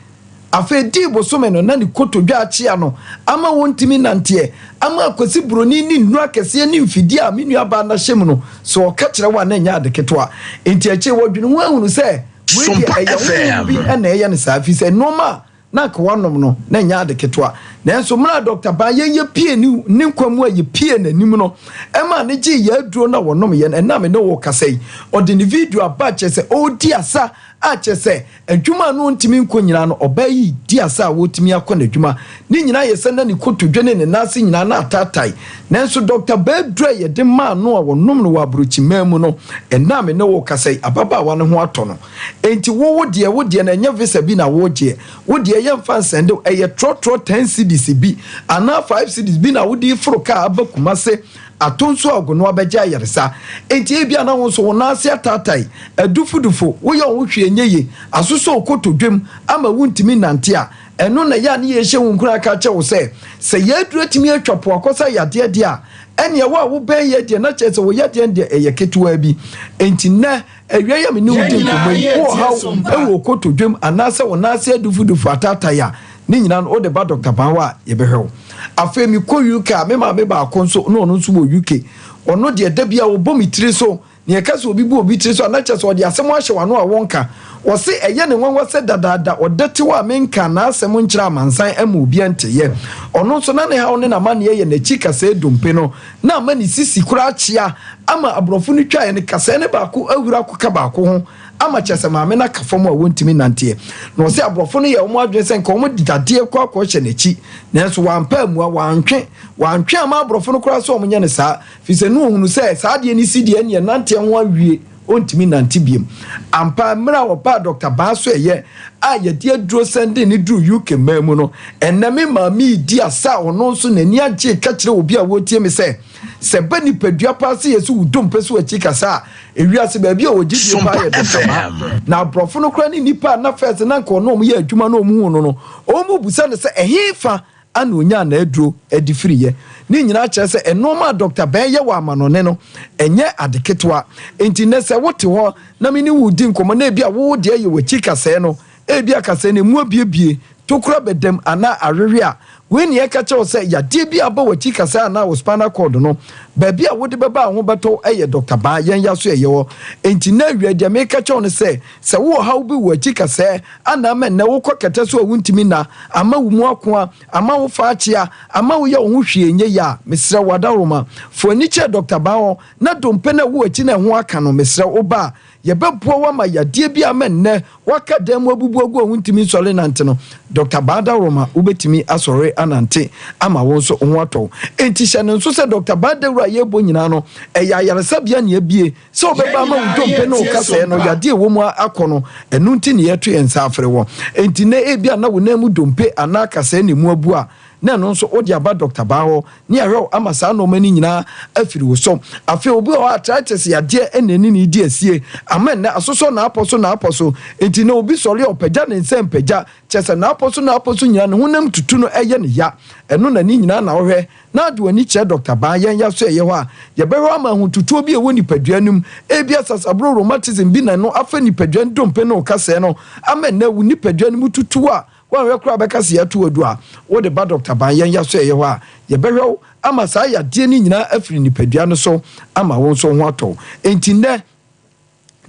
Afei dii bosome no na ne kotodwe akyea no ama ɔntumi nnanteɛ, ama Akwasi Buroni ne nnuru akɛseɛ ne mfidie a me nuabaa no ahyɛ mu no, sɛ ɔka kyerɛ wo a na ɛnyɛ ade ketewa. Enti akyire wɔdwene ho ahunu sɛ wei deɛ Sompa ɛyɛ honhom FM. bi na ɛyɛ no saa, ɛfiri sɛ nnoɔma a na anka wanom no, na ɛnyɛ ade ketewa. Nanso mmerɛ a Dɔkta Ban yɛn yɛpie ne ne nkwa mu a yɛpie n'anim no, ɛmaa no gyee yɛn aduro no a wɔnom yɛn. Ɛnnɛ a me ne wo rekasa yi, ɔde ne video aba kyerɛ sɛ ɔredi asa a kyerɛ sɛ adwuma a na ɔntumi nkɔ nyinaa no, ɔbaa yi redi asa a ɔretumi akɔ n'adwuma. Ne nyinaa yɛ sɛ na ne kotodwe ne ne nan ase nyinaa na ataatae. Nanso Dɔkta Baa aduru a yɛde maa no a wɔnom no wɔ aburokyiman mu no, ɛnnɛ a me ne wo rekasa yi, ababaawa no ho atɔ no. Enti wo wo deɛ, wo deɛ no ɛnyɛ visa bi na woregyeɛ. Wo deɛ yɛmfa nsɛnde wo, ɛyɛ trɔtrɔ ten cedis bi anaa five cedis bi na wode reforo kaa aba Kumase ato nso a ɔgono abɛgye ayaresa. Enti ebia na wo nso wo nan ase ataatae, adufudufo, woyɛ wo ho hwee nyɛ yie, asosɔ wo kotodwem ama wuntumi nnante a, ɛno na ɛyɛ a ne yɛrehyɛ wo nkuran aka akyerɛ wo sɛ, sɛ yɛn aduru atumi atwa po akɔsa yadeɛ deɛ a, ɛnneɛ wo a wobɛn yɛn deɛ na kyerɛ sɛ wo yadeɛ no deɛ ɛyɛ ketewaa bi. Enti nnɛ awia yi a me ne wo di nkɔmmɔ yi, wowɔ haw wɔ wo kotodwem anaasɛ wo nan ase adufudufo ataatae a, Ne nyinaa no wode ba Doctor Ban hɔ a yɛbɛhwɛ wo. Afei mekɔ UK a me maame baako nso na ɔno nso wɔ UK. Ɔno deɛ da biara ɔbɔ me tiri so. Nea ɛka sɛ obi bɔ obi tiri so a na kyerɛ sɛ ɔde asɛm ahyɛ w'ano a wonka. Ɔse ɛyɛ ne nwanwa sɛ dadaada ɔda ti hɔ a menkaa n'asɛm nkyerɛ amansan ama obiara nteyɛ. Ɔno nso na ne haw ne n'amanneɛ yɛ n'akyi kasɛɛ dompe no na ama ne sisi koraa akyea ama aborɔfo no twaeɛ no kasɛɛ no baako ahuru akɔka baako ho. ama kyerɛ sɛ maame no aka fam a wɔntumi nnanteɛ. Na ɔse aborɔfo no yɛɛ wɔn adwene sɛ nka wɔn de dadeɛ kɔ akɔhyɛ n'akyi, nanso wampɛ ammua, wantwe, wantwe amma aborɔfo no koraa sɛ wɔnyɛ no saa, firi sɛ na ɔhunu sɛ saa adeɛ no si deɛ ɛnneɛ nanteɛ ho awie, ɔntumi nnante biom. Ampa, mmerɛ a ɔbaa Dɔkta Baa so ɛyɛ a yɛde aduro sɛndee no duruu UK man mu no, ɛnnɛ me maame redi asa a ɔno nso n'ani agye reka kyerɛ obi a ɔretie me sɛ, Sɛ ɛba nipadua paa sɛ yɛsi wo dompe so akyi kasa a, ewiase baabi a wɔgye die paa yɛ Dɔkta Maa. Na aborɔfo no koraa ne nnipa a na first na anka ɔne wɔn yɛ adwuma na wɔn huu no no, wɔn bisa no sɛ ɛhefa ana ɔnyaa n'aduro de firiiɛ. Ne nyinaa kyerɛ sɛ nnoɔma a Dɔkta Bɛn yɛ wɔ amanɔne no, ɛnyɛ ade ketewa. Enti nnɛ sɛ wote hɔ na me ne wo redi nkɔmmɔ na ebia wo deɛ yɛ w'akyi kasɛɛ no, Ebia kasɛɛ no emu abuebue, tokuro abɛdam, anaa awewe a, wei na yɛka kyerɛ wo sɛ yadeɛ bi a aba w'akyi kasɛɛ anaa wo spinal cord no, baabi a wode bɛba a wo ho bɛtɔ wo yɛ Dɔkta Baa, yɛn yaso ɛyɛ hɔ. Enti nnɛ awia yi deɛ meka kyerɛ wo ne sɛ, sɛ wowɔ haw bi wɔ w'akyi kasɛɛ anaa ama nnɛ wokɔ kɛtɛ so a wontumi nna, ama wo mu akoa, ama wo fa akyea, ama woyɛ wo ho hwee nyɛ yie a, mesrɛ wo adaworoma, fa w'ani kyerɛ Dɔkta Baa hɔ na dompe no a ɛwɔ w'akyi no a ɛho aka no, mesrɛ wo ba a, Yɛbɛboa wo ama yadeɛ bi a ama nnɛ woaka dan mu abubu agu a wontumi nsɔre nnante no, Dɔkta Baa Dawuroma, wobɛtumi asɔre anante ama wo nso wo ho atɔ wo. Enti hyɛ no nso sɛ Dɔkta Baa dawuro a yɛrebɔ nyinaa no, ɛyɛ ayaresabea na abue sɛ wobɛba ama wo dompe ne wo kasɛɛ no yadeɛ a ɛwɔ mu akɔ no, ɛno nti na yɛreto yɛn nsa afrɛ wo. Enti nnɛ ebia na wo nan mu dompe anaa kasɛɛ na ɛmu abu a, na ɛno nso wode aba dɔkta baa hɔ ne ahwɛ wo ama saa nnoɔma no nyinaa afiri wo so. Afei obi wɔ hɔ a arthritis yadeɛ na ɛne no redi asie ama nnɛ asosɔ n'apɔ so n'apɔ so nti na obi sɔre a ɔpagya ne nsa mpagya kyerɛ sɛ n'apɔ so n'apɔ so nyinaa ne honam tutu no ɛyɛ no ya ɛno na ne nyinaa na wohwɛ na ade w'ani kyerɛ dɔkta baa yɛn ya so ɛyɛ hɔ a yɛbɛhwɛ ama ahotutuo bi a ɛwɔ nipadua no mu ebia sasabro rheumatism bi na ɛno afa nipadua no dompe ne wo kasɛɛ no ama nnɛ wo nipadua no mu tutu a Woanhwɛ koraa a bɛka sɛ yɛato wo adu a, wode ba dɔkta ban yɛn yɛaso ɛyɛ hɔ a, yɛbɛhwɛ wo ama saa yadeɛ no nyinaa afiri nipadua no so ama wo nso wo ho atɔ wo. Enti nnɛ,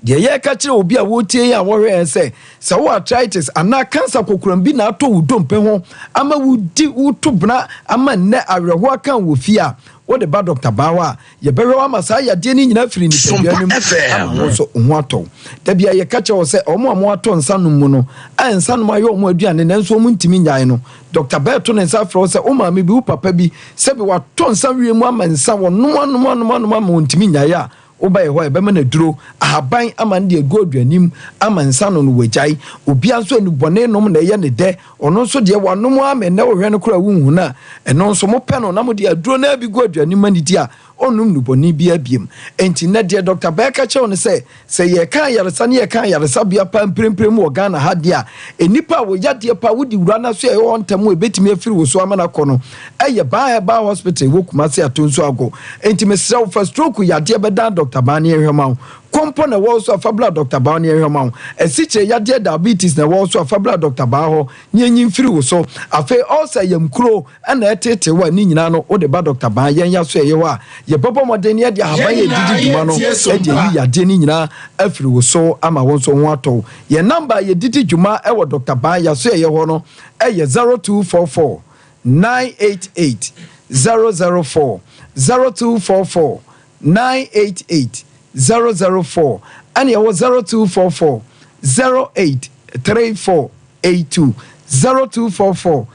deɛ yɛreka kyerɛ obi a wɔretie yɛn a wɔhwɛ yɛn sɛ, sɛ wo arthritis anaa cancer kokoram bi na atɔ wo dompe ho ama wodi woto bena ama nnɛ awerɛhoɔ aka wo wɔ fie a, wode ba dɔkta ban hɔ a, Yɛbɛhwɛ wo ama saa yadeɛ no nyinaa afiri nipadua no mu ama wo nso wo ho atɔ wo. Da biara yɛka kyerɛ wo sɛ wɔn a wɔatɔ nsa nom mu no, a nsa nom ayɛ wɔn aduane nanso wɔn ntumi nnyae no, dɔkta bɛɛto ne nsa afrɛ wo sɛ wo maame bi, wo papa bi, sɛbe watɔ nsa wie mu ama nsa, wɔnom anom anom anom ama wɔntumi nnyae a, woba yɛ hɔ a yɛbɛma no aduro, ahaban ama no de agu aduane mu ama nsa no no wagyae. Obiara nso anubɔne nom na ɛyɛ ne dɛ, Ɔno nso deɛ wanom ara ma ɛnnɛ wohwɛ no koraa wonhu no a, ɛno nso mopɛ no na mode aduro no ara bi gu aduane mu ma no di a, ɔnnom nnubɔne biara biom. Enti nnɛ deɛ Dɔkta Bɛɛ ka kyerɛ wo ne sɛ, sɛ yɛreka ayaresa ne yɛka ayaresabea paa mprempren mu wɔ Ghana ha deɛ a, nnipa a wɔ yadeɛ paa wode wura no aso a ɛwɔ hɔ ntɛm a ɛbɛtumi afiri wo so ama no akɔ no yɛ Baa Herbal Hospital ɛwɔ Kumasi Atonsu Ago. Enti mesrɛ wo fa stroke yadeɛ bɛdan Dɔkta Baa ne yɛnhwɛ ma wo. Kɔmpɔ na ɛwɔ wo so a, fa bra Dɔkta Baa ne yɛnhwɛ ma wo. Asikyire yadeɛ, diabetes, na ɛwɔ wo so a, fa bra Dɔkta Baa hɔ ne yɛnyi mfiri wo so. Afei ulcer, yamkuro, na ɛreteetee wo a, ne nyinaa no, wode ba Dɔkta Baa yɛn yɛaso ɛyɛ hɔ a, yɛbɛbɔ mmɔden na yɛde ahaban a ɛdidi dwuma no de ayi yadeɛ no nyinaa afiri wo so ama wo nso wo ho atɔ wo. Yɛn namba a yɛdidi dwuma wɔ Dɔkta Baa yɛaso ɛyɛ hɔ no yɛ 0244 988 004, 0244 988 004 ɛne ɛwɔ 0244. 08 34 82, 0244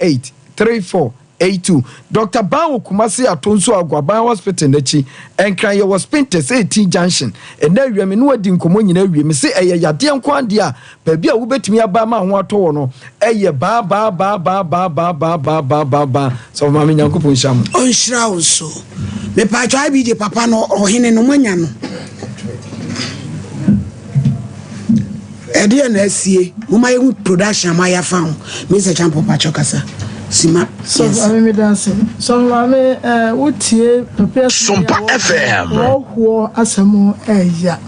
08 34 82. Dɔkta Ban wɔ Kumasi Atonsu Aguaban Hospital n'akyi, Nkran yɛwɔ Spintex 18 Junction. Ɛnnɛ awia me ne wo adi nkɔmmɔ nyinaa awie. Mese ɛyɛ yadeɛ nko ara deɛ a baabi a wobɛtumi aba ama ho atɔ wɔ no ɛyɛ baa baa baa baa baa baa baa baa baa baa baa. Sɔfo Maame Nyankopɔn nhyira mo. Ɔnhyira wo nso. Mepaatwɔ IBJ papa no ɔhene no moanya no? Ɛdeɛn na asie? Momma yɛhu production a moayɛ afa ho. Mister Champon pakyɛ kasa. Sima Sɔfo maame meda ase. Sɔfo maame eh, wotie papa asɛm yi a wɔhoɔ asɛm ɛɛya.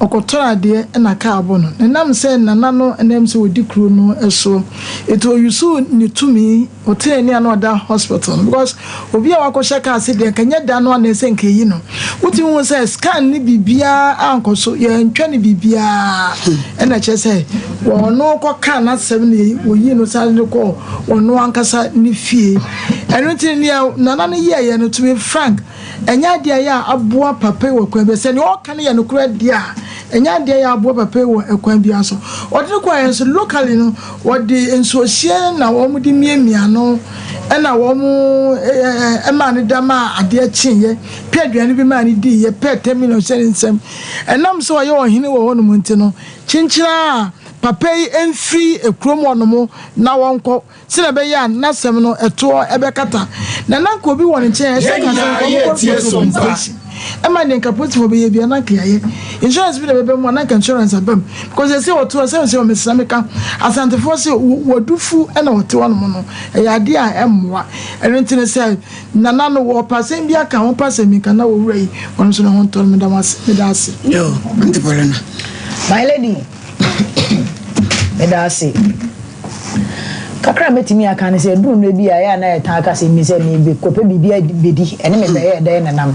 Ɔkɔtɔn adeɛ na kaa bɔ no. Nenam sɛ nana no nam sɛ ɔdi kuro no soɔ. Eti ɔyusu ne tumi Ɔtee nne a na ɔda hospital no because obi a wakɔhyɛ car ase deɛ nka nyɛ da no a na ɛsɛ nka eyi no. Wotumi hu sɛ scan ne biribiara ankɔ so, yɛntwa ne biribiara ɛna kyerɛ sɛ ɔno kɔkaa n'asɛm na wɔyii no san de kɔɔ ɔno ankasa ne fie. Ɛno nti nea nana no yɛeɛ no to be frank ɛnyɛ adeɛ a ɛyɛ a aboa papa yi wɔ kwan bi sɛ nea ɔka no yɛ nokorɛ deɛ a ɛnyɛ adeɛ a ɛyɛ aboa papa yi wɔ ɛkwan biara so. Ɔde no kɔeɛ nso locally no Wɔde nsuohyeɛ na wɔde miamia no ɛna wɔn maa no da maa adeɛ kyeeɛ, pɛ aduane bi maa no diiɛ, pɛ terminal hyɛ ne nsam. Ɛnam sɛ ɔyɛ ɔhene wɔ hɔnom nti no, kyenkyena a papa yi mfiri kurom hɔnom na wɔnkɔ sɛdeɛ ɛbɛyɛ a n'asɛm no ɛtoɔ ɛbɛkata. Na na anka obi wɔ ne nkyɛn a ɛsɛ nka sɛ nka wɔkɔ police station. Ɛma deɛ nka polisifoɔ bɛyɛ biara na nka yɛayɛ. Insurance bi na ɛbɛba mu a na nka insurance aba mu. Because ɛsɛ wɔte hɔ sɛ sɛ mesrɛ meka Asantefoɔ sɛ wɔadufu na wɔte hɔnom no ɛyɛ adeɛ a ɛmmoa. Ɛno nti no sɛ Nana no wɔpɛ asɛm bi aka wɔpɛ asɛm bi nka na owura yi ɔno nso ne ho ntɔ no meda mo ase meda ase. Yo, Auntie Paulina. My lady, meda ase. Kakra a mɛtumi aka ne sɛ ɛduru mmerɛ bi a ɛyɛ a na yɛtaa ka sɛ mi sɛ mekɔpɛ biribi abɛdi ɛne me bɛyɛ dɛn nenam.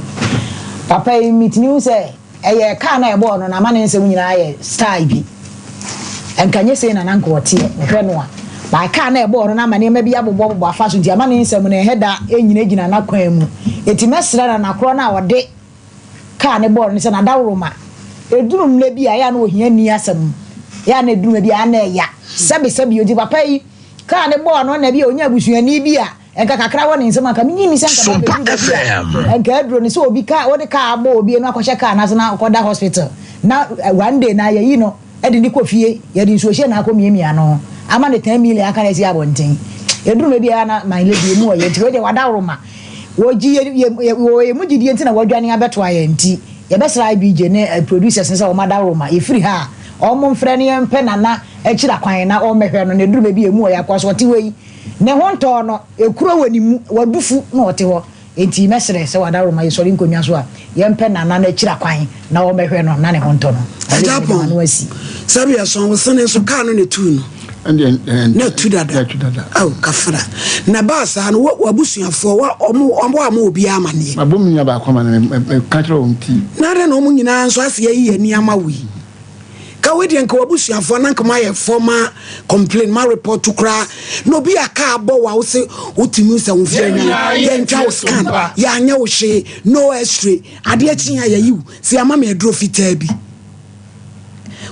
Papa yi metumi hu sɛ ɛyɛ kaa no a ɛbɔɔ no no ama ne nsɛm nyinaa ayɛ style bi. Ɛnka nyɛ sei na na nka ɔteɛ mehwɛ no a. By kaa no a ɛbɔɔ no no ama nneɛma bi abobɔbobɔ afa so nti ama ne nsɛm no ɛhɛ da ɛnyinagyina n'akwan mu. Enti mɛsrɛ Nana korɔ no a ɔde kaa ne bɔɔl no sɛ n'adaworoma. Ɛduru mmerɛ bi a, ɛyɛ a na ohia nni asɛm. Ɛyɛ a na ɛduru mmerɛ bi a, na ɛya. Sɛbesɛbe enti papa yi, kaa ne bɔɔl no na bi a ɔnya abusuani bi a, nka kakra wɔ ne nsam a, nka menye nni sɛ nka bɛbɛduru baabi a, nka aduro no sɛ obi kaa, wode kaa abɔ obi na wakɔhyɛ kaa no ase na ɔkɔda hospital na one day na yɛyi no de no kɔ fie, yɛde nsuohyeɛ na akɔ miamia no ama no 10 million aka no asi abɔnten. Ɛduru mmerɛ bi a, ɛyɛ a na my lady emu ɔyɛ nti wei deɛ wadaworoma. Wɔgye yɛ yɛ yɛ wɔ yɛn mu gyidie nti na wɔadwane abɛtoa yɛn nti yɛbɛsrɛ IBJ ne producers no sɛ wɔn adaworoma yɛfiri ha a wɔn mfrɛ no yɛmpɛ Nana akyira kwan na wɔmmɛhwɛ no na ɛduru baabi a ɛmu ɔyɛ akoa so ɔte hɔ yi ne ho ntɔɔ no ekuro wɔ ne mu wadu fu na ɔte hɔ nti mɛsrɛ sɛ wɔadaworoma yɛsɔre nkonnwa so a yɛmpɛ Nana no akyira kwan na wɔmmɛhwɛ no na ne ho ntɔ no. Agya Pɔn, sɛbi ɛsɔn wo sene nso kaa no na etuu no. Na atu dada. Ao kafra. Na ɛbaa saa no, w'abusuafoɔ, wa ɔmo ɔmo amma obiara amaneɛ. Mabɔ me nua baako amaneɛ, meka kyerɛ wɔn ti. Na adɛn na ɔmo nyinaa nso ase ayi ani ama wo yi? Ka wei deɛ nka w'abusuafoɔ na nka moayɛ formal complain, ma report koraa. Na obi a kaa bɔ wo a wose wotumi sɛ wo mfeɛ anya no, yɛntwa wo scan, yɛanyɛ wo hwee, no x-ray, adeɛ kye a yɛyi wo. Sɛ yɛama me aduro fitaa bi.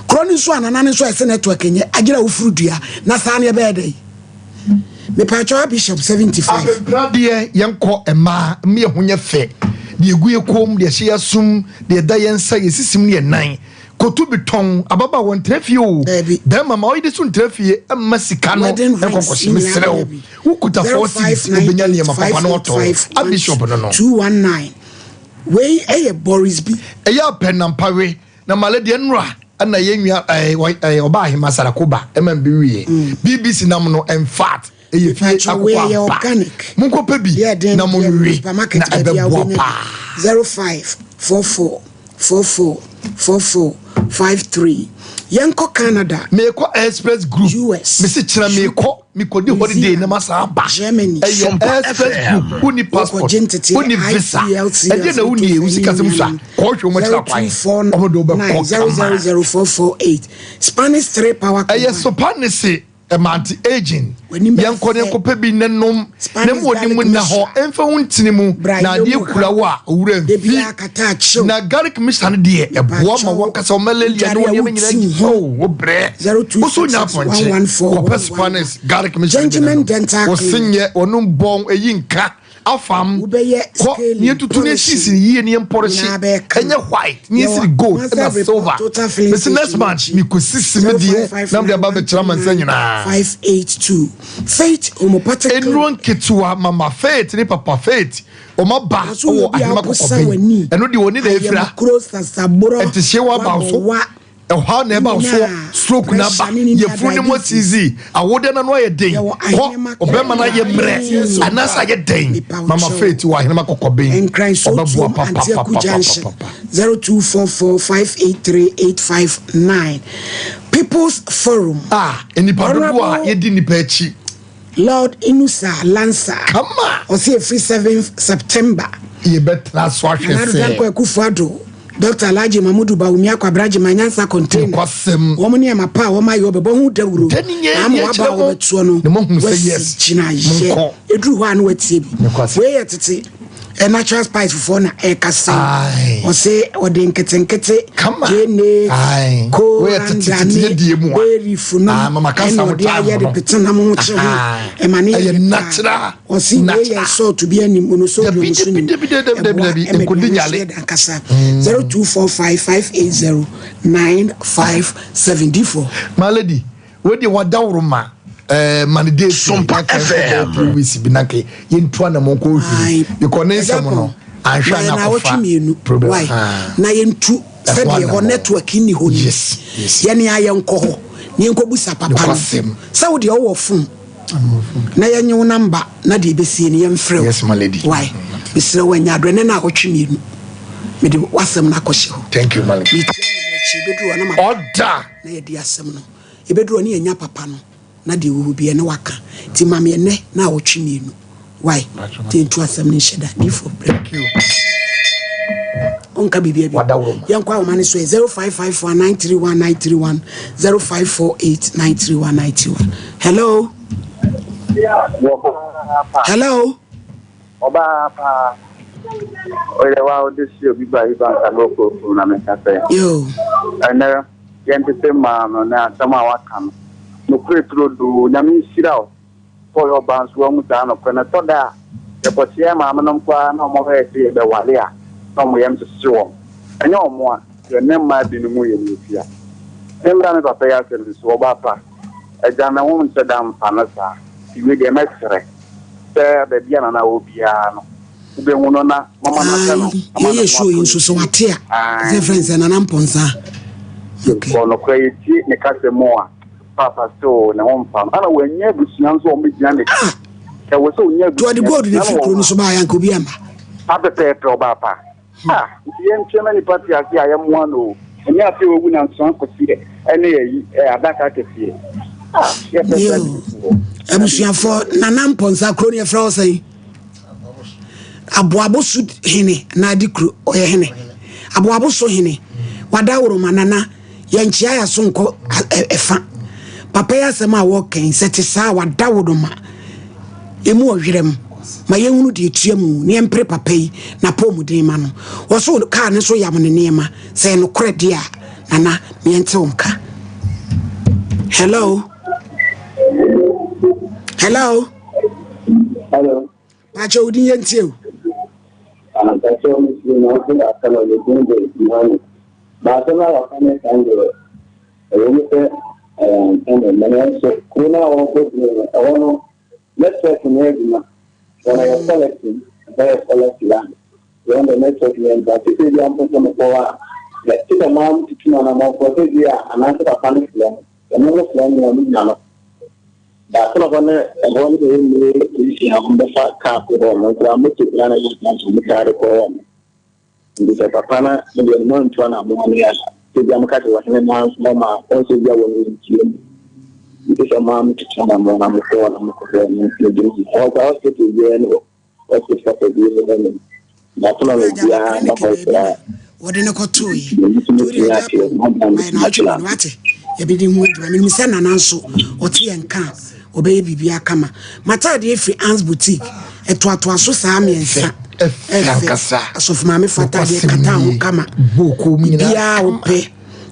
Korɔ no nso a nana no nso ɛsɛ network nyɛ agyina wofuru dua na saa no ɛbɛyɛ dɛn? Mepaakyɛw a bishop 75. Abɛbradeɛ yɛnkɔ mmaa mma yɛn ho nyɛ fɛ deɛ ɛgu yɛ kɔn mu deɛ ɛhyɛ yɛn asom deɛ ɛda yɛn nsa yɛn sisim ne yɛn nan kɔtu bi tɔn ababaawa ntena fie o bɛrima ma ɔyere so ntena fie mma sika no Wedding nkɔ rings nkɔhyɛ ne nyinaa mesrɛ wo bɛnya bi. wokuta 4 cedis wobɛnya nneɛma papa na watɔn a bishop no no. 219 Wei yɛ Boris bi. Ɛyɛ apɛ na mpa we na male deɛ nnora ɛna yɛ nua ɛɛ ɛɛ ɔba ahema sarakoba ɛma mbi wie BBC nam no in fact ɛyɛ fie akokɔ ampa monkɔ pɛ bi na mo nwe na ɛbɛboa paa. 05 44 44 44 53 Yɛnkɔ Canada. Meekɔ Express Group. US. Mese kyerɛ meekɔ mekɔdi holiday na masan aba. Germany. Ɛyɛ Express Group. Wonni passport, wonni visa. Ɛdeɛ na wonni wo sikasɛm sua. Kɔhwɛ wɔn akyiri akwan. Wɔn de wo bɛkɔ kama. 02490000448 Spanish 3 power Ɛyɛ Sopanese. Ɛma anti aging. Yɛnkɔ ne nkɔpɛ bi ne nom na mu ɔde mu nna hɔ ɛmfa wo ntini mu na adeɛ kura wo a owura mfi. Na garlic mixture no deɛ ɛboa ma wankasa wo malaria ne wo nneɛma nyinaa gyi oh wo brɛ. Wo so nya apɔnkye kɔpɛ Spanish garlic mixture no bi na nom. Wo se nyɛ wɔnom bɔn ɛyi nka. Afam, kɔ, ne yɛntutu ne yɛnsiesie no yie ne yɛmpɔrehye, ɛnyɛ white, ne yɛnsi no gold ɛna silver. Mese next month mekɔsisi me deɛ na mede aba abɛkyerɛ amansan nyinaa. Nnuro nketewa, Mama Faith ne Papa Faith, wɔn aba wɔ Ahema Kɔkɔbɛn. Ɛno deɛ wɔn ni na ɛfira. Ɛntehyeɛ wɔ aba so. Ɛhɔ na ɛba soɔ, stroke na aba, yafunu no mu asisi, awodeɛ no ano ayɛ den, kɔ, ɔbɛrima no ayɛ mmerɛ, anaasɛ ayɛ den. Mama Faith wɔ Ahenema Kɔkɔben, ɔbɛboa papapapapapa. 0244583859 People's Forum. Ah, nnipa dodoɔ a yɛdi nnipa akyi. Lord Inusa Lansa. Kama. Ɔsi efiri 7th September. Yɛbɛtena so ahwɛ sɛ. Nana Addo Dankwa Akufo-Addo, Dr. Alhaji Mamudu Bawumia Kwabena Agyemang Nyansa Container. Nokwasɛm. Wɔn nneɛma pa a wɔn ayɛ wɔbɛbɔ ho dawuro. Dani nyɛ Na ama yɛ waba kyerɛ a mo. wɔbɛtoɔ no. Na moahunu sɛ Wasi yes. gyina yɛ. Monkɔ. Eduru hɔ a na watie bi. Nokwasɛm. Wei yɛ tete. Eh, natural spice fofoɔ na ɛkasa yi. Ɔse ɔde nketenkete gyeene koranda ne berry funu ɛna ɔde ayɛ de pete nam ho kye ho ɛma ne yɛ paa. Ɔse wei yɛ salt bi anim ono sodium so nim ɛboa ɛma aduane so yɛ dankasa. 0245 580 957 D4. My lady, Wei deɛ wadaworo ma ɛɛ ma ne date Sompa na nka FM. ɛbɛyɛ 3 weeks bi na nka yɛntu anamɔ nkɔ Ae. ohwiri because ne nsɛm no anhwɛ a na na awɔtwe akɔfa mmienu problem. why Ah. na yɛntu Ɛho sɛdeɛ hɔ anamɔ. network nni hɔ ni Yes, yes. yɛne a yɛnkɔ hɔ na yɛnkɔbusa papa no Nokwasɛm. sɛ wo deɛ wowɔ phone na yɛnye wo namba na deɛ ɛbɛsie no yɛmfrɛ wo Yes, my lady. why mesrɛ wo anya adorɛ ne na awɔtwe mmienu mede w'asɛm no akɔhyɛ hɔ Thank you, my lady. metia no akyi ɛbɛduru hɔ na ma Order. na yɛde asɛm no Ɛbɛduru hɔ ne yɛanya papa no na deɛ ɛwɔ hɔ biara na waka nti ma me ɛnɛ na awɔtwe mmienu why nti yɛntu asɛm no nhyɛ da difoɔ brɛ ɔnka biribia bi yɛnkɔ ahoma no so ɛ 0554 931 931 0548 931 931 hello hello Ɔbaa paa. Ɔyɛ wa ɔde si obi ba yi ba nka na ɔkɔ funu na meka sɛ. Yo. Ɛnɛ yɛn tete mmaa no ne asɛm a waka no nokorɛ turodoo Nyame nhyira wo sɛ ɔyɛ ɔbaa nso wahu saa nokorɛ no ɛtɔ da a yɛkɔkyea yɛn maame nom koraa na ɔmo hwɛ sɛ yɛbɛwale a na ɔmo yam hyehye wɔn ɛnyɛ ɔmo a yɛn ne mmaa binom yɛ no fia me mmra me papa yi asɛm nso ɔbaa pa agya me ho nhyɛ da mfa no saa nti wei deɛ mɛsrɛ sɛ baabi a Nana wɔ biara no, wobɛhu no na mama no ahwɛ no ama ne Yɛyɛ ho show yi atɔ nso no sɛ yie. wate a sɛ Ae. frɛ sɛ Nana Mpɔnsa. Okay. Wɔ nokorɛ yɛtie ne kasa mu a, Paapa still ne ho mfa no. Ana wanya abusua nso a wɔbɛgyina n'akyi. Ɛwɔ sɛ ɔnya To ɔde abusua, gold na abusua fi no wɔ kuro hɔ no so baayɛ anka obi amma. a, pɛpɛɛpɛ ɔbaa pa. Ah, nti yɛnkyerɛ ma nipa te ase a yɛmmoa no o. Ɛnyɛ afei wawu na nsoa kɔseɛ ɛne ayi ɛ adaka kɛseɛ. Ah, yɛpɛ sɛ Yo. Abusuafoɔ Nana Mpɔnsa kuro no yɛfrɛ wo sɛn? Aboabo so hene na ade kuro ɔyɛ hene. Aboabo so hene. Wada woroma Nana yɛnkyea yɛ so nkɔ ɛfa. Papa yi asɛm a wɔka yi sɛ te saa a wada woroma emu ɔwerɛm ma yɛnhunu deɛ ɛtua mu na yɛmpere papa yi n'apɔmuden ma no. Wɔso kaa no so yam ne nneɛma sɛ ɛyɛ nokorɛ deɛ a Nana meɛnte wo nka. Hello. Hello. Hello. Pakyɛ wo din yɛntie o. Pakyɛ wo din na wo asɛm a yɛdin de Yohane. Baasɛm a wɔka ne kan deɛ ɛwɔ mu sɛ ɛyɛ ampa na nanso kuro no a wɔkɔ duro no ɛhɔ no network nyɛ adwuma. Wɔn yɛ forest ɛhɔ yɛ forest land. Wɔn de network nyɛ adwuma. Te sɛ bi a mpɛ sɛ mekɔ hɔ a te sɛ maa tutu no anamɔfoɔ sɛ bi a anaasɛ papa no frɛ no ɛno no frɛ no a menya no. Baako na hɔ ne ɛhɔ ne bɛyɛ mmiri polisi a wɔbɛfa kaa kɔ hɔ no koraa moto koraa na yɛ nso wɔn taa de kɔ hɔ no. Nti sɛ papa na ne deɛ no mantu anammɔn ne a sɛ bia moka sɛ wɔhene no ansoma ma a ɔnsɛ bia wɔ no ntie mu. Nti sɛ maa metutu anammɔn na mekɔ hɔ na mekɔhwɛ no megyina hɔ koraa hospital biara ne hɔ hospital papa biara ne hɔ. Baako na obiara ba hɔ koraa. Wɔde no kɔtoo yi. Nti wode agya pɔn ma yɛ naawɔtwe mmienu wate. Yɛbɛdi ho adwuma. Menim sɛ Nana nso ɔte yɛn nka a, ɔbɛyɛ biribi akama. M'ataadeɛ firi Ann's Boutique. Ɛtoatoa so saa mmiɛnsa. Ɛfɛ Asɔfo maame fa ataadeɛ kata ho kama. Biribiara a wopɛ.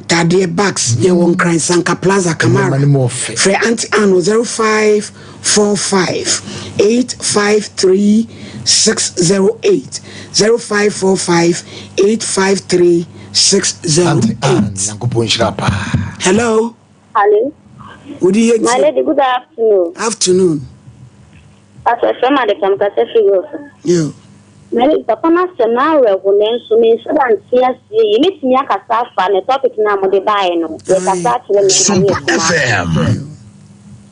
Tadeɛ bags yɛwɔ Nkran Sanka Plaza Kamara. Frɛ Auntie Ann wɔ 0545 853 608 0545 853 Auntie Ann 608. Nyankopɔn nhyira paa. Hello. Hello. Wodi yɛ My nti. lady, good afternoon. Afternoon. Pastor Frema de fam kasa firi Wolf. Yo. My lady, papa no asɛm no awerɛho nanso menhyɛ da nte aseɛ yie. Mɛtumi akasa afa ne topic no a mode baeɛ no. Yɛkasa akyerɛ me maame akumaa.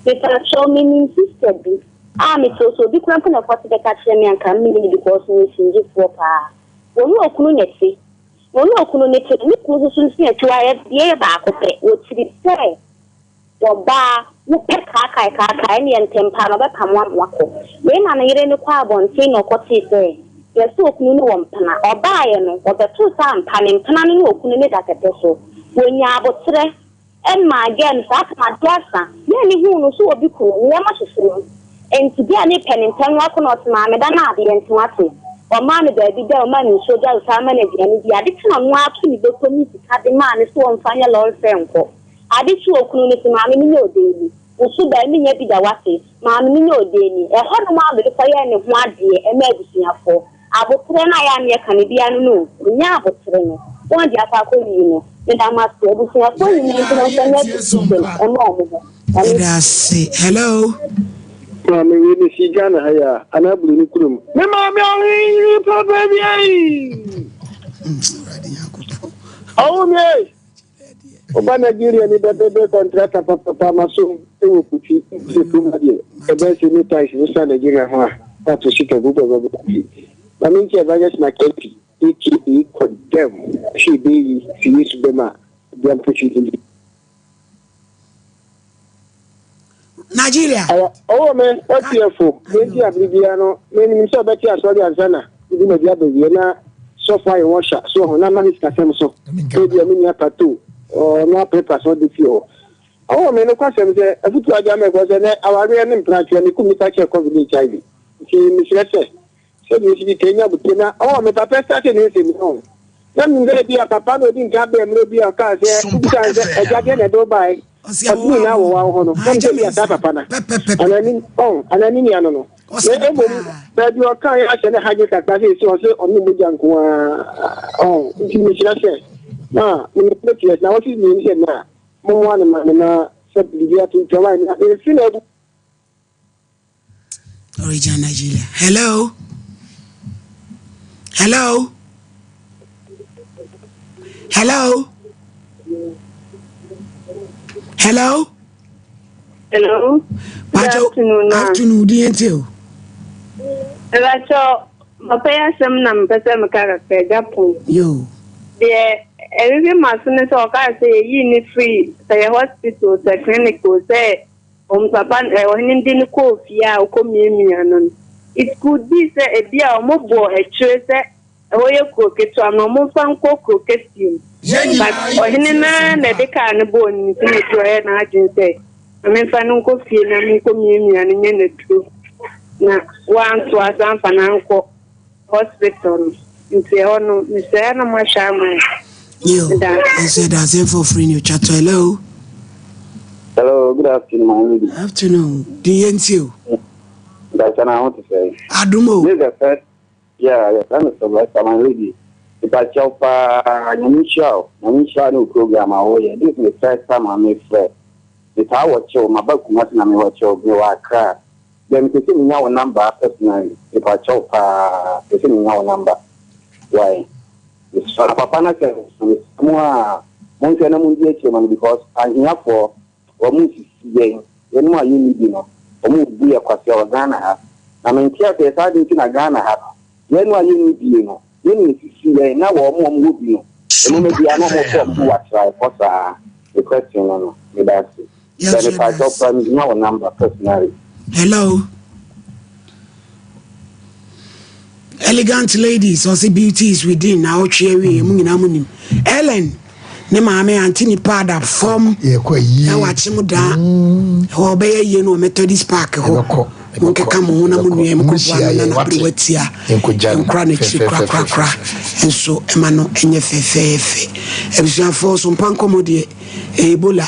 Mepakyɛw, menim sister bi a metoo sɛ obi koraa mpo na ɛkɔte bɛka kyerɛ me anka menni no because meyɛ kyingyefoɔ paa. Wɔne okunu na ɛte. Wɔne okunu no te no, ne kunu nso so nso akyiwa yɛ deɛ yɛ baako pɛ. Wɔkyiri sɛ ɔbaa wopɛ kaakae kaakae ɛneɛ ntɛmpa no ɔbɛpam wo ama wakɔ. Wei na ne yere no kɔɔ abɔnten na ɔkɔtee sɛ yɛse okunu no wɔ mpena. Ɔbaeɛ no, ɔbɛtoo sɛ ampa ne mpena no ne okunu no da kɛtɛ so. Wɔnyaa aboterɛ Ɛmaa girl no saa tam ade asa. Girl no huu no so obi kunu, ne yam ahyehye no. Enti girl no repɛ no ntɛm no akɔ na ɔse maame da no adeɛ nti wate. Ɔmaa no baabi da, ɔmaa no nsuo dware saa ma no aduane di. Ade kye na ɔno ara to ne bɔtɔ mu sika de maa no sɛ ɔmfa nyɛ lɔre fare nkɔ. Ade kye okunu no se maame menyɛ ɔdɛn ni? Wo so bɛn menya bi da wate? Maame menyɛ ɔdɛn ni? Ɛhɔ nom ara na ɔde kɔyɛɛ ne ho adeɛ ɛmaa abusuafoɔ. Aboterɛ no a yɛ a na yɛka no biara no no o, ɔnyaa aboterɛ no, wɔn de akɔ akɔwie no, meda mo ase, abusuafoɔ nyinaa nti na nka nyɛ decision ɛma wɔn ho. Nyame. Yɛda ase. Hello. Maame wei me fi Ghana ha yi a anaa buroni kurom. Me maame ɔhene papa bi ei. Ɔwo mi ei. Woba Nigeria ni bɛbɛbɛ kɔntrata papapa maso wɔ kuti sɛ kurom ha deɛ ɛbɛn sɛ ne ties no sa Nigeria ho a wato sika gu bɛbɛbɛ kuti. Ma me nti Evangelist Mackenzie aka Kɔdam hwɛ ɛbɛyi sɛ Yesu bɛma bia mpo si Nigeria. Ɔwɔ me ɔtiɛfo deɛ nti a bere biara no menim sɛ ɔbɛte asɔre ansa na ne dwumadi aba wie na sɔfo ayɛ wɔn hyɛ so ho na ama ne sikasɛm so ebia me nua pato ɔno apepa so ɔde fie hɔ. Ɔwɔ me nokwasɛm sɛ afutuo a ɔde ama ɛkɔ sɛ nɛ awareɛ ne mpenatweɛ ne kum nipa kyɛ covid ne HIV nti mesrɛ sɛ Sɛdeɛ ɔsi di kan nya abotire na ɔwɔ me papa starte ne nsɛm no na menim sɛ ebi a papa na ɔdi nka bɛɛ mmerɛ bi a ɔkaa sɛ wobisa no sɛ agya deɛ na ɛde wo baeɛ ɔse ne nyinaa wɔ wo hɔ no na mesɛ bi a saa papa na anaa ne ɔn anaa ne nua no no na mmom baabi ɔkaa yɛ ahyɛ ne hagye kakra sɛ ɛsi ɔse ɔne mogya nko ara ɔn nti mekyerɛ sɛ na mene na wɔse mmienu sɛ na mommoa no ma me na sɛ biribi ato ntwam a na ɛfi na abu Original Nigeria. Hello. Hello. Hello. Hello. Hello. Good afternoon. Afternoon. Di yẹn o. Ẹ̀rọ̀kyọ̀ papa yi asɛm na mepɛ sɛ meka kakra agya pon. Yo. Deɛ ɛhwehwɛ m'aso ne sɛ ɔkaa sɛ yɛyii ne firi sɛ yɛ hospital sɛ clinic o sɛ Wɔn papa no, ɔhene no de no kɔɔ fie a ɔkɔmiamiaa no no, it could be sɛ ebia wɔbɔɔ akyire sɛ ɛhɔ yɛ kuro ketewa no wɔmfa nkɔ kuro kɛseɛ mu. But ɔhene no ara na ɛde kaa no bɔɔ ne ti na ebi ɔyɛ n'adwene sɛ ma memfa no nkɔ fie na menkɔmiamia no nyɛ no aduro na wantoa so amfa no ankɔ. Hospital no nti ɛhɔ no mesrɛ na moahwɛ ama yɛn. Yo, Meda ase. ɛsɛ dasɛ for free ni otwa to hello. Hello, good afternoon, my lady. Afternoon, di yɛn ti o. Dakyɛ na ho te sɛ. Adum o. This is the first, yeah, yeah, that is Sylvester, my lady. Mepakyɛw paa, nyame nhyira o, nyame nhyira ne wo program a woyɛ. This is my first time a mefrɛ. Metaa wɔkyew, maba Kumasi na mewɔkyew, mewɔ Accra. Deɛ mepɛ sɛ menya wo number personally mepakyɛw paa pɛ sɛ menya wo number wai mesrɛ na papa no asɛm no mesrɛ mo a monhwɛ na mondi akyire ma no because ahiafoɔ wɔn sisi yɛn yɛnom a yɛnni bi no wɔn bu yɛ kwasea wɔ Ghana ha na mente aseɛ saa ade nti na Ghana ha no yɛnom a yɛnni bie no yɛn na esisi yɛn na wɔn a wɔwɔ bi no nneɛma biara na wɔn kɔ wɔn ho watra ɛkɔ saa me question no no meda ase. Yɛn Sɛ nso mepa yɛda kyɛw ase. paa mehia wo number personally. Hello. Elegant ladies, ɔse beauty is within na ɔtwe awie mu nyinaa mu nim. Ellen, Ne maame ante nipa ada fam ɛwɔ akyem daa ɛhɔ ɔbɛyɛ yie no wɔ Methodist Park hɔ. Monkeka mo ho na mo nua mkɔboa no na n'aberewa tia nkora n'akyiri korakorakora nso ɛma no ɛnyɛ fɛfɛɛfɛ. Abusuafoɔ so mpa nkɔmmɔ deɛ ɛyɛ Ebola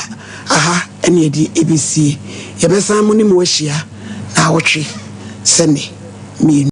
aha ɛne ɛde ɛbɛsie. Yɛbɛsan mo ne mo ahyia naawɔtwe sɛ nnɛ mmienu.